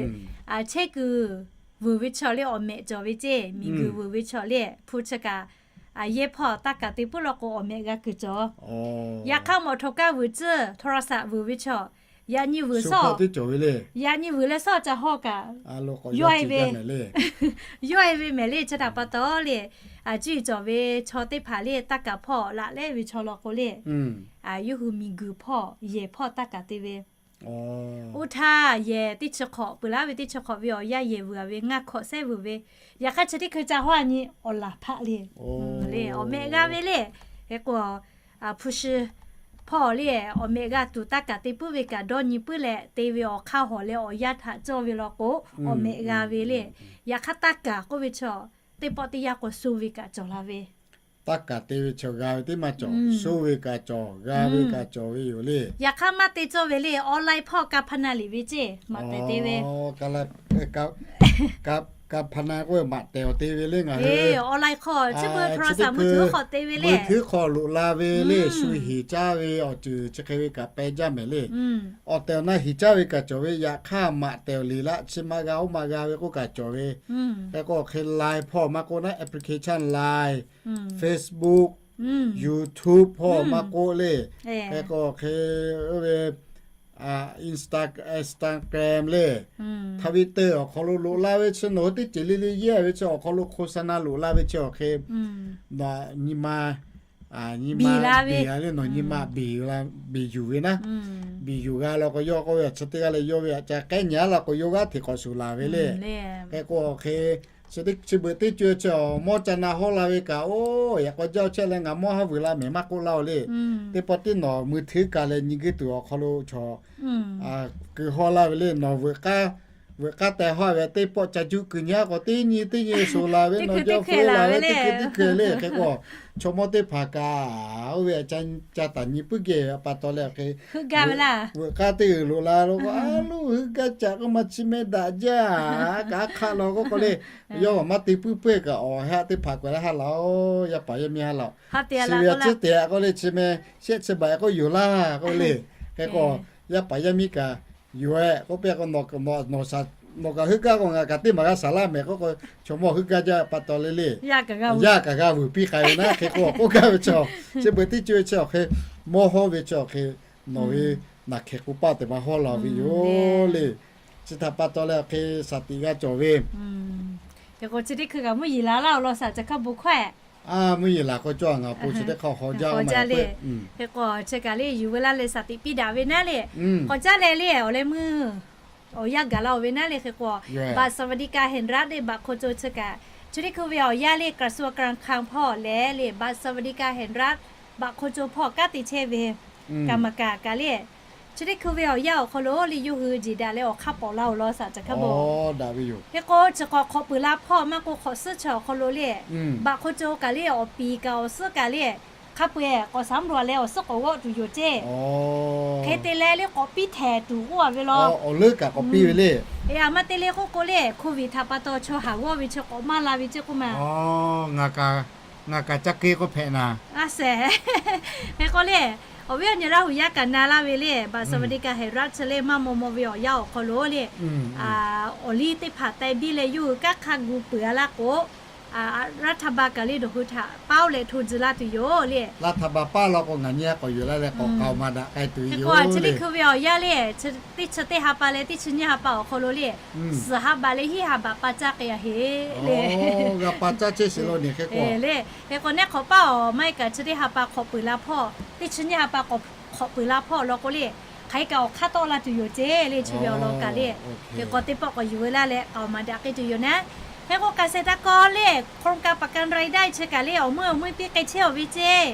Chehˇ kuiˬ vuiˬ ve chaw le awˬ mehꞈ cawˬ ve ceˇ. Miˬguiˬ vuiˬ ve chaw le hpu chi kaꞈ, yehˇ hpawˇ taˇ kaˍ te puiˉ law k'o awˬ mehꞈ g'a kuiˬ cawˬ. Yaꞈ hk'aˇ mawꞈ htawꞈ kaˇ vuiˬ tcuhˇ โทรศัพท์ vuiˬ ve chaw, yaꞈ nyi vuiˬ sawˇ, yaꞈ nyi vuiˬ leh sawˇ ca hawˇ kaꞈ yawˇ e ve, yawˇ e ve mehˍ le. Chi htaꞈ pa taw le, cuˇ yiˍ cawˬ ve chaw teˇ hpaˍ le taˇ kaˍ hpawˇ laꞈ lehˉ ve chaw law k'o le, yawˇ hui miˬguiˬ hpawˇ yehˬ hpawˇ taˇ kaˍ te ve. Oˇ htaˇ yehˬ teˇ chi hk'awꞈ peuˬ laˇ ve teˇ chi hk'awꞈ ve awˬ yanˇ yehˬ vuiˬ a ve ngaˇ hkawꞈ sehˉ vuiˬ ve. Yaꞈ hk'aˇ chi teˇ hkui ca hawˇ a nyi awˬ laˬ hpaˆ le. Le awˬ mehꞈ g'a ve le. Hk'e k'o, hpu shi hpawˇ le awˬ mehꞈ g'a tuˬ taˇ kaˍ te puiˉ ve kaꞈ dawˇ nyi puiˉ leh te ve awˬ hk'aˇ hawˬ leh awˬ yanˇ htaꞈ cawˇ ve law k'o, awˬ mehꞈ g'a ve le. Yaꞈ hk'aˇ taˇ kaˍ k'oˆ ve chaw, teˇ pawˆ teˇ yanˇ k'o sho ve kaꞈ cawˬ la ve. Taˇ kaˍ te ve chaw g'a ve teˇ maˇ cawˬ, sho ve kaꞈ cawˬ, g'a ve kaꞈ cawˬ ve yoˬ le. Yaꞈ hk'aˇ maˇ te cawˇ ve le, online hpawˇ ka hpa na liꞈ ve ceˇ maꞈ tehˬ te ve. Ka hpa na k'oˆ ve maꞈ tehˬ awˬ te ve le ngaˬ hui. Online hk'aw chi beuꞈ โทรศัพท์มือถือ hk'aw te ve le. Meuˇ htuiˉ hk'aw loꞈ la ve le, shu heˍ caˇ ve awˬ ceuˬ chi hk'e ve kaꞈ peh jaˇ mehˍ le. Awˬ tehˬ awˬ na heˍ caˇ ve kaꞈ cawˬ ve, yaꞈ hk'aˇ maꞈ tehˬ awˬ liꞈ laˇ chi maˇ g'a oˇ maˇ g'a ve k'oˆ kaꞈ cawˬ ve. Hk'e k'o hk'e Line hpawˇ maˇ k'oˆ naˉ, application Line, Facebook, YouTube hpawˇ maˇ k'oˆ le. Hk'e k'o hk'e oˇ ve Instagram le, Twitter awˬ hk'aw lo loꞈ la ve chi nawˬ hui teˇ ceuˬ le le yehˇ ve chi awˬ hk'aw lo โฆษณา loꞈ la ve chi awˬ hk'e, nyi ma nyi ma beˬ la le, nawˬ nyi ma beˬ la, beˬ yuˬ ve naˉ. Beˬ yuˬ g'a la k'o yawˇ k'oˆ ve, chi teˇ g'aˇ leh yawˇ ve aꞈ ca k'ehˉ nyi a la k'o yawˇ g'aˇ hteꞈ k'awꞈ shuˍ laˬ ve le. Hk'e k'o awˬ hk'e, chi beuꞈ teˇ co chi awˬ mawˇ ca na hawˇ la ve kaꞈ, oˇ yaꞈ k'aw jaˇ chehˇ leh ngaˬ mawˇ haˉ vuiˬ la mehˍ maˇ k'oˆ laˇ-oˬ le. Teˇ pawˆ tiˉ nawˬ mui hteˇ kaˬ leh nyi guiˇ tuˬ awˬ hk'aw lo chaw kuiˬ hawˇ laˇ ve le. Nawˬ veuꞈ k'aˉ teh hawˇ ve teˇ pawˆ ca juˇ kuiˬ nyi a k'o teˇ nyi teˇ nyi shuˍ laˬ ve, nawˬ jawˇ hpfuhˇ laˬ ve teˇ hkui teˇ hkui le. Hk'e k'o chaw mawˇ teˇ hpaˍ kaꞈ oˇ ve ca taˍ nyi puiˉ geh ve pa taw leh awˬ hk'e, veuꞈ k'aˉ teˇ g'uiˬ loꞈ la lo k'o, a loˇ heuˆ gaˇ caꞈ k'oˆ ma chi meh daꞈ jaˇ, kaꞈ hk'aˆ la k'oˆ k'o le, yawˇ maˇ te puiˉ puiˉ kaꞈ awˬ haˆ teˇ hpaˍ k'awꞈ leh haˆ laˬ-oˬ, yaˇ paˍ yaˇ miˇ haˆ laˬ-oˬ. Chi ve a ciˉ te a k'oˆ le, chi meh shehˆ chi baˬ k'oˆ yoˬ laˇ k'oˆ le. Hk'e k'o yaˇ paˍ yaˇ miˇ kaꞈ yoˬ-eh k'oˆ piˇ k'o, nawˬ kaꞈ heuˆ gaˇ k'o ngaˬ kaꞈ teˇ maˬ g'a shaˍ laˇ mehˍ k'oˆ k'o, chaw mawˇ heuˆ gaˇ jaˇ pa taw le le. Yaˇ kaꞈ g'a vuiˬ piˇ k'ai ve naˉ. Hk'e k'o k'oˆ gaˇ ve chaw, chi beuꞈ teˇ co chi awˬ hk'e, mawˇ hawˇ ve chi awˬ hk'e, nawˬ ve naˬ hkehˬ k'oˆ paˆ teˇ maˬ hawˇ laˬ ve yoˬ le. Chi htaꞈ pa taw leh awˬ hk'e shaˍ tiꞈ g'a cawˬ ve, hk'e k'o chi teˇ hkui kaꞈ mvuhˇ yeˬ laˬ laˇ-oˬ law shaˍ ca hk'a bon hkawehˇ. A, mvuhˇ yeˬ laˬ k'o cawˇ a ngaˬ po chi teˇ hk'aˇ hawˇ jaˇ le. Hk'e k'o chi kaꞈ le yuˬ ve laˇ leh shaˍ tiꞈ piˇ daꞈ ve naˉ le. K'awꞈ caˉ leh le awˬ leh meuˇ awˬ yanˇ gaˬ la-oˬ ve naˉ le. Hk'e k'o บัตรสวัสดิการแห่งรัฐ le บัตรคนจน chi kaꞈ chi teˇ hkui ve awˬ yanˇ le กระทรวงการคลัง hpawˇ leh le บัตรสวัสดิการแห่งรัฐ บัตรคนจน hpawˇ kanˉ te chehˇ ve กรรมการ kaꞈ le, chi teˇ hkui ve awˬ yanˇ awˬ hk'aw lo le yawˇ hui jeˬ daꞈ leh awˬ hk'aˇ pawˍ laˇ-oˬ law shaˍ ca hk'a bon. Hk'e k'o chi k'awꞈ hk'awꞈ peuˬ la hpawˇ maˇ k'o hk'awꞈ suhˉ chi awˬ hk'aw lo le, บัตรคนจน kaꞈ le awˬ piˍ kaꞈ awˬ suhˉ kaꞈ le, hk'a peu-eˬ k'awꞈ สำรวจ leh awˬ suhˉ k'awꞈ g'awˆ tuˬ yoˬ ceˇ. Hk'e te leh le k'awꞈ piˇ htehˍ tuˬ k'oˆ a ve law. Awˬ leuˉ kaꞈ k'awꞈ piˇ ve le. Eˬ, a maˇ te le k'oˆ k'o le, โควิด htaꞈ pa taw chaw haˍ g'awˇ ve chi k'awꞈ maˇ la ve ceˇ k'oˆ ma. Ngaˬ kaꞈ ca keu k'oˆ hpehꞈ naˍ. A shehˍ. Hk'e k'o le, awˬ viˉ awˬ nyi Laˇ huˍ yaˇ kaꞈ na laˇ ve le, บัตรสวัสดิการแห่งรัฐ chi le maˇ maw maw ve awˬ yanˇ awˬ hk'aw lo le, awˬ liˇ teˇ hpaˍ teh biˇ leh yawˇ hui kanˉ hk'a gu peuˬ a laˇ k'o, รัฐบาล kaꞈ le dawˬ hui htaꞈ paˉ-oˬ leh hto tcuh laˇ tuˬ yoˬ le. Laˇ htaꞈ ba paˉ law k'o ngaˬ nyi a k'awꞈ yuˬ laˇ leh k'awꞈ k'aoˍ maˍ daꞈ k'ai tuˬ yoˬ le. Chi teˇ hkui ve awˬ yanˇ le, teˇ chi teˇ ha pa leh teˇ chi nyiˇ ha pa awˬ hk'aw lo le, suhˍ ha baꞈ leh hiˉ ha baꞈ pa caˇ k'ai a heˆ le. G'a pa caˇ chehˇ sheˍ law ne hk'e k'o le. Hk'e k'o neˉ hk'awꞈ paˉ awˬ maˇ heˆ kaꞈ chi teˇ ha pa hk'awꞈ peuˬ la hpawˇ, teˇ chi nyiˇ ha pa k'awꞈ hk'awꞈ peuˬ la hpawˇ law k'o le, hk'aˬ hk'e kaꞈ awˬ hk'aˇ tawˆ la tuˬ yoˬ ceˇ le. Chi ve awˬ lawn kaꞈ le, hk'e k'o teˇ pawˆ k'awꞈ yuˬ ve laˇ leh k'aoˍ maˍ daꞈ k'ai tuˬ yoˬ naˉ. Hk'e k'o เกษตรกร le, โครงการประกันรายได้ chi kaꞈ le awˬ meuˇ awˬ meuˇ piˇ k'ai chehˇ-oˬ ve ceˇ.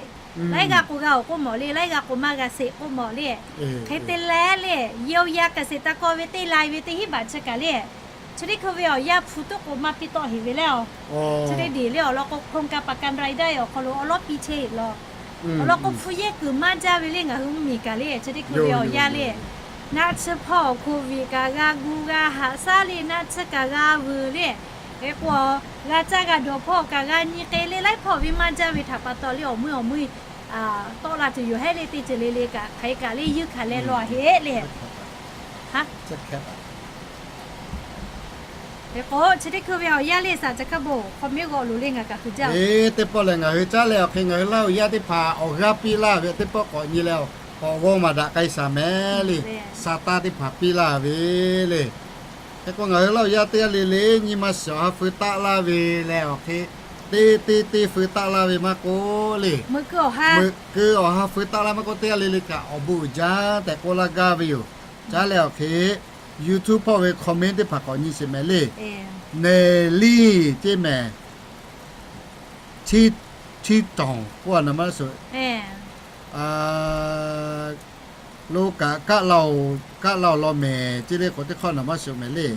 Laiˉ g'a k'o g'a-oˬ k'oˆ mawˬ le, laiˉ g'a k'o maˇ g'a sheˍ k'oˆ mawˬ le. Hk'e te leh le, เยียวยาเกษตรกร ve teˇ lai ve teˇ hinˉ baꞈ chi kaꞈ le, chi teˇ hkui ve awˬ yanˇ hpu toˉ k'o maˇ piˇ tawˆ heˍ ve le. Chi teˇ diˬ le awˬ lawn k'o โครงการประกันรายได้ awˬ hk'aw lo awˬ lawˉ piˇ chehˇ law. Awˬ lawn k'o hpu yehˇ kuiˬ maˇ jaˇ ve le ngaˬ hui mvuhˇmiˬ kaꞈ le, chi teˇ hkui ve awˬ yanˇ le, naˆ tsuhˇ hpawˇ awˬ โควิด kaꞈ g'a gu g'a haꞈ shaˉ le, naˆ tsuhˇ kaꞈ g'a vuiˬ le. Hk'e k'o g'a caˇ g'a dawˬ hpawˇ kaꞈ g'a nyi k'ai le, laiˉ hpawˇ ve maˇ jaˇ ve htaꞈ pa taw le awˬ meuˇ awˬ meuˇ tawˆ la tuˬ yoˬ hehˉ le. Teˇ ceuˬ le le kaꞈ hk'aˬ hk'e kaꞈ le yuˇ hkanˍ leh law heˆ le. Hk'e k'o chi teˇ hkui ve awˬ yanˇ le shaˍ ca hk'a bon hk'aw miˉ g'awˆ loˬ le ngaˬ kaꞈ hui jaˇ. Teˇ pawˆ lehˬ ngaˬ hui caˉ leh awˬ hk'e ngaˬ hui Laˇ huˍ yaˇ teˇ hpaˍ awˬ g'aˇ piˇ laˇ ve teˇ pawˆ k'awꞈ nyi leh, k'awꞈ g'awˇ maˍ daꞈ k'ai shaˍ mehˍ le. Saˍtanˍ teˇ hpaˍ piˇ laˇ ve le. Hk'e k'o ngaˬ hui Laˇ huˍ yaˇ teˇ g'aˇ le le nyi ma shiˍ awˬ ha feu taˆ laˇ ve leh awˬ hk'e, teˇ teˇ teˇ feu taˆ laˇ ve maˇ k'oˆ le, meuꞈ keu awˬ ha feu taˆ laˇ maˇ k'oˆ, teˇ g'aˇ le le kaꞈ awˬ bon uiˍ jaˇ tehꞈ k'oˆ laˇ gaˇ ve yoˬ. Caˉ leh awˬ hk'e YouTube hpawˇ ve comment teˇ hpaˍ k'awꞈ nyi sheˍ mehˍ le. Neˍ liˇ ceˇ mehˍ, chiˇ tawnˍ k'oˆ a naˍ maˇ shuˍ lo kaꞈ kaˆ la-oˬ, kaˆ la-oˬ law mehˍ ceˇ le k'o teˇ hk'awˇ naˍ maˇ shuˍ mehˍ le.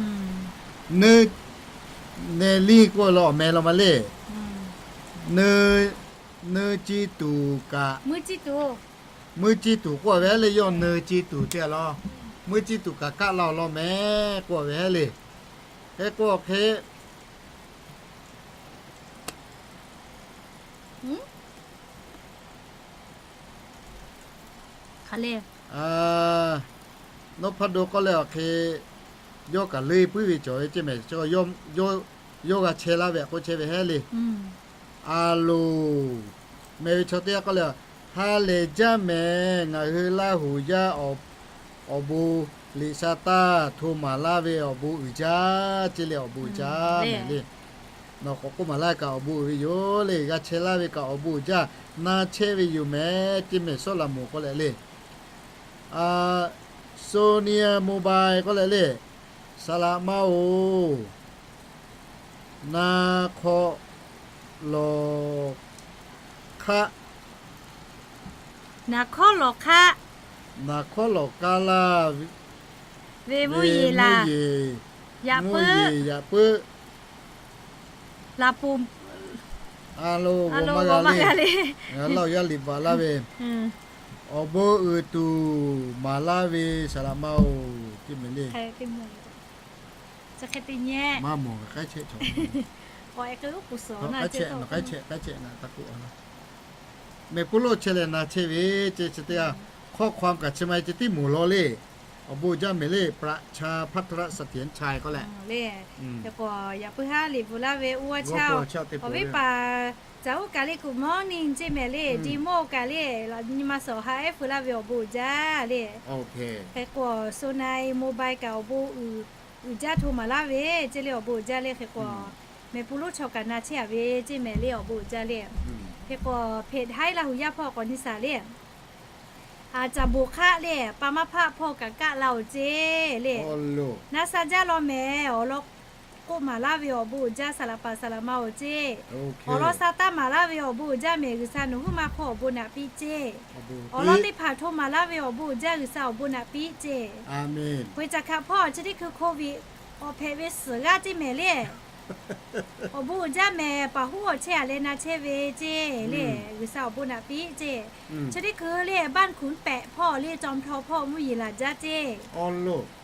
Neˇ, neˇ liˇ k'oˆ a law awˬ meh law ma le. Neˇ, neˇ ciˇ tuˬ kaꞈ, muˇ ciˇ tuˬ k'oˆ a ve le, yawˇ neˇ ciˇ tuˬ teˇ a law, muˇ ciˇ tuˬ kaꞈ kaˆ la-oˬ law mehˍ k'oˆ a ve hehˉ le. Hk'e k'o awˬ hk'e hk'aˬ le, nawˇ hpaˇ do k'oˆ leh awˬ hk'e, yawˇ kaꞈ leuˆ puiˉ ve cawˬ ve ceˇ mehˍ, yawˇ g'a chehˇ laˇ ve k'oˆ chehˇ ve hehˉ le. A loˬ, mehˍ ve chaw teˇ g'aˇ k'oˆ le, ha lehˬ jaˇ mehˍ ngaˬ hui Laˇ huˍ yaˇ awˬ Awˬ bon liꞈ sha taˇ hto maˍ laˇ ve awˬ bon uiˍ jaˇ ceˇ le, awˬ bon uiˍ jaˇ mehˍ le. Nawˬ k'awꞈ k'oˆ maˍ laˇ kaꞈ awˬ bon uiˍ ve yoˬ le, g'a chehˇ laˇ ve kaꞈ awˬ bon uiˍ jaˇ, na chehˇ ve yoˬ mehˍ ceˇ mehˍ, sawˉ laꞈ moˍ k'oˆ leh le. Sonia Mobile k'oˆ leh le, saˍ laꞈ ma oˬ, na hk'aw lawˬ hk'aˆ, naˍ hkawˉ lawˬ hk'aˆ, naˍ hkawˉ lawˬ kaˇ laˇ ve mvuhˇ yeˬ laˬ, mvuhˇ yeˬ yaꞈ puiˉ, laˬ poˍ, a lo, maˇ g'a le. Laˇ oˬ, yaˇ liꞈ bvuhꞈ laˇ ve, awˬ bon uiˍ tuˬ maˍ laˇ ve saˍ laꞈ ma oˬ ceˇ mehˍ le. Maˇ mawˬ, k'ai chehˇ, k'ai chehˇ, k'ai chehˇ, k'ai chehˇ na taˇ k'oˆ a la. Mehˍ puiˉ lonˉ chehˇ leh na chehˇ ve ceˇ, chi teˇ g'aˇ hk'awˇ hk'aw kaꞈ chi ma e ceh tiˉ moˍ law le. Awˬ bon uiˍ jaˇ mehˍ le, ประชาพัฒน์ เสถียรชัย k'oˆ leh, yaꞈ puiˉ haˉ liꞈ bvuhꞈ laˇ ve oˇ a cha, awˬ viˉ paˍ Caˍ uˉ kaˍ le, good morning ceˇ mehˍ le, di moˇ kaˍ le, nyi ma suhˍ ha ehˉ feu laˇ ve awˬ bon uiˍ jaˇ le. Hk'e k'o, Sonai Mobile kaꞈ awˬ bon uiˍ jaˇ hto maˍ laˇ ve ceˇ le, awˬ bon uiˍ jaˇ le. Hk'e k'o, mehˍ puiˉ lonˉ chaw kaꞈ na chehˇ a ve ceˇ mehˍ le, awˬ bon uiˍ jaˇ le. Hk'e k'o, hpeꞈ haiˉ laˇ hu yaˇ hpawˇ k'awꞈ nyi shaˍ le. Aˬ, caˍ boˍ hk'aˆ le, pa maˇ hpaˆ hpawˇ kaꞈ kaˆ la oˬ ceˇ le. Na sha jaˇ law mehˍ, awˬ lawn k'oˆ maˍ laˇ ve awˬ bon uiˍ jaˇ, saˍ laꞈ paˍ saˍ laꞈ ma oˬ ceˇ. Awˬ lawn sha taˇ maˍ laˇ ve awˬ bon uiˍ jaˇ mehˍ, G'uiˬsha nawˬ huiˉ ma hk'oˆ awˬ bon naꞈ piˇ ceˇ. Awˬ lawn teˇ hpaˍ hto maˍ laˇ ve awˬ bon uiˍ jaˇ, G'uiˬsha awˬ bon naꞈ piˇ ceˇ. Hk'e caˬ hkaꞈ hpawˇ chi teˇ hkui โควิด k'awꞈ hpehꞈ ve suhˍ g'aˇ ceˇ mehˍ le. Awˬ bon uiˍ jaˇ mehˍ, paˍ huˉ awˬ chehˇ a leh na chehˇ ve ceˇ le, G'uiˬsha awˬ bon naꞈ piˇ ceˇ. Chi teˇ hkui le, บ้านขุนแปะ hpawˇ le, จอมทอง hpawˇ mvuhˇ yeˬ laˬ jaˇ ceˇ.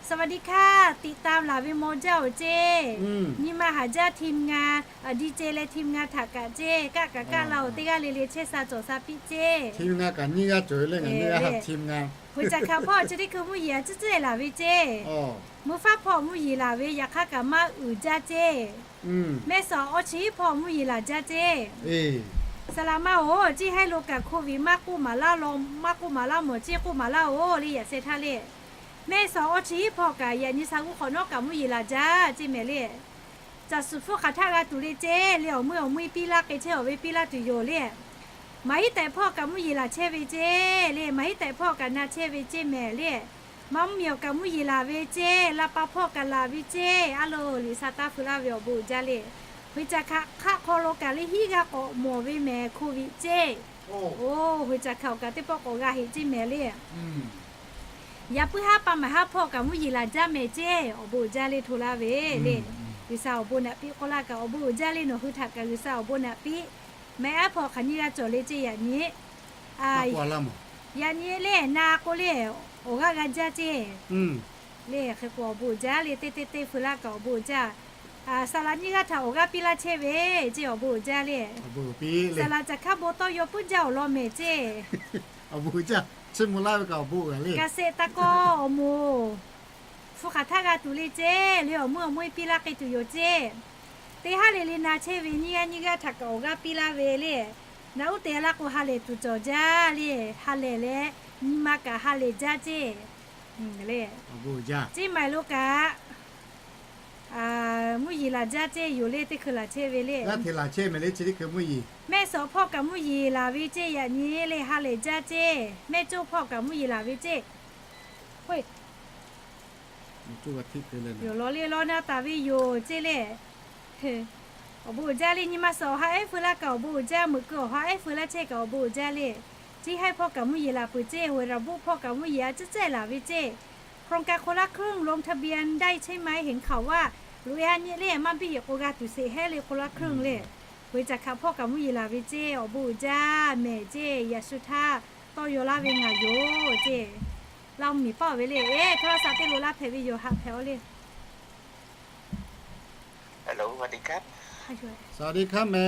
สวัสดีค่ะ ติดตาม laˬ ve maw jaˇ oˬ ceˇ. Nyi ma haˍ jaˇ ทีมงาน ดีเจ leh ทีมงาน htaꞈ kaꞈ ceˇ, kaˆ kaꞈ kaˆ la oˬ, teˇ g'aˇ le le chehˇ sha cawˬ sha piˇ ceˇ. Hk'e caˬ hkaꞈ hpawˇ chi teˇ hkui mvuhˇ yeˬ a ciˉ ciˉ laˬ ve ceˇ. Mvuhˇ faˉ hpawˇ mvuhˇ yeˬ laˬ ve yaꞈ hk'aˇ kaꞈ maˇ uiˍ jaˇ ceˇ. Mehˆ suhˍ awˬ chi hpawˇ mvuhˇ yeˬ laˬ jaˇ ceˇ. Saˍ laꞈ ma oˬ, ciˇ haiˉ lo kaꞈ โควิด maˇ k'oˆ maˍ laˇ law, maˇ k'oˆ maˍ laˇ mawˬ ceˇ, k'oˆ maˍ laˇ oˬ le, yaꞈ sheh htaˇ le. Mehˆ suhˍ awˬ chi hpawˇ kaꞈ yaꞈ nyi sha g'uˇ hk'awꞈ nawˉ kaꞈ mvuhˇ yeˬ laˬ jaˇ ceˇ mehˍ le. Caˬ suhˍ hpfuhˇ hk'aˬ htaˆ g'a tuˬ le ceˇ le, awˬ meuˇ awˬ meuˇ piˇ laˇ k'e chehˇ awˬ ve piˇ laˇ tuˬ yoˬ le. Maˍ hiˉ tehꞈ hpawˇ kaꞈ mvuhˇ yeˬ laˬ chehˇ ve ceˇ le, maˍ hiˉ tehꞈ hpawˇ kaꞈ na chehˇ ve ceˇ mehˍ le. Maˇ mvuhˇ miˬ awˬ kaꞈ mvuhˇ yeˬ laˬ ve ceˇ, la pa hpawˇ kaꞈ laˬ ve ceˇ, a loˍ liꞈ sha taˇ feu laˇ ve awˬ bon uiˍ jaˇ le. Hk'e caˬ hkaꞈ hk'aˆ hk'aw lo kaꞈ le hiˉ g'a k'awꞈ mawˬ ve mehˍ โควิด ceˇ. Oˇ, hk'e caˬ hkaꞈ awˬ kaꞈ teˇ pawˆ k'awꞈ g'a heꞈ ceˇ mehˍ le. Yaꞈ puiˉ haˉ pa maˍ haˉ hpawˇ kaꞈ mvuhˇ yeˬ laˬ jaˇ mehˍ ceˇ, awˬ bon uiˍ jaˇ le hto laˇ ve le. G'uiˬsha awˬ bon naꞈ piˇ k'oˆ laˇ kaꞈ awˬ bon uiˍ jaˇ le, nawˬ hui htaꞈ kaꞈ G'uiˬsha awˬ bon naꞈ piˇ. Mehˍ aˉ hpawˇ hk'aˬ nyi g'a cawˬ le ceˇ yaꞈ nyi. Yaꞈ nyi le na k'o le, awˬ g'aˇ g'a jaˇ ceˇ. Le hk'e k'o awˬ bon uiˍ jaˇ le, teˇ teˇ teˇ feu laˇ kaꞈ awˬ bon uiˍ jaˇ. Saˍ laꞈ nyiˇ g'aˇ htaꞈ awˬ g'aˇ piˇ laˇ chehˇ ve ceˇ, awˬ bon uiˍ jaˇ le. Saˍ laꞈ caˬ hkaˉ bon tawˇ yaw puiˉ jaˇ awˬ lawn mehˍ ceˇ. Awˬ bon uiˍ jaˇ, chiˇ mvuh laˇ ve kaꞈ awˬ bon uiˍ le. Kaꞈ sheˍ taˍ k'o awˬ moˍ hpu hk'aˬ htaˆ g'a tuˬ le ceˇ le, awˬ meuˇ awˬ meuˇ piˇ laˇ k'e tuˬ yoˬ ceˇ. Teˇ haˉ le le na chehˇ ve nyiˇ g'aˇ nyiˇ g'aˇ htaꞈ kaꞈ awˬ g'aˇ piˇ laˇ ve le. Naˬ uˉ te laˇ k'o ha lehˬ tuˬ cawˬ jaˇ le, ha lehˬ leh nyi ma kaꞈ ha lehˬ jaˇ ceˇ. Le, ceˇ maˬ lo kaꞈ mvuhˇ yeˬ laˬ jaˇ ceˇ yoˬ le, teˇ hkui laˬ chehˇ ve le. Mehˆ suhˍ hpawˇ kaꞈ mvuhˇ yeˬ laˬ ve ceˇ yaꞈ nyi le, ha lehˬ jaˇ ceˇ. Mehˆ coˇ hpawˇ kaꞈ mvuhˇ yeˬ laˬ ve ceˇ. Yoˬ law le law na taˍ ve yoˬ ceˇ le. Awˬ bon uiˍ jaˇ le, nyi ma suhˍ awˬ ha ehˉ feu laˇ kaꞈ awˬ bon uiˍ jaˇ, meuꞈ keu awˬ ha ehˉ feu laˇ chehˇ kaꞈ awˬ bon uiˍ jaˇ le. Ciˇ haiˉ hpawˇ kaꞈ mvuhˇ yeˬ laˬ peuˬ ceˇ, หัวระบุ hpawˇ kaꞈ mvuhˇ yeˬ a ciˉ ceˇ laˬ ve ceˇ. โครงการคนละครึ่ง ลงทะเบียนได้ใช่ไหม เห็นข่าวว่า หรืออันนี้ maˇ biˇ yeˬ k'o g'a tuˬ sheˍ hehˉ le คนละครึ่ง le. Hk'e caˬ hkaꞈ hpawˇ kaꞈ mvuhˇ yeˬ laˬ ve ceˇ, awˬ bon uiˍ jaˇ mehˍ ceˇ, yaꞈ shu htaˇ tawˇ yaw laˇ ve ngaˬ yoˬ ceˇ. Laˇ miˬ paˇ ve le, eˬ, โทรศัพท์ teˇ lo laˇ hpehꞈ ve yoˬ, haꞈ hpehꞈ a le. สวัสดีครับ สวัสดีครับ mehˍ.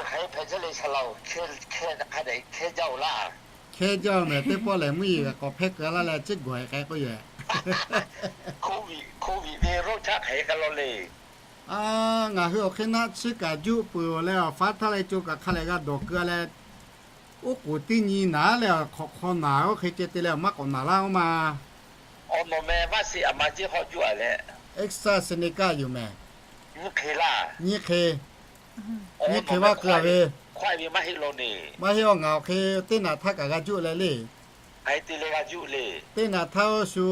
Hk'e hpehꞈ chehˇ le, saˍ laꞈ-oˬ, hkehˇ jaˇ-oˬ laˇ. Hkehˇ jaˇ-oˬ mehˍ, teˇ pawˆ lehˬ mvuhˇ yeˬ kaꞈ k'awꞈ hpehˇ keu laˇ leh, ciˉ gawˬ hk'e k'oˆ yoˬ. โควิด โควิด ve roˇ caˆ hk'e k'ai law le. A, ngaˬ hui awˬ hk'e naˆ tsuhˇ kaꞈ juˆ peuˬ-oˬ leh, awˬ faˉ htaˇ leh co kaꞈ hk'a lehˬ g'a dawˬ keu leh, Oˉ k'oˍ teˇ nyi naˍ leh hk'awꞈ hk'aw naˍ oˇ hk'e ceh te leh maˇ k'awꞈ naˍ laˇ oˇ ma. Awˬ nawˬ meh maˇ shiˍ a ma jiˇ hk'awꞈ juˆ a leh, extra Seneca yoˬ mehˍ. Nyiˇ hk'e, nyiˇ hk'e vaˇ keu a ve, maˇ heˆ a, ngaˬ awˬ hk'e teˇ naˍ htaˇ kaꞈ g'a juˆ leh le. Teˇ naˍ htaˇ oˇ shu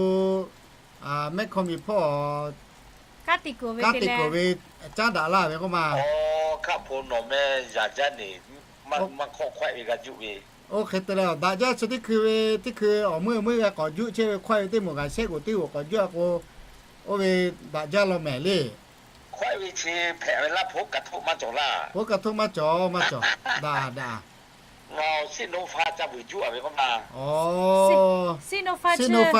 mehˆ hkawˇ miˬ hpawˇ kanˉ te kuˬ ve caˉ daꞈ laˇ ve k'oˆ ma. Oˇ hk'e te leh daꞈ jaˇ chi teˇ hkui ve, teˇ hkui awˬ meuˇ awˬ meuˇ g'a k'awꞈ juˆ chehˇ ve hkawˇ ve teˇ moˍ g'aꞈ shehˆ g'oꞈ teˇ g'oꞈ k'awꞈ juˆ a k'o, oˇ ve daꞈ jaˇ law mehˍ le. Hpoˆ ka htoˆ maˇ cawˬ, maˇ cawˬ, daꞈ daꞈ. Siˆ noꞈ fa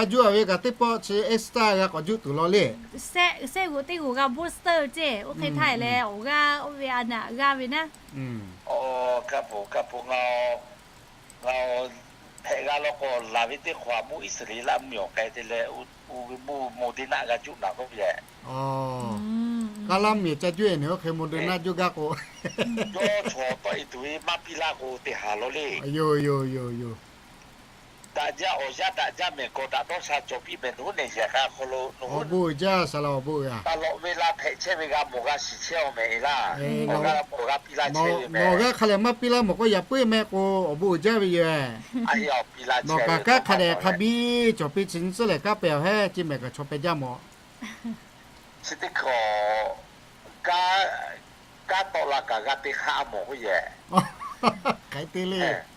juˆ a ve kaꞈ teˇ pawˆ chi extra g'a k'awꞈ juˆ tuˬ law le. Shehˆ g'oꞈ teˇ g'oꞈ g'a booster ceh, oˇ hk'e htaˇ e leh awˬ g'aˇ oˇ ve a naꞈ g'aˇ ve naˉ. Ngaˬ hpehꞈ g'a law k'o, laˬ ve teˇ hk'awꞈ mvuhˇ Iˉsaˍreˍlaˆ mvuhˇmiˬ awˬ k'ai te leh, oˇ ve mvuhˇ Moderna g'a juˆ naˍ k'oˆ ve lehˬ, Kaˉlaˇ mvuhˇmiˬ ca juˆ e neˬ oˇ hk'e Moderna juˆ gaˇ k'o, yawˇ chaw tawˆ e tuˬ ve maˇ piˇ laˇ k'o te haˍ law le. Yoˬ yoˬ yoˬ yoˬ. Daꞈ jaˇ awˬ yanˇ daꞈ jaˇ mehˍ, gawˬ daꞈ dawˇ sha cawˬ piˇ mehˍ, nawˬ hui nehˬ yehˬ k'a hk'aw lo nawˬ hui bon uiˍ jaˇ, saˍ laꞈ awˬ bon uiˍ a. Taˍ lawꞈ ve la hpehꞈ chehˇ ve g'a mawˬ g'a shiˍ chehˇ a mehˍ e laˇ. Awˬ g'aˇ hk'a lehˬ maˇ piˇ laˇ mawˬ k'o, yaꞈ puiˉ mehˆ k'o awˬ bon uiˍ jaˇ ve yoˬ. Nawˬ kaꞈ kanˉ hk'a dehꞈ hk'a biˇ cawˬ piˇ chi nyi tcuhˉ lehˬ kanˉ pehˍ awˬ heˉ, chi mehˍ kaꞈ chaw pehˍ jaˇ mawˬ. Chi teˇ hkui kanˉ tawˆ la kaꞈ g'a te hk'aˇ a mawˬ k'oˆ yehˬ. Hk'e te le.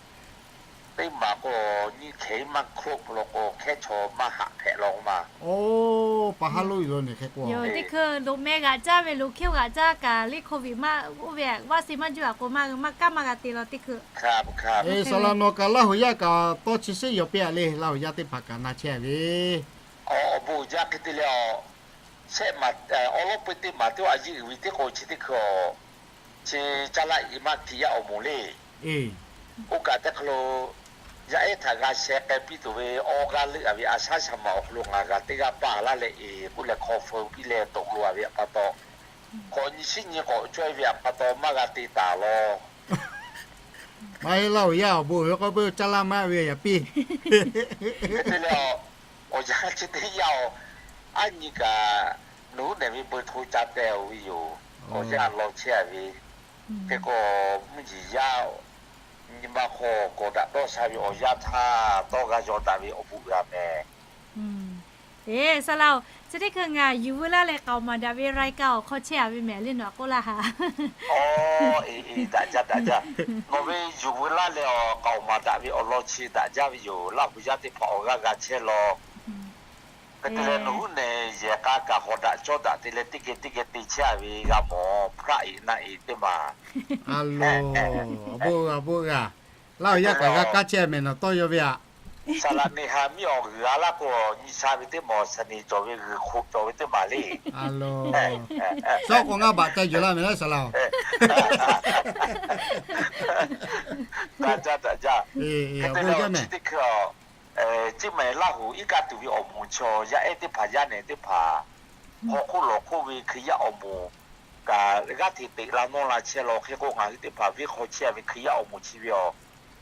Teˇ maˬ k'o, nyiˇ hkeh maˇ hk'oˆ law k'o, hkehˉ chaw maˇ haꞈ hpehꞈ law k'o ma. Oˇ, pa haˉ loˉ yoˬ neˬ hk'e k'o. Teˇ hkui loꞈ meh g'aꞈ caˇ ve, loꞈ hkiˇ g'aꞈ caˇ kaꞈ le, COVID maˇ oˇ ve vaccine maˇ juˆ a k'o, maˇ maˇ kaˉ maˇ g'a te law teˇ hkui. Saˍ laꞈ nawˬ kaꞈ Laˇ huˍ yaˇ kaꞈ tawˇ chi sheˆ yaw piˇ a le, Laˇ huˍ yaˇ teˇ hpaˍ kaꞈ na chehˇ a ve. Awˬ bon uiˍ jaˇ hk'e te leh a, shehˆ maˬ awˉ lawˉ peu teˇ maˬ teˇ a yeˇ uiˍ ve teˇ k'o chi teˇ hkui a, chi caˇ laˇ iˍ maˇ hkiˬ yaˇ awˬ moˍ le. Oˇ kaꞈ teˇ hk'aw lo yaˇ ehˉ htaꞈ g'a sheh k'ai piˇ tuˬ ve awˬ g'aˇ leuˆ a ve a shaˉ shaˍ maˬ awˬ hk'aw lo ngaˬ g'a teˇ g'aˇ paˇ laˇ leh e k'oˆ leh hk'aw feu piˇ leh tawꞈ lo a ve pa taw, k'awꞈ nyi shinˉ nyi k'awꞈ cawˇ e ve pa taw maˇ g'a te taˍ law. Maˇ heˆ, Laˇ huˍ yaˇ awˬ bon uiˍ ve k'o, peu caˇ laˇ maˇ ve yaꞈ piˇ. Hk'e te leh, awˬ yanˇ chi teˇ yanˇ a, aˉ nyi kaꞈ nawˬ hui nehˬ ve beu hto ca teh oˬ ve yoˬ. Awˬ yanˇ law chehˇ a ve, hk'e k'o mvuhˇ yeˬ yaˇ nyi ma hk'aw kawˬ daꞈ dawˇ sha ve awˬ yanˇ htaˇ dawˇ g'a yaw daꞈ ve awˬ bon g'a mehˍ. Eˬ, saˍ laꞈ-oˬ, chi teˇ hkui ngaˬ yuˬ veu laˇ leh k'aoˍ maˍ daꞈ ve รายการ awˬ hk'aw chehˇ a ve mehˍ le nawˬ k'oˆ laˇ ha. Oˇ, eˬ eˬ, daꞈ jaˇ daꞈ jaˇ. Nawˬ ve yuˬ veu laˇ leh awˬ k'aoˍ maˍ daꞈ ve awˬ lawn chi daꞈ jaˇ ve yoˬ. Laˇ huˍ yaˇ teˇ hpaˍ awˬ g'aˇ g'a chehˇ law. Hk'e te leh nawˬ hui nehˬ yehˬ k'a kaꞈ hawˍ daꞈ cawˇ daꞈ te leh teˇ geh teˇ geh te chehˇ a ve g'a mawˬ hpraˆ eˬ na eˬ teˇ maˬ. A lo, awˬ bon g'a, awˬ bon g'a. Laˇ huˍ yaˇ kaꞈ g'a kaˇ chehˇ a mehˍ nawˬ tawˇ yaw ve aꞈ. Saˍ laꞈ neˬ ha miˇ awˬ g'uiˬ a laˇ k'o, nyi sha ve teˇ maˬ saˍ neˬ cawˬ ve g'uiˬ hk'oˆ cawˬ ve teˇ maˬ le. A lo, shawˉ k'o ngaˇ baꞈ ca yuˬ laˇ mehˍ laˇ saˍ laꞈ-oˬ. Daꞈ jaˇ daꞈ jaˇ. Hk'e te leh chi teˇ hkui a, chi mehˍ Laˇ huˍ iˉ kaˆ tuˬ ve awˬ moˍ chaw yaˇ ehˉ teˇ hpaˍ yaˇ nehˬ teˇ hpaˍ hk'aw hk'oˆ lawˬ hk'oˆ ve Hkriꞈ yaˇ awˬ moˍ kaꞈ g'aˇ hteꞈ teꞈ la nawˇ la chehˇ law. Hk'e k'o ngaˬ hui teˇ hpaˍ venˇ hk'aw chehˇ a ve Hkriꞈ yaˇ awˬ moˍ chi ve a,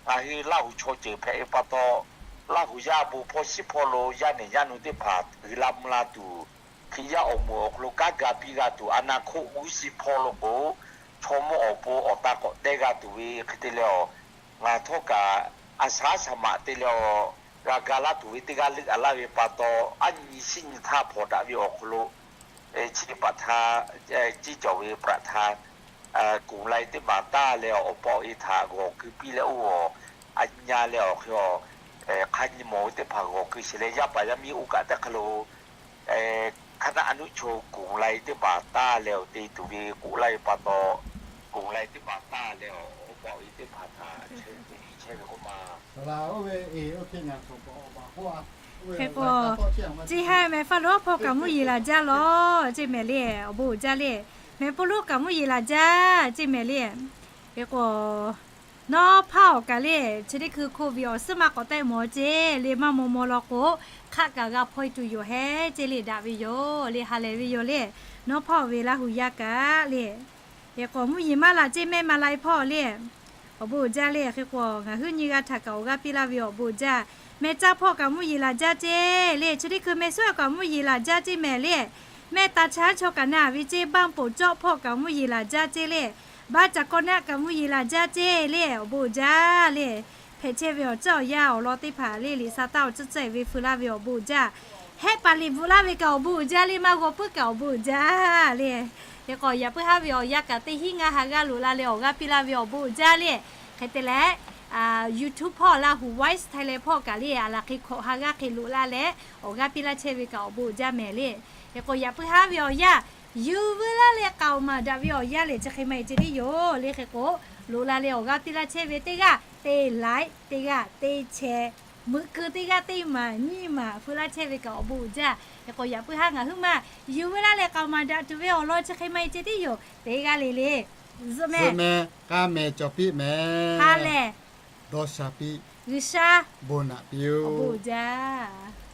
ngaˬ hui Laˇ huˍ chaw ceuˬ hpehꞈ ve pa taw, Laˇ huˍ yaˇ bon hpawˇ shiˉ hpawˇ lo yaˇ nehˬ yaˇ nu teˇ hpaˍ uiˍ la mvuh la tuˬ, Hkriꞈ yaˇ awˬ moˍ awˬ hk'aw lo kanˉ ga piˇ g'a tuˬ, a naˍ hk'oˆ g'uˇ suhˍ hpawˇ lo k'o, chaw mawˇ awˬ pon awˬ ta k'awꞈ teh g'a tuˬ ve hk'e te leh a, ngaˬ htawˇ kaꞈ a shaˉ shaˍ maꞈ te leh a, g'a ga laˇ tuˬ ve teˇ g'aˇ leuˆ a laˇ ve pa taw, aˉ nyi shinˉ nyi htaˇ hpawnˬ daꞈ ve awˬ hk'aw lo chi paˍ htaˇ, ciˇ cawˬ ve praꞈ htaˇ, kuˬ lai teˇ maˬ taˇ leh awˬ pa awˬ e htaꞈ g'awˬ keu piˇ leh oˇ a, a nyi leh awˬ hk'e a, hk'a nyi mawˬ ve teˇ hpaˍ g'awˬ keu sheˍ leh yaˇ paˍ yaˇ miˇ oˇ kaꞈ teˇ hk'aˇ lo hk'aˇ naˆ a nuˆ chaw kuˬ lai teˇ maˬ taˇ leh awˬ te tuˬ ve k'oˆ laˇ ve pa taw, kuˬ lai teˇ maˬ taˇ leh awˬ pa awˬ e teˇ hpaˍ htaꞈ chehˇ ve k'oˆ ma. Hk'e k'o, chi ha mehˍ faˇ lonˉ hpawˇ kaꞈ mvuhˇ yeˬ laˬ jaˇ law, ceˇ mehˍ le, awˬ bon uiˍ jaˇ le. Mehˍ paw lonˉ kaꞈ mvuhˇ yeˬ laˬ jaˇ, ceˇ mehˍ le. Hk'e k'o, nawˉ hpaˇ awˬ kaꞈ le, chi teˇ hkui โควิด awˬ suhˉ maˇ k'awꞈ tehˆ mawˬ ceˇ le, maˇ maw maw law k'o, hk'aˆ kaꞈ g'a hpaw e tuˬ yoˬ hehˉ ceˇ le, daꞈ ve yoˬ le, ha lehˬ ve yoˬ le. Nawˉ hpaˇ awˬ ve Laˇ huˍ yaˇ kaꞈ le, hk'e k'o mvuhˇ yeˬ maˇ laˬ ceˇ mehˆ maˇ la e hpawˇ le. Awˬ bon uiˍ jaˇ le. Hk'e k'o, ngaˬ huiˉ nyi g'a htaꞈ kaꞈ awˬ g'aˇ piˇ laˇ ve awˬ bon uiˍ jaˇ. Meh caˇ hpawˇ kaꞈ mvuhˇ yeˬ laˬ jaˇ ceˇ le. Chi teˇ hkui meh suhˉ kaꞈ mvuhˇ yeˬ laˬ jaˇ ceˇ mehˍ le. Meh taˍ chaˉ chaw kaꞈ na ve ceˇ, baˆ ponˍ cawˆ hpawˇ kaꞈ mvuhˇ yeˬ laˬ jaˇ ceˇ le. Baˆ caˍ kawˇ naˆ kaꞈ mvuhˇ yeˬ laˬ jaˇ ceˇ le. Awˬ bon uiˍ jaˇ le. Hpehꞈ chehˇ ve awˬ ceuˬ awˬ yanˇ awˬ lawn teˇ hpaˍ le, liꞈ sa taˇ awˬ ceuˬ ceuˬ ve feu laˇ ve awˬ bon uiˍ jaˇ. Hehˆ paˍ liꞈ bvuhꞈ laˇ ve kaꞈ awˬ bon uiˍ jaˇ le. Maˇ g'aw puiˉ kaꞈ awˬ bon uiˍ jaˇ le. Hk'e k'o, yaꞈ puiˉ haˉ ve awˬ yanˇ kaꞈ teˇ hinˉ ngaˇ ha g'aˇ loꞈ la leh awˬ g'aˇ piˇ laˇ ve awˬ bon uiˍ jaˇ le. Hk'e te leh, YouTube hpawˇ Lahu Voice Thailand hpawˇ kaꞈ le, aˬ laˬ hk'e hkawꞈ ha g'aˇ hk'e loꞈ la leh awˬ g'aˇ piˇ laˇ chehˇ ve kaꞈ awˬ bon uiˍ jaˇ mehˍ le. Hk'e k'o, yaꞈ puiˉ haˉ ve awˬ yanˇ yuˬ veu laˇ leh k'aoˍ maˍ daꞈ ve awˬ yanˇ lehˬ chi hk'e maˇ heˆ ceˇ teˇ yoˬ le. Hk'e k'o, loꞈ la leh awˬ g'aˇ piˇ laˇ chehˇ ve teˇ g'aˇ teˇ like, teˇ g'aˇ teˇ share, meuꞈ keu teˇ g'aˇ teˇ maˬ nyiˇ maˬ feu laˇ chehˇ ve kaꞈ awˬ bon uiˍ jaˇ. Hk'e k'o, yaꞈ puiˉ haˉ ngaˬ huiˉ maˇ yuˬ veu laˇ leh k'aoˍ maˬ daꞈ tuˬ ve awˬ lawn chi hk'e maˇ heˆ ceˇ teˇ yoˬ. Teˇ g'aˇ le le zuhꞈ meh, k'aˇ meh cawˬ piˇ meh, ha lehˬ dawˇ sha piˇ, G'uiˬsha bon naꞈ piˇ-oˆ. Awˬ bon uiˍ jaˇ.